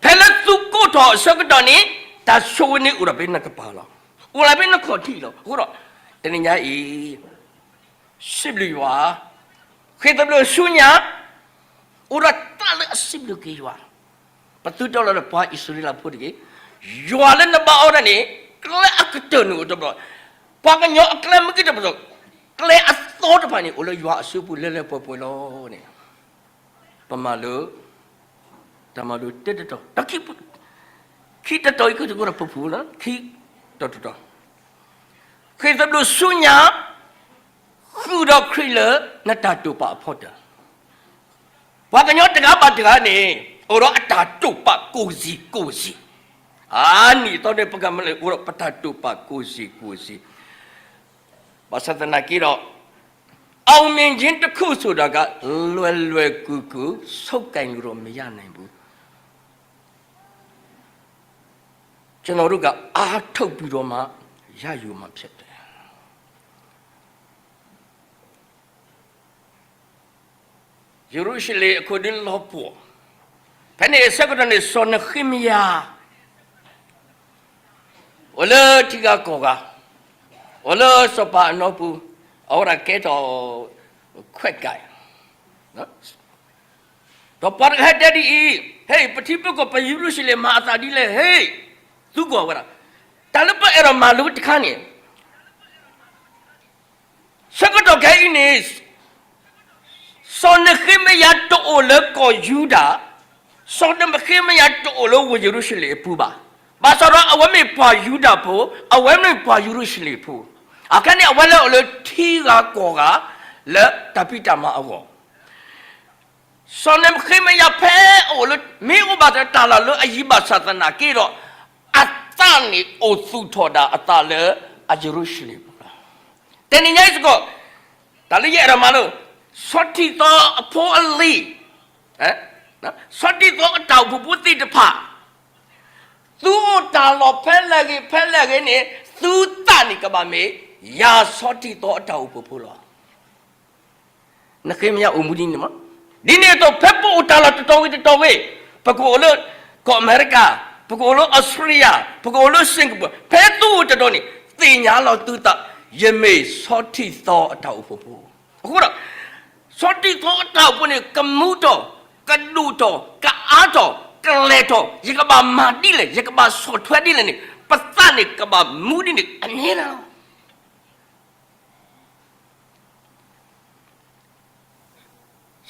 ဖဲလၢသုကိးထီၣ်အဆၢကတီၢ်န့ၣ်, တၢ်ဆိၣ်ဂ့ၤန့ၣ်အိၣ်ဒီးဖဲနကပၤလီၤ. အိၣ်လၢဖဲနခီၣ်ထံးလီၤ. အဃိဒီး တနံၤညါအံၤ စံးဘျုးယွၤ, ဃ့ၢ်သဘျိၣ်ဆူညါ, အိၣ်ဒီးတၢ်လၢအစံးဘျုးက့ၤယွၤ, ပသုတလီၤဒီးပှၤအံၣ်စရ့လးဖိတဂ့ၤ. ယွၤလၢနဘါအီၤဒၣ်န့ၣ်, ကျဲအကတၢၢ်န့ၣ်အိၣ်တဘျီ, ပှၤကညီအကျဲမ့ၢ်ကတၢၢ်ပစီၣ်, ကျဲအသီတဖၣ်န့ၣ် အိၣ်လၢယွၤအစုပူၤလၢလၢပှဲၤပှဲၤလီၤန့ၣ်, ပမၤလိ တၢ်မၤလိတတီၤ, ခံတီၤအံၤကတၢၢ်ကဒီးပဖူလီၤ, ခံတီၤတတီၤ, ဃ့ၢ်သဘျိၣ်ဆူညါ, ဃုာ်ဒီးခရံာ်လၢနတၢ်တိာ်ပာ်အဖီတၢၢ်. ပှၤကညီတဂၤဘၣ်တဂၤန့ၣ် အိၣ်ဒီးအတၢ်တိာ်ပာ်ကိၣ်စံၣ်ကိၣ်စံၣ်, အနံၣ်အသီန့ၣ် ပကမၤလၢ အိၣ်ဒီးပတၢ်တိာ်ပာ်ကိၣ်စံၣ်ကိၣ်စံၣ်, ဘၣ်ဆၣ်သနာ်က့ဒီး အောင်မြင်ခြင်းတစ်ခုဆိုတာက လွယ်လွယ်ကူကူ ဆုပ်ကိုင်လို့တော့ မရနိုင်ဘူး. ကျွန်တော်တို့က အားထုတ်ပြီးတော့မှ ရယူမှာဖြစ်တယ်. ယရူၤၡလ့ၣ်အခိၣ်ဒုလီၤပှီၢ်, ဖဲန့ၣ်အဆၢကတီၢ်န့ၣ် စီၤနဃ့မယၤ အိၣ်လၢထံဂၤကီၢ်ဂၤ, အိၣ်လၢစီၤပၤအနီပူၤ, အဝဲဒၣ်ကဲထီၣ် ခွဲးကိုင် ဒီးပှၤတဂၤဟဲတဲဒ်အံၤ, ဟဲ, ပထံပကီၢ်ပယရူၤၡလ့ၣ်မၤအသးဒ်လဲၣ်, ဟဲ, သူကီၢ်ဝဲဒၣ်, တၢ်လၢပအဲၣ်ဒိးမၤလိတခါန့ၣ် ဆၢကတီၢ်ခဲအံၤန့ၣ်, စီၤနဃ့မယၤတအိၣ်လၢကီၢ်ယူဒၤ, စီၤနဃ့မယၤတအိၣ်လၢဝ့ၢ်ယရူၤၡလ့ၣ်အပူၤဘၣ်. ဘၣ်ဆၣ်ဒီးအဝဲမ့ၢ်ပှၤယူဒၤဖိ, အဝဲမ့ၢ်ပှၤယရူၤၡလ့ၣ်ဖိ, အခဲန့ၣ် အဝဲလဲၤအိၣ်လၢထံဂၤကီၢ်ဂၤ လၢတၢ်ဖံးတၢ်မၤအဂီၢ် စီၤနဃ့မယၤဖဲအအိၣ်လၢ မ့ၢ်အိၣ်ဘၣ်သတးတၢ်လၢအယံၤဘၣ်ဆၣ်သနာ်က့ဒီး, အသးန့ၣ်အိၣ်သူၣ်ထီၣ်ဒၣ်အသးလၢအယရူၤၡလ့ၣ်ပူၤလီၤ. တနံၤညါအံၤစ့ၢ်ကီး, တၢ်လၢယအဲၣ်ဒိးမၤလိ, ဆီၣ်တံၢ်သီအဖိအလံၤ, ဆီၣ်တံၢ်သီအတၢ်အိၣ်ဖှိၣ်ဖိသ့ၣ်တဖၣ်, သုအိၣ်တၢ်လီၢ်ဖဲလဲၣ်ဂ့ၤဖဲလဲၣ်ဂ့ၤန့ၣ်, သုသးန့ၣ်ကဘၣ်မ့ၢ် ယၤဆီၣ်တံၢ်သီအတၢ်အိၣ်ဖှိၣ်ဖိလီၤ. နဃ့မယၤအိၣ်မူဒ်န့ၣ်မး, ဒ်န့ၣ်အသိး ဖဲပအိၣ်တၢ်လီၢ်တတီၤဝံၤတတီၤဝံၤ, ပကအိၣ်လၢ ကီၢ်အမဲရကၤ, ပကအိၣ်လၢအီစထြ့လယါ, ပကအိၣ်လၢစ့ၣ်ကပူၤ, ဖဲသုအိၣ်တတီၤန့ၣ် သ့ၣ်ညါလီၤသုသး, ယမ့ၢ်ဆီၣ်တံၢ်သီအတၢ်အိၣ်ဖှိၣ်ဖိ. အဃိဒီး ဆီၣ်တံၢ်သီအတၢ်အိၣ်ဖှိၣ်န့ၣ် ကမူထီၣ်, ကဒိၣ်ထီၣ်, ကအါထီၣ်, ကလဲၤထီၣ်, ယကဘၣ်မၤဒ်လဲၣ်, ယကဘၣ်ဆီၣ်ထွဲဒ်လဲၣ်န့ၣ်, ပသးန့ၣ်ကဘၣ်မူဒ်န့ၣ် အန့ၣ်လီၤ.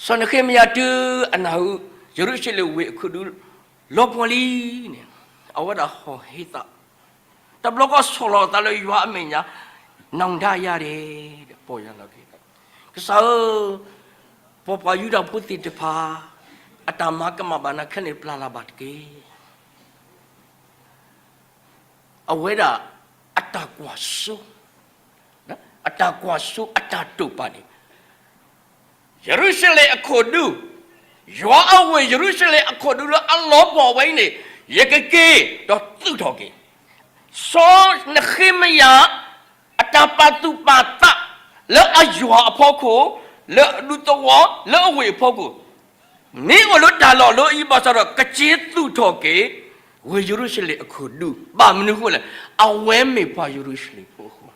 စီၤနဃ့မယၤတုၤအနၢ်ဟူ ယရူၤၡလ့ၣ်ဝ့ၢ်အခိၣ်ဒု လီၤပှီၢ်လံန့ၣ်, အဝဲဒၣ်ဟီၣ်ဟ့သး, တဘျီဃီဆီၣ်လီၤအသးလၢယွၤအမဲာ်ညါ, နောင်တရံၢ်, ပီၢ်ယွၤလီၤက့ၤ, ကစၢ်ဧၢ, ပပှၤယူဒၤဖိသ့ၣ်တဖၣ် အတၢ်မၤကမၣ်ဘၣ်နၤခဲန့ၣ် ပျၢ်လၢ်ဘၣ်တက့ၢ်. အဝဲဒၣ် အတၢ်ကွၢ်စိ, အတၢ်ကွၢ်စိအတၢ်တိာ်ပာ်န့ၣ်, ယရူၤၡလ့ၣ်အခိၣ်ဒု ယွၤအဝ့ၢ်ယရူၤၡလ့ၣ်အခိၣ်ဒူလၢအလီၤပှီၢ်ဝဲအံၤန့ၣ် ယကက့ၤဒီးသူၣ်ထီၣ်က့ၤ စီၤနဃ့မယၤ အတၢ်ပာ်သူၣ်ပာ်သး လၢအယွၤအဖီခိၣ်, လၢအဒူသဝီ, လၢအဝ့ၢ်အဖီခိၣ်, မ့ၢ်အိၣ်လၢတၢ်လီၢ်လၢအံၤဘၣ်ဆၣ်ဒီး ကက့ၤသူၣ်ထီၣ်က့ၤ ဝ့ၢ်ယရူၤၡလ့ၣ်အခိၣ်ဒူ, ဘၣ်မနုၤအဃိလဲၣ်, အဝဲမ့ၢ်ပှၤယရူၤၡလ့ၣ်ဖိအဃိ.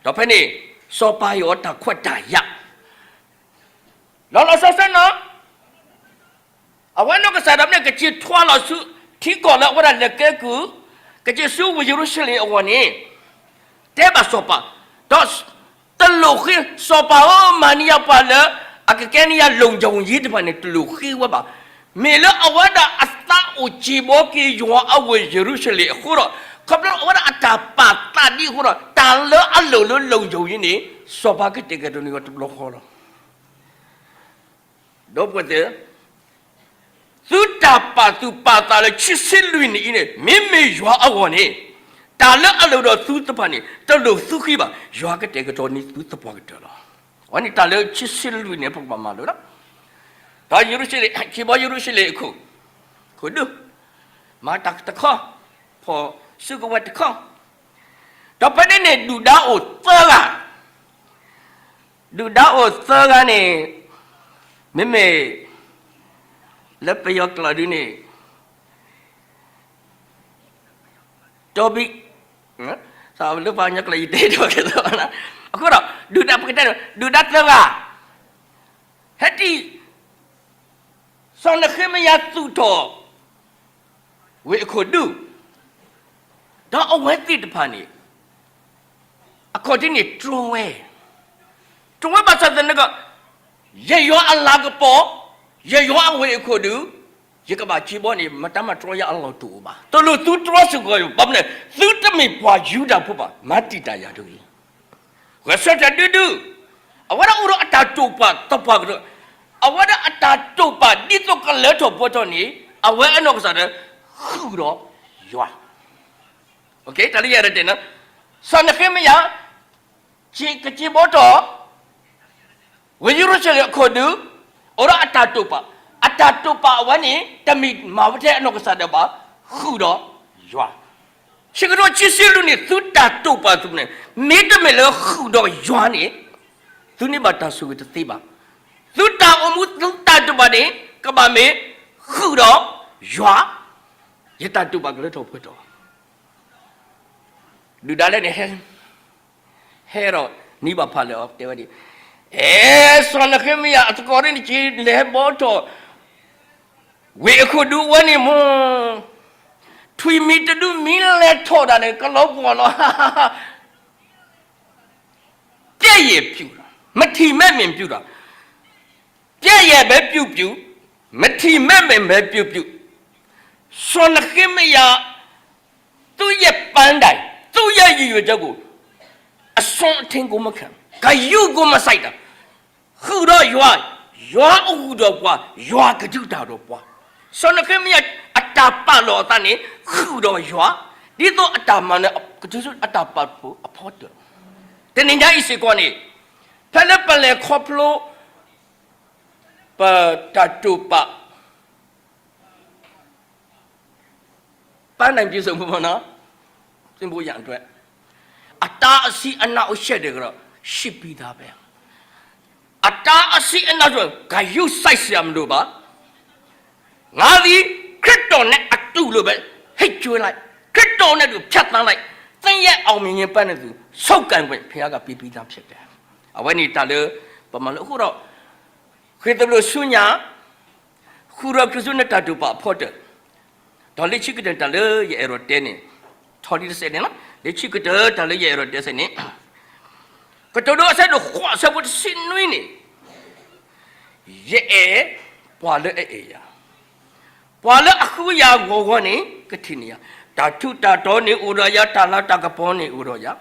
ဒီးဖဲန့ၣ် စီၤပၤဟ့ၣ်အီၤတၢ်ခွဲးတၢ်ယာ် လီၤလီၤဆီဆီနီၤ, အဝဲနီၢ်ကစၢ်ဒၣ်ဝဲန့ၣ် ကစံးထွါလီၤဆူ ထံကီၢ်လၢအဝဲဒၣ်လဲၤကဲကုၢ်, ကစံးဆူဝ့ၢ်ယရူၤၡလ့ၣ်အဂီၢ်န့ၣ်, တဲဘၣ်စီၤပၤ, ဒီးတလိၣ်ဃ့ စီၤပၤဧၢ, မၤန့ၢ်ယၤပှၤလၢ အကကဲန့ၢ်ယၤ လုံခြုံရေး တဖၣ်န့ၣ် တလိၣ်ဃ့ဝဲဘၣ်. မ့ၢ်လၢအဝဲဒၣ်အသးအိၣ်စံးဘီက့ၤယွၤအဝ့ၢ်ယရူၤၡလ့ၣ်အဃိဒီး, ခီဖျိအဝဲဒၣ်အတၢ်ပာ်သးဒ်အဃိဒီး တၢ်လၢအလိၣ်လၢ လုံခြုံရေး န့ၣ် စီၤပၤကတဲာ်ကတီၤန့ၢ်အီၤတဘျီဃီလီၤ. ဒီပုၢ်ဝဲၢ်သ့ၣ်, သုတၢ်ပာ်သူၣ်ပာ်သးလၢခံဆံလွံၢ်နံၣ်အံၤန့ၣ် မ့မ့ၢ်ယွၤအဂီၢ်န့ၣ်, တၢ်လၢအလိၣ်ဒီးသုတဖၣ်န့ၣ် တလိၣ်သုဃ့ဘၣ်, ယွၤကတဲာ်ကတီၤန့ၢ်သုသပှၢ်ကတၢၢ်လီၤ. အဝဲန့ၣ်တၢ်လၢခံဆံလွံၢ်နံၣ်န့ၣ် ပကဘၣ်မၤလိာ်လီၤ. ဒီးယရူၤၡလ့ၣ်, စံးဘီယရူၤၡလ့ၣ်အခိၣ်, ခိၣ်ဒူ, မၤတၢ်တခီ, ဖီၣ်စုကဝဲၤတခီ, ဒီးဖဲန့ၣ်န့ၣ် ဒုၣ်ဒါအိၣ်သၢဂၤ ဒုၣ်ဒါအိၣ်သၢဂၤန့ၣ်, မ့မ့ၢ် လၢပယီၤကျိာ်ဒုန့ၣ်, တီဘံ, လၢပှၤကညီကျိာ် ယတဲတဘၣ်ကဲသိး, အဃိဒီး ဒုၣ်ဒါပကတဲ, ဒုၣ်ဒါသၢဂၤ, ဟဲတံၢ် စီၤနဃ့မယၤသူၣ်ထီၣ် ဝ့ၢ်အခိၣ်ဒူ, ဒီးအဝဲသ့ၣ်တဖၣ်န့ၣ် အခီၣ်ထံးန့ၣ်တြီဝဲ, တြီဝဲဘၣ်ဆၣ်သနာ်က့, ယယွၤအလၤကပီၤ, ယယွၤအဝ့ၢ်အခိၣ်ဒူ, ယကဘၣ်စံးဘီန့ၣ် မတၤမၤတြီယၤအလီၢ်တအိၣ်ဘၣ်. တလိၣ်သုတြီစ့ၢ်ကီးယၤ, ဘၣ်မနုၤလဲၣ်, သုတမ့ၢ်ပှၤယူဒၤဖိဘၣ်, မၤတံာ်တာ်ယၤတဂ့ၤ. ဂဲၤဆၢထၢၣ်ဒုဒု, အဝဲဒၣ်အိၣ်ဒီးအတၢ်တိာ်ပာ်သပှၢ်ကတၢၢ်, အဝဲဒၣ်အတၢ်တိာ်ပာ်ဒ်သိးကလၢထီၣ်ပှဲၤထီၣ်န့ၣ်, အဝဲအနီၢ်ကစၢ်ဒၣ် ဃုာ်ဒီးယွၤ. တၢ်လၢယအဲၣ်ဒိးတဲန့ၣ်, စီၤနဃ့မယၤ ကစံးဘီထီၣ် ဝ့ၢ်ယရူၤၡလ့ၣ်အခိၣ်ဒူ, အိၣ်ဒီးအတၢ်တိာ်ပာ်, အတၢ်တိာ်ပာ်အဝဲန့ၣ် တမ့ၢ်မၤဝဲထဲအနီၢ်ကစၢ်ဒၣ်ဘၣ်, ဃုာ်ဒီးယွၤ. ဆၢကတီၢ်ခံဆံလွံၢ်နံၣ် သုတၢ်တိာ်ပာ်သုန့ၣ် မ့တမ့ၢ်လၢဃုာ်ဒီးယွၤန့ၣ်, သုန့ၢ်ဘၣ်တၢ်ဆိၣ်ဂ့ၤတသ့ဘၣ်. သုတၢ်အိၣ်မူသုတၢ်တိာ်ပာ်န့ၣ် ကဘၣ်မ့ၢ်ဃုာ်ဒီးယွၤ, ယတၢ်တိာ်ပာ်ကလၢထီၣ်ပှဲၤထီၣ်. ဒုၣ်ဒါလဲၣ်န့ၣ် ဟဲ, ဟဲဒီးနံၤဘၣ်ဖးလဲၣ်အီၤ တဲဝဲဒ်, အဲ, စီၤနဃ့မယၤအသကိးဒ်န့ၣ် ကလဲၤဘီထီၣ် ဝ့ၢ်အခိၣ်ဒူဝဲန့ၣ်မ့ၢ်, ထွံၣ်မံၤတဒုမ့ၢ်လဲၤထီၣ်ဒၣ်န့ၣ် ကလီၤပှီၢ်လီၤ. ပျဲယဲၢ်ပျူၢ်, မထံၣ်မဲမ့ၢ်ပျူၢ်ဒီး, ပျဲယဲၢ်ဘဲပျူၢ်ပျူၢ်, မထံၣ်မဲမ့ၢ်ဘဲပျူၢ်ပျူၢ်, စီၤနဃ့မယၤ သူ့ရဲ့ပန်းတိုင်, သူ့ရဲ့ရည်ရွယ်ချက်ကို အစွန့်အထင်းကိုမခံ, ဂရုကိုမစိုက်တာ, ဃုာ်ဒီးယွၤ, ယွၤအဃုာ်ဒီးပှၤ, ယွၤကဒုးတၢ်ဒီးပှၤ, စီၤနဃ့မယၤအတၢ်ပာ်လီၤအသးန့ၣ် ဃုာ်ဒီးယွၤ, ဒ်သိးအတၢ်မၤနၢၤ ကတုၤဆူအတၢ်ပာ်ဖှိၣ်အဖီတၢၣ်, တနံၤညါအံၤစ့ၢ်ကီးန့ၣ် ဖဲလၢပလဲၤခီဖျိ ပတၢ်တိာ်ပာ် ပန်းတိုင်ပြည့်စုံဖို့ပေါ့နော်, သင်ဖို့ရန်အတွက်, အတားအဆီးအနှောင့်အယှက်တွေကတော့ ရှိပြီးသားပဲ, အတားအဆီးအနှောင့်အယှက် ဂရုစိုက်စရာမလိုပါ, ငါသည်ခရစ်တော်နဲ့အတူလို့ပဲ ဟစ်ကြွေးလိုက်, ခရစ်တော်နဲ့အတူဖြတ်သန်းလိုက်, သင်ရဲ့အောင်မြင်ခြင်းပန်းနဲ့သူ ဆုပ်ကိုင်ခွင့် ဘုရားကပေးပြီးသားဖြစ်တယ်. အဝဲန့ၣ်တၢ်လၢ ပမၤလိအဃိဒီး ဃ့သဘျိဆူညါ ဃုာ်ဒီးခရံာ်ဆူနတၢ်တိာ်ပာ်အဖီတၢၣ်, ဒီးလၢခံကတၢၢ်တၢ်လၢယအဲၣ်ဒိးတဲန့ၣ်, ထီၣ်လံတစဲးန့ၣ်လီၤ, လၢခံကတၢၢ်တၢ်လၢယအဲၣ်ဒိးတဲစဲးန့ၣ်, ကတိၤဒိအဆၢဒိၣ်ဃိးအဆၢဖိတဆံနွံန့ၣ်, ယအဲၣ်ပှၤလၢအအဲၣ်ယၤ, ပှၤလၢအဃုယၤဂီၤဂီၤန့ၣ် ကထံၣ်န့ၢ်ယၤ, တၢ်ထူးတၢ်တီၤန့ၣ်အိၣ်ဒီးယၤ, တၢ်လၤတၢ်ကပီၤန့ၣ်အိၣ်ဒီးယၤ,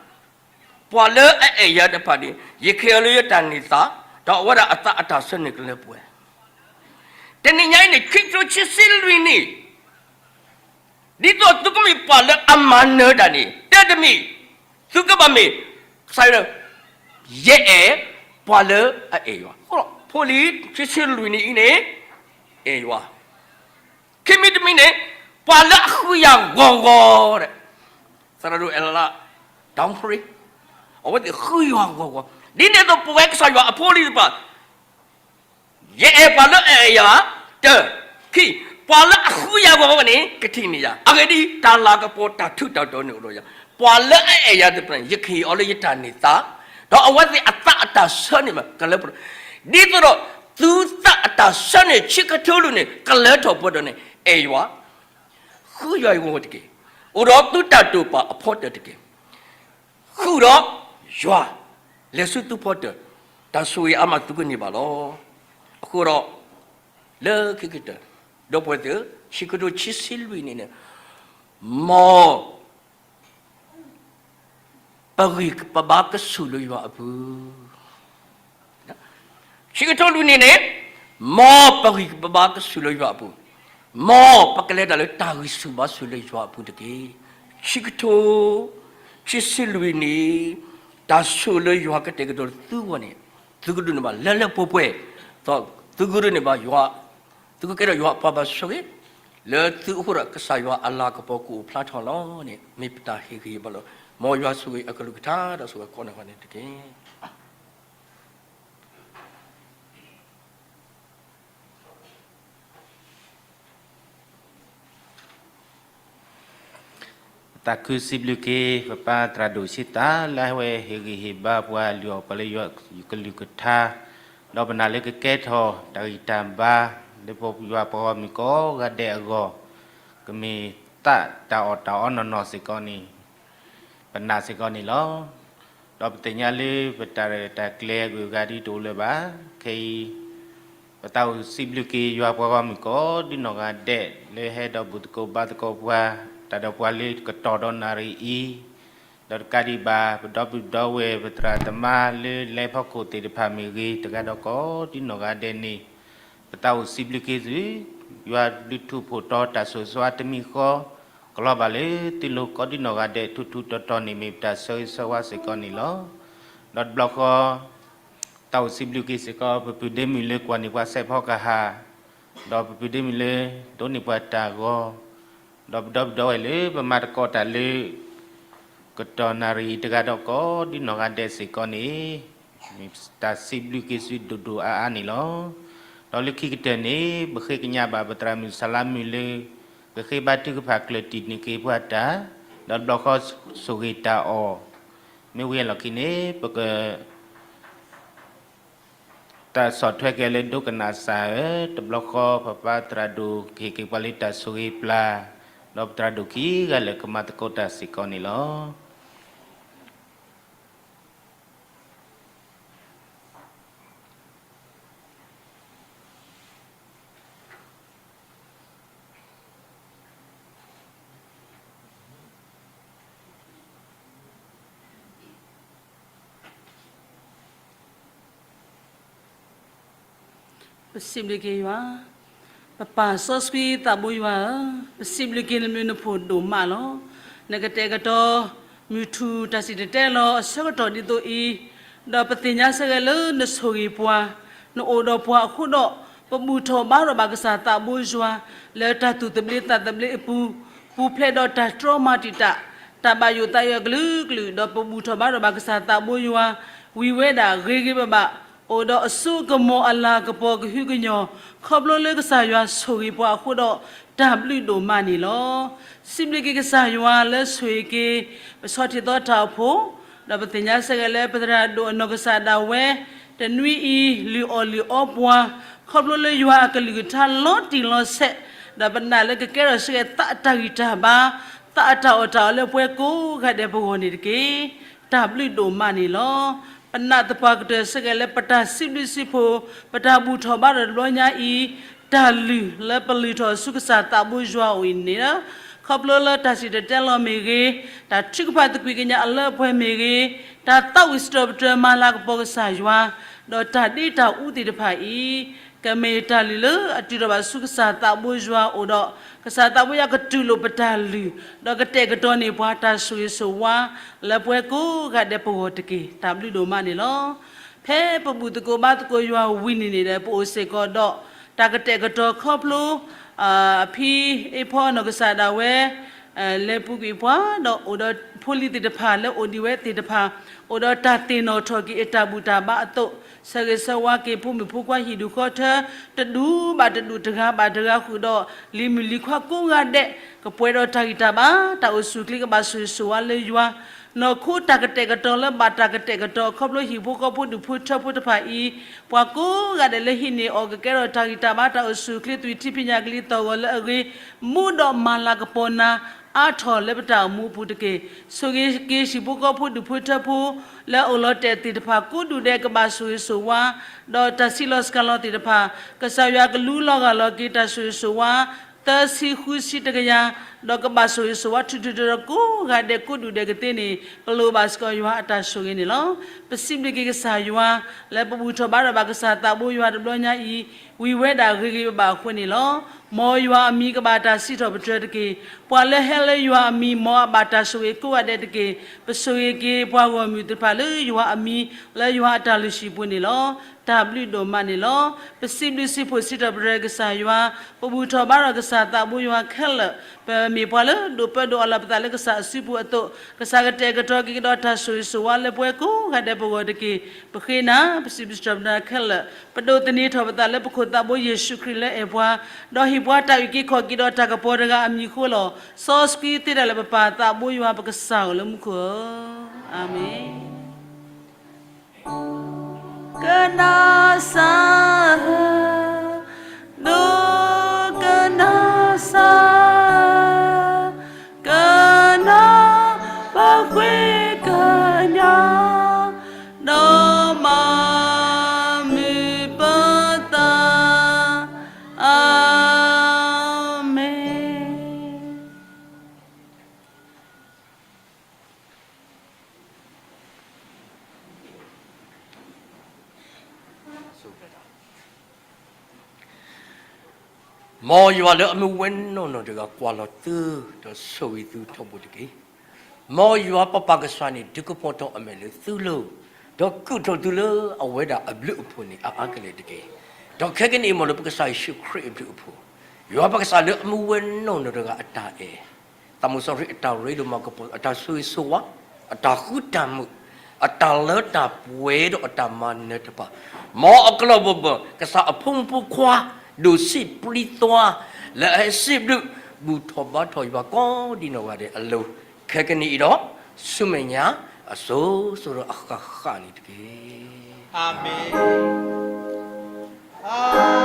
ပှၤလၢအအဲၣ်ယၤတဖၣ်န့ၣ် ယကဟ့ၣ်လၢယတၢ်န့ၢ်သါ, ဒီးအဝဲဒၣ်အသးအတၢ်ဆၢန့ၣ်ကလၢပှဲၤ, တနံၤညါအံၤန့ၣ် ခံကထိခံဆံလွံၢ်နံၣ် ဒ်သိးသုကမ့ၢ်ပှၤလၢအမၤနၢၤတၢ်န့ၣ် တၢ်တမံၤ သုကဘၣ်မ့ၢ် ကစၢ်ယွၤ, ယအဲၣ်ပှၤလၢအအဲၣ်ယၤ, အဃိဒီး ဖိလံၤခံဆံလွံၢ်နံၣ်အံၤန့ၣ် အဲၣ်ယွၤ, ခံမံၤတမံၤန့ၣ် ပှၤလၢအဃုယၤဂီၤဂီၤဒီး သရၣ်ဒိၣ် L. Downbery အဝဲသ့ၣ်ဃုယွၤဂီၤဂီၤ, ဒ်န့ၣ်အသိး ပဝဲကစၢ်ယွၤအဖိလံၤတဖၣ် ယအဲၣ်ပှၤလၢအအဲၣ်ယၤ, တၢ, ခံ, ပှၤလၢအဃုယၤဂီၤဂီၤန့ၣ် ကထံၣ်န့ၢ်ယၤ, အဂ့ၢ်ဒ်အံၤ တၢ်လၤကပီၤတၢ်ထူးတၢ်တီၤန့ၣ်အိၣ်ဒီးယၤ, ပှၤလၢအအဲၣ်ယၤသ့ၣ်တဖၣ်န့ၣ် ယကဟ့ၣ်အီၤလၢယတၢ်န့ၢ်သါ, ဒီးအဝဲသ့ၣ်အသးအတၢ်ဆၢန့ၣ်မး ကလၢပှဲၤ, ဒ်သိးဒီး သုသးအတၢ်ဆၢန့ၣ် ဆံကထိလွံၢ်န့ၣ် ကလၢထီၣ်ပှဲၤဒီးန့ၣ် အဲၣ်ယွၤ, ဃုယွၤဂီၤဂီၤတက့ၢ်, အိၣ်ဒီးသုတၢ်တိာ်ပာ်အဖီတၢၣ်တက့ၢ်. ဃုာ်ဒီးယွၤ, လဲၤဆူသုဖီတၢၣ်, တၢ်ဆိၣ်ဂ့ၤအါမးသုကန့ၢ်ဘၣ်လီၤ. အဃိဒီး လၢခံကတၢၢ် ဒီပုၢ်ဝဲၢ်သ့ၣ်ဧၢ, ဆံကထိခံဆံလွံၢ်နံၣ်န့ၣ် မ်ပဂံၢ်ပဘါကဆူၣ်လၢယွၤအပူၤ ဆံကထိလွံၢ်နံၣ်န့ၣ်, မ်ပဂံၢ်ပဘါကဆူၣ်လၢယွၤအပူၤ, မ်ပကလဲၤတၢ်လၢတၢ်ဂံၢ်ဆူၣ်ဘါဆူၣ်လၢယွၤအပူၤတက့ၢ်. ဆံကထိခံဆံလွံၢ်နံၣ်, တၢ်ဆိၣ်လၢယွၤကတဲာ်ကတီၤသုဂီၢ်န့ၣ်, သုကဒိးန့ၢ်ဘၣ်လၢလၢပှဲၤပှဲၤ, ဒီးသုကဒိးန့ၢ်ဘၣ်ယွၤ, သုကကဲထီၣ်ယွၤအပှၤဘၣ်ဆိၣ်ဂ့ၤ, လၢသုအိၣ်ဃုာ်ဒီးကစၢ်ယွၤအလၤကပီၤကအိၣ်ဖျါထီၣ်လီၤန့ၣ် မ့ၢ်ပတၢ်ဟ့ၣ်ဂံၢ်ဟ့ၣ်ဘါလီၤ. မ်ယွၤဆိၣ်ဂ့ၤအကလုၢ်ကထါဒီးဆိၣ်ဂ့ၤကိးနီၢ်ဂၤဒဲးန့ၣ်တက့ၢ်. ပသးခုစံးဘျုးက့ၤ ပပၢ်သရၣ်ဒိၣ်ဆံသး လၢအဝဲဟ့ၣ်ဂံၢ်ဟ့ၣ်ဘါပှၤ လုၢ်အီၣ်ပှၤလၢယွၤကလုၢ်ကထါ, ဒီးပနာ်လၢကကဲထီၣ်တၢ်ဂံၢ်တၢ်ဘါ လၢပယွၤပှၤဂီၢ်မုၢ်ကိးဂၤဒဲးအဂီၢ်, ကမ့ၢ်သးတၢ်အီၣ်တၢ်အီနီၢ်နီၢ်စ့ၢ်ကီးန့ၣ် ပနာ်စ့ၢ်ကီးန့ၣ်လီၤ. ဒီးပသ့ၣ်ညါလၢပတၢ်ရဲၣ်တၢ်ကျဲၤအဂုၤအဂၤဒ်တအိၣ်လၢၤဘၣ်. ခဲအံၤ ပသးအိၣ်စံးဘျုးက့ၤယွၤပှၤဂီၢ်မုၢ်ကိးဒ်နီၢ်ဂၤဒဲး လၢဟဲဒီးဘူၣ်သကိးဘါသကိးပှၤ, တၢ်ဒီးပှၤလၢကတီၢ်ဒီးနၣ်ရံၣ်အံၤ, ဒီးတကးဒံးဘၣ် ပဒီပုၢ်ဒီဝဲၢ် ပသရၣ်သမါလၢလဲၤဖီခိၣ်သ့ၣ်တဖၣ်မ့ၢ်ဂ့ၤ, တဂၤဒီးကိးဒ်နီၢ်ဂၤဒဲးန့ၣ်, ပသးအိၣ်စံးဘျုးက့ၤသု, ယွၤဘျုးထူၣ်ဖှိၣ်တီတၢ်ဆိၣ်ဂ့ၤဆိၣ်ဝါတမံၤဃီ, ကလီၤဘၣ်လၢသုလိၤကိးဒ်နီၢ်ဂၤဒဲး ထူးထူးတီၤတီၤန့ၣ် မ့ၢ်ပတၢ်ဆၢဂ့ၤဆၢဝါစ့ၢ်ကီးန့ၣ်လီၤ. ဒီးတဘျီဃီ သးအိၣ်စံးဘျုးက့ၤစ့ၢ်ကီး ပပုၢ်ဒ့မုၣ်လၢကွၢ်န့ၢ်ပှၤစဲးဖီကဟၣ်, ဒီးပပုၢ်ဒ့မုၣ်လၢ ဒိးန့ၢ်ပှၤတၢ်ဂီၤ, ဒီးပဒီပုၢ်ဒီဝဲၢ်လၢပမၤသကိးတၢ်လၢ ကတီၢ်နၣ်ရံၣ်အံၤတဂၤဒီးကိးဒ်နီၢ်ဂၤဒဲးစ့ၢ်ကီးန့ၣ်, မ့ၢ်တၢ်စံးဘျုးက့ၤသုဒိၣ်ဒိၣ်အါအါန့ၣ်လီၤ. ဒီးလၢခံကတၢၢ်န့ၣ် ပဃ့ကညးဘၣ်ပသရၣ်မုၣ်စၤလါမုၣ်လၢ ကဃ့ဘါထုကဖၣ်ကျၢၢ်တံၢ်န့ၢ်က့ၤပှၤတၢ်, ဒီးတဘျီဃီဆိၣ်ဂ့ၤတၢ်အီၣ်, မ့ၢ်ဝံၤအလီၢ်ခံန့ၣ် ပက တၢ်ဆီၣ်ထွဲက့ၤလၢဒိကနၣ်စၢ်ဧၢ, တဘျီဃီပပၢ်သရၣ်ဒိၣ်ကဟ့ၣ်က့ၤပှၤလၢတၢ်ဆိၣ်ဂ့ၤပျၢ်, ဒီးပသရၣ်ဒိၣ်ခံဂၤလၢာ်ကမၤသကိးတၢ်စ့ၢ်ကီးန့ၣ်လီၤ. ပစံးဘျုးက့ၤယွၤ, ပပၢ်စီဆှံသးဘိယွၤဧၢ, ပစံးဘျုးက့ၤနဘျုးနဖှိၣ်ဒိၣ်မးလီၤ. နကတဲာ်ကတီၤ မုၢ်ထူၣ်တၢ်စံၣ်တဲၤတဲလီၤအဆၢကတီၢ်ဒ်သိးအံၤ, ဒီးပသ့ၣ်ညါဆၢဂ့ၤလၢနဆိၣ်ဂ့ၤပှၤ, နအိၣ်ဒီးပှၤအဃိဒီး, ပဘူၣ်ထီၣ်ဘါထီၣ်ဘၣ်ကစၢ်သးဘိယွၤ, လၢတၢ်သူၣ်သဘျ့သးသဘျ့အပူၤ, ပူၤဖျဲးဒီးတၢ်တြီမၤတံာ်တာ်, တၢ်ဘၣ်ယိၣ်သးယိၣ်အကလုာ်ကလုာ်, ဒီးပဘူၣ်ထီၣ်ဘါထီၣ်ဘၣ်ကစၢ်သးဘိယွၤ, ဝံၤဝဲဒၣ်ဂ့ၤဂ့ၤဘၣ်ဘၣ်, အိၣ်ဒီးအစိအကမီၤအလၤကပီၤကဟုကညီၢ်, ခီဖျိလၢကစၢ်ယွၤဆိၣ်ဂ့ၤပှၤအဃိဒီး, တၢ်ဘျုးဒိၣ်မးန့ၣ်လီၤ. စံးဘျုးက့ၤကစၢ်ယွၤလၢဆိၣ်ဂ့ၤက့ၤ ပဆီၣ်ထံသီတၢ်အိၣ်ဖှိၣ်, ဒီးပသ့ၣ်ညါဆၢဂ့ၤလၢပသရၣ်ဒိၣ်အနီၢ်ကစၢ်ဒၣ်ဝဲ, တနွံအံၤလုၢ်အီၣ်လုၢ်အီပှၤ, ခီဖျိလၢယွၤအကလုၢ်ကထါလီၤတံၢ်လီၤဆဲး, ဒီးပနာ်လၢကကဲထီၣ်ဆၢဂ့ၤသးအတၢ်ဂံၢ်တၢ်ဘါ, သးအတၢ်အီၣ်တၢ်အီလၢပှၤကိးဂၤဒဲးပဂီၢ်န့ၣ်တက့ၢ်. တၢ်ဘျုးဒိၣ်မးန့ၣ်လီၤ. ပနာ်သပှၢ်ကတၢၢ်ဆၢဂ့ၤလၢပတၢ်စံးဘျုးစံးဖှိၣ်, ပတၢ်ဘူၣ်ထီၣ်ဘါထီၣ်တဘျီညါအံၤ, တၢ်လုၢ်လၢပလုၢ်ထီၣ်ဆူကစၢ်သးဘိယွၤအအိၣ်အံၤန့ၣ်လီၤ. ခီဖျိလၢတၢ်စံၣ်တဲၤတဲလီၤမ့ၢ်ဂ့ၤ, တၢ်ထုကဖၣ်သကွံာ်ကညးအလၢအပှဲၤမ့ၢ်ဂ့ၤ, တၢ်သးဝံၣ်စံးထီၣ်ပတြၢၤမၤလၤကပီၤကစၢ်ယွၤ, ဒီးတၢ်ဒ့တၢ်အူသ့ၣ်တဖၣ်အံၤ, ကမ့ၢ်တၢ်လုၢ်လၢအတုၤထီၣ်ဘၣ်ဆူကစၢ်သးဘိယွၤအအိၣ်ဒီး, ကစၢ်သးဘိယွၤကတူၢ်လိာ်ပတၢ်လုၢ်, ဒီးကတဲာ်ကတီၤန့ၢ်ပှၤတၢ်ဆိၣ်ဂ့ၤဆိၣ်ဝါ, လၢပှၤကိးဂၤဒဲးပဂီၢ်တက့ၢ်. တၢ်ဘျုးဒိၣ်မးန့ၣ်လီၤ. ဖဲပဘူၣ်သကိးဘါသကိးယွၤဝံၤန့ၣ်န့ၣ်ဒီး ပအိၣ်စ့ၢ်ကီးဒီး တၢ်ကတဲာ်ကတီၤခီဖျိ အဖံအ့ၣ်ဖီနီၢ်ကစၢ်ဒၣ်ဝဲ လဲၤပူၤကွံာ်ပှၤ ဒီးအိၣ်ဒီးဖိလံၤသ့ၣ်တဖၣ်လၢအိၣ်ဒံးဝဲသ့ၣ်တဖၣ် အိၣ်ဒီးတၢ်သ့ၣ်နီၣ်ထီၣ်က့ၤအတၢ်ဘူၣ်တၢ်ဘါအသိး ဆၢဂ့ၤဆၢဝါက့ၤဖိမုၣ်ဖိခွါဟံၣ်ဒူၣ်ဃီထၢ တဒူၣ်ဘၣ်တဒူၣ်တဂၤဘၣ်တဂၤဃုာ်ဒီး လံၤမုၣ်လံၤခွါကိးဂၤဒဲး ကပှဲၤဒီးတၢ်ဂံၢ်တၢ်ဘါ တၢ်အိၣ်ဆူၣ်အိၣ်ချ့ကဘၣ်ဆိၣ်ဂ့ၤဆိၣ်ဝါလၢယွၤ နီၢ်ခိတၢ်ကတဲာ်ကတီၤလၢဘၣ်တၢ်ကတဲာ်ကတီၤခီဖျိဟံၣ်ဖိဃီဖိဒူၣ်ဖိထၢဖိတဖၣ်အံၤ ပှၤကိးဂၤဒဲးလၢဟံးန့ၢ်အီၤကကဲထီၣ်တၢ်ဂံၢ်တၢ်ဘါတၢ်အိၣ်ဆူၣ်အိၣ်ချ့သွံၣ်ထံဖံးညၣ်ကလံၤသီၣ်ဂီၤလၢအဂ့ၤ မူဒီးမၤလၤကပီၤနၤ အါထီၣ်လၢပတၢ်အိၣ်မူအပူၤတက့ၢ်. ဆိၣ်ဂ့ၤက့ၤဟံၣ်ဖိဃီဖိဒူၣ်ဖိထၢဖိ လၢအအိၣ်လီၤတဲာ်သ့ၣ်တဖၣ်ကိးဒူၣ်ဒဲးကဘၣ်ဆိၣ်ဂ့ၤဆိၣ်ဝါ ဒီးတၢ်စံးလီၤစှၤလီၤသ့ၣ်တဖၣ် ကစၢ်ယွၤကလူလီၤဂာ်လီၤက့ၤတၢ်ဆိၣ်ဂ့ၤဆိၣ်ဝါ သၢဆံဃုဆံတကယၤ ဒီးကဘၣ်ဆိၣ်ဂ့ၤဆိၣ်ဝါထုးထုးဒီးကိးဂၤဒဲးကိးဒူၣ်ဒဲးကသ့န့ၣ် ကလိၣ်ဘၣ်စ့ၢ်ကီးယွၤအတၢ်ဆိၣ်ဂ့ၤန့ၣ်လီၤ. ပစံးဘျုးက့ၤကစၢ်ယွၤ လၢပဘူၣ်ထီၣ်ဘါထီၣ်ဘၣ်ကစၢ်သးဘိယွၤတဘျီညါအံၤ ဝံၤဝဲဒၣ်ဂ့ၤဂ့ၤဘၣ်ဘၣ်အဃိန့ၣ်လီၤ. မ်ယွၤအမံၤကဘၣ်တၢ်စံးထီၣ်ပတြၢၤတက့ၢ်. ပှၤလၢဟဲလၢယွၤအမံၤ မ်အဘၣ်တၢ်ဆိၣ်ဂ့ၤကိးဂၤဒဲးတက့ၢ်. ပဆိၣ်ဂ့ၤက့ၤပှၤဂီၢ်မုၢ်သ့ၣ်တဖၣ်လၢယွၤအမံၤ လၢယွၤအတၢ်လုၢ်ဟံၣ်ပူၤန့ၣ်လီၤ. တၢ်ဘျုးဒိၣ်မးန့ၣ်လီၤ. ပစံးဘျုးစံးဖှိၣ်စံးထီၣ်ပတြၢၤကစၢ်ယွၤ, ပဘူၣ်ထီၣ်ဘါထီၣ်ကစၢ်သးဘိယွၤခဲလၢာ်, ပမ့ၢ်ပှၤလၢဒိးပၢဒိးအီလီၤပသးလၢကစၢ်အစုပူၤအသိး, ကစၢ်ကတဲာ်ကတီၤက့ၤကဒီးတၢ်ဆိၣ်ဂ့ၤဆိၣ်ဝါလၢပဝဲကိးဂၤဒဲးပဂီၢ်တက့ၢ်. ပဃ့နၤ, ပစံးဘျုးစံးထီၣ်ပတြၢၤနၤခဲလၢာ်, ပဒိးသန့ၤထီၣ်ပသးလၢပခိၣ်သးဘိယ့ၣ်ၡူးခရံာ်လၢအဲၣ်ပှၤ, ဒီးဟ့ၣ်ပှၤတၢ်အုၣ်က့ၤခီၣ်က့ၤဒီးတၢ်ကပီၤတဂၤအမံၤအဃိလီၤ. စီဆှံသ့တၢ်လၢပပၢ်သးဘိယွၤပကစၢ်ဧိၤလၢမူခိၣ်ဧၢ, အၤမ့ၣ်. ကနၣ်စၢ်ဧၢ, ဒိကနၣ်စၢ်ဧၢ, ကနၣ်ပဃ့ကညး, ဒီးမၤမုာ်ပသး, အၤမ့ၣ်. မ်ယွၤလၢအမူဝဲနီၢ်နီၢ်တဂၤကွၢ်လီၤသု, ဒီးဆိၣ်ဂ့ၤသုထီဘိတက့ၢ်. မ်ယွၤပပၢ်ကစၢ်န့ၣ် ဒုးကပီၤထီၣ်အမဲာ်လၢသုလိၤ, ဒီးကူၣ်ထီၣ်သုလၢအဝဲဒၣ်အဘျုးအဖှိၣ်န့ၣ် အါအါကလဲာ်တက့ၢ်. ဒီးခဲကနံၣ်အံၤ မ်လၢပကစၢ်ယ့ၣ်ၡူးခရံာ်အဘျုးအဖှိၣ်, ယွၤပကစၢ်လၢအမူဝဲနီၢ်နီၢ်တဂၤအတၢ်အဲၣ်, သးမူစီဆှံအတၢ်ရ့လိာ်မၤကပီၤ အတၢ်ဆိၣ်ဂ့ၤဆိၣ်ဝါ, အတၢ်ဃူတၢ်မုာ်, အတၢ်လၢတၢ်ပှဲၤဒီးအတၢ်မၤနၢၤတဖၣ်, မ်အကလီၢ်ဘၢၣ်ဘၢၣ် ကစၢ်အဖိမုၣ်ဖိခွါ ဒိၣ်ဆံးပျံၤသွါ လၢအဟဲစံးဘျုး ဘူၣ်ထီၣ်ဘါထီၣ်ယွၤကိးဒံနီၢ်ဂၤဒဲးအလိၤ, ခဲကနံၣ်အံၤဒီး ဆူမဲာ်ညါ အစိၤစိၤဒီးအဃၣ်ဃၣ်န့ၣ်တက့ၢ်. အၤမ့ၣ်.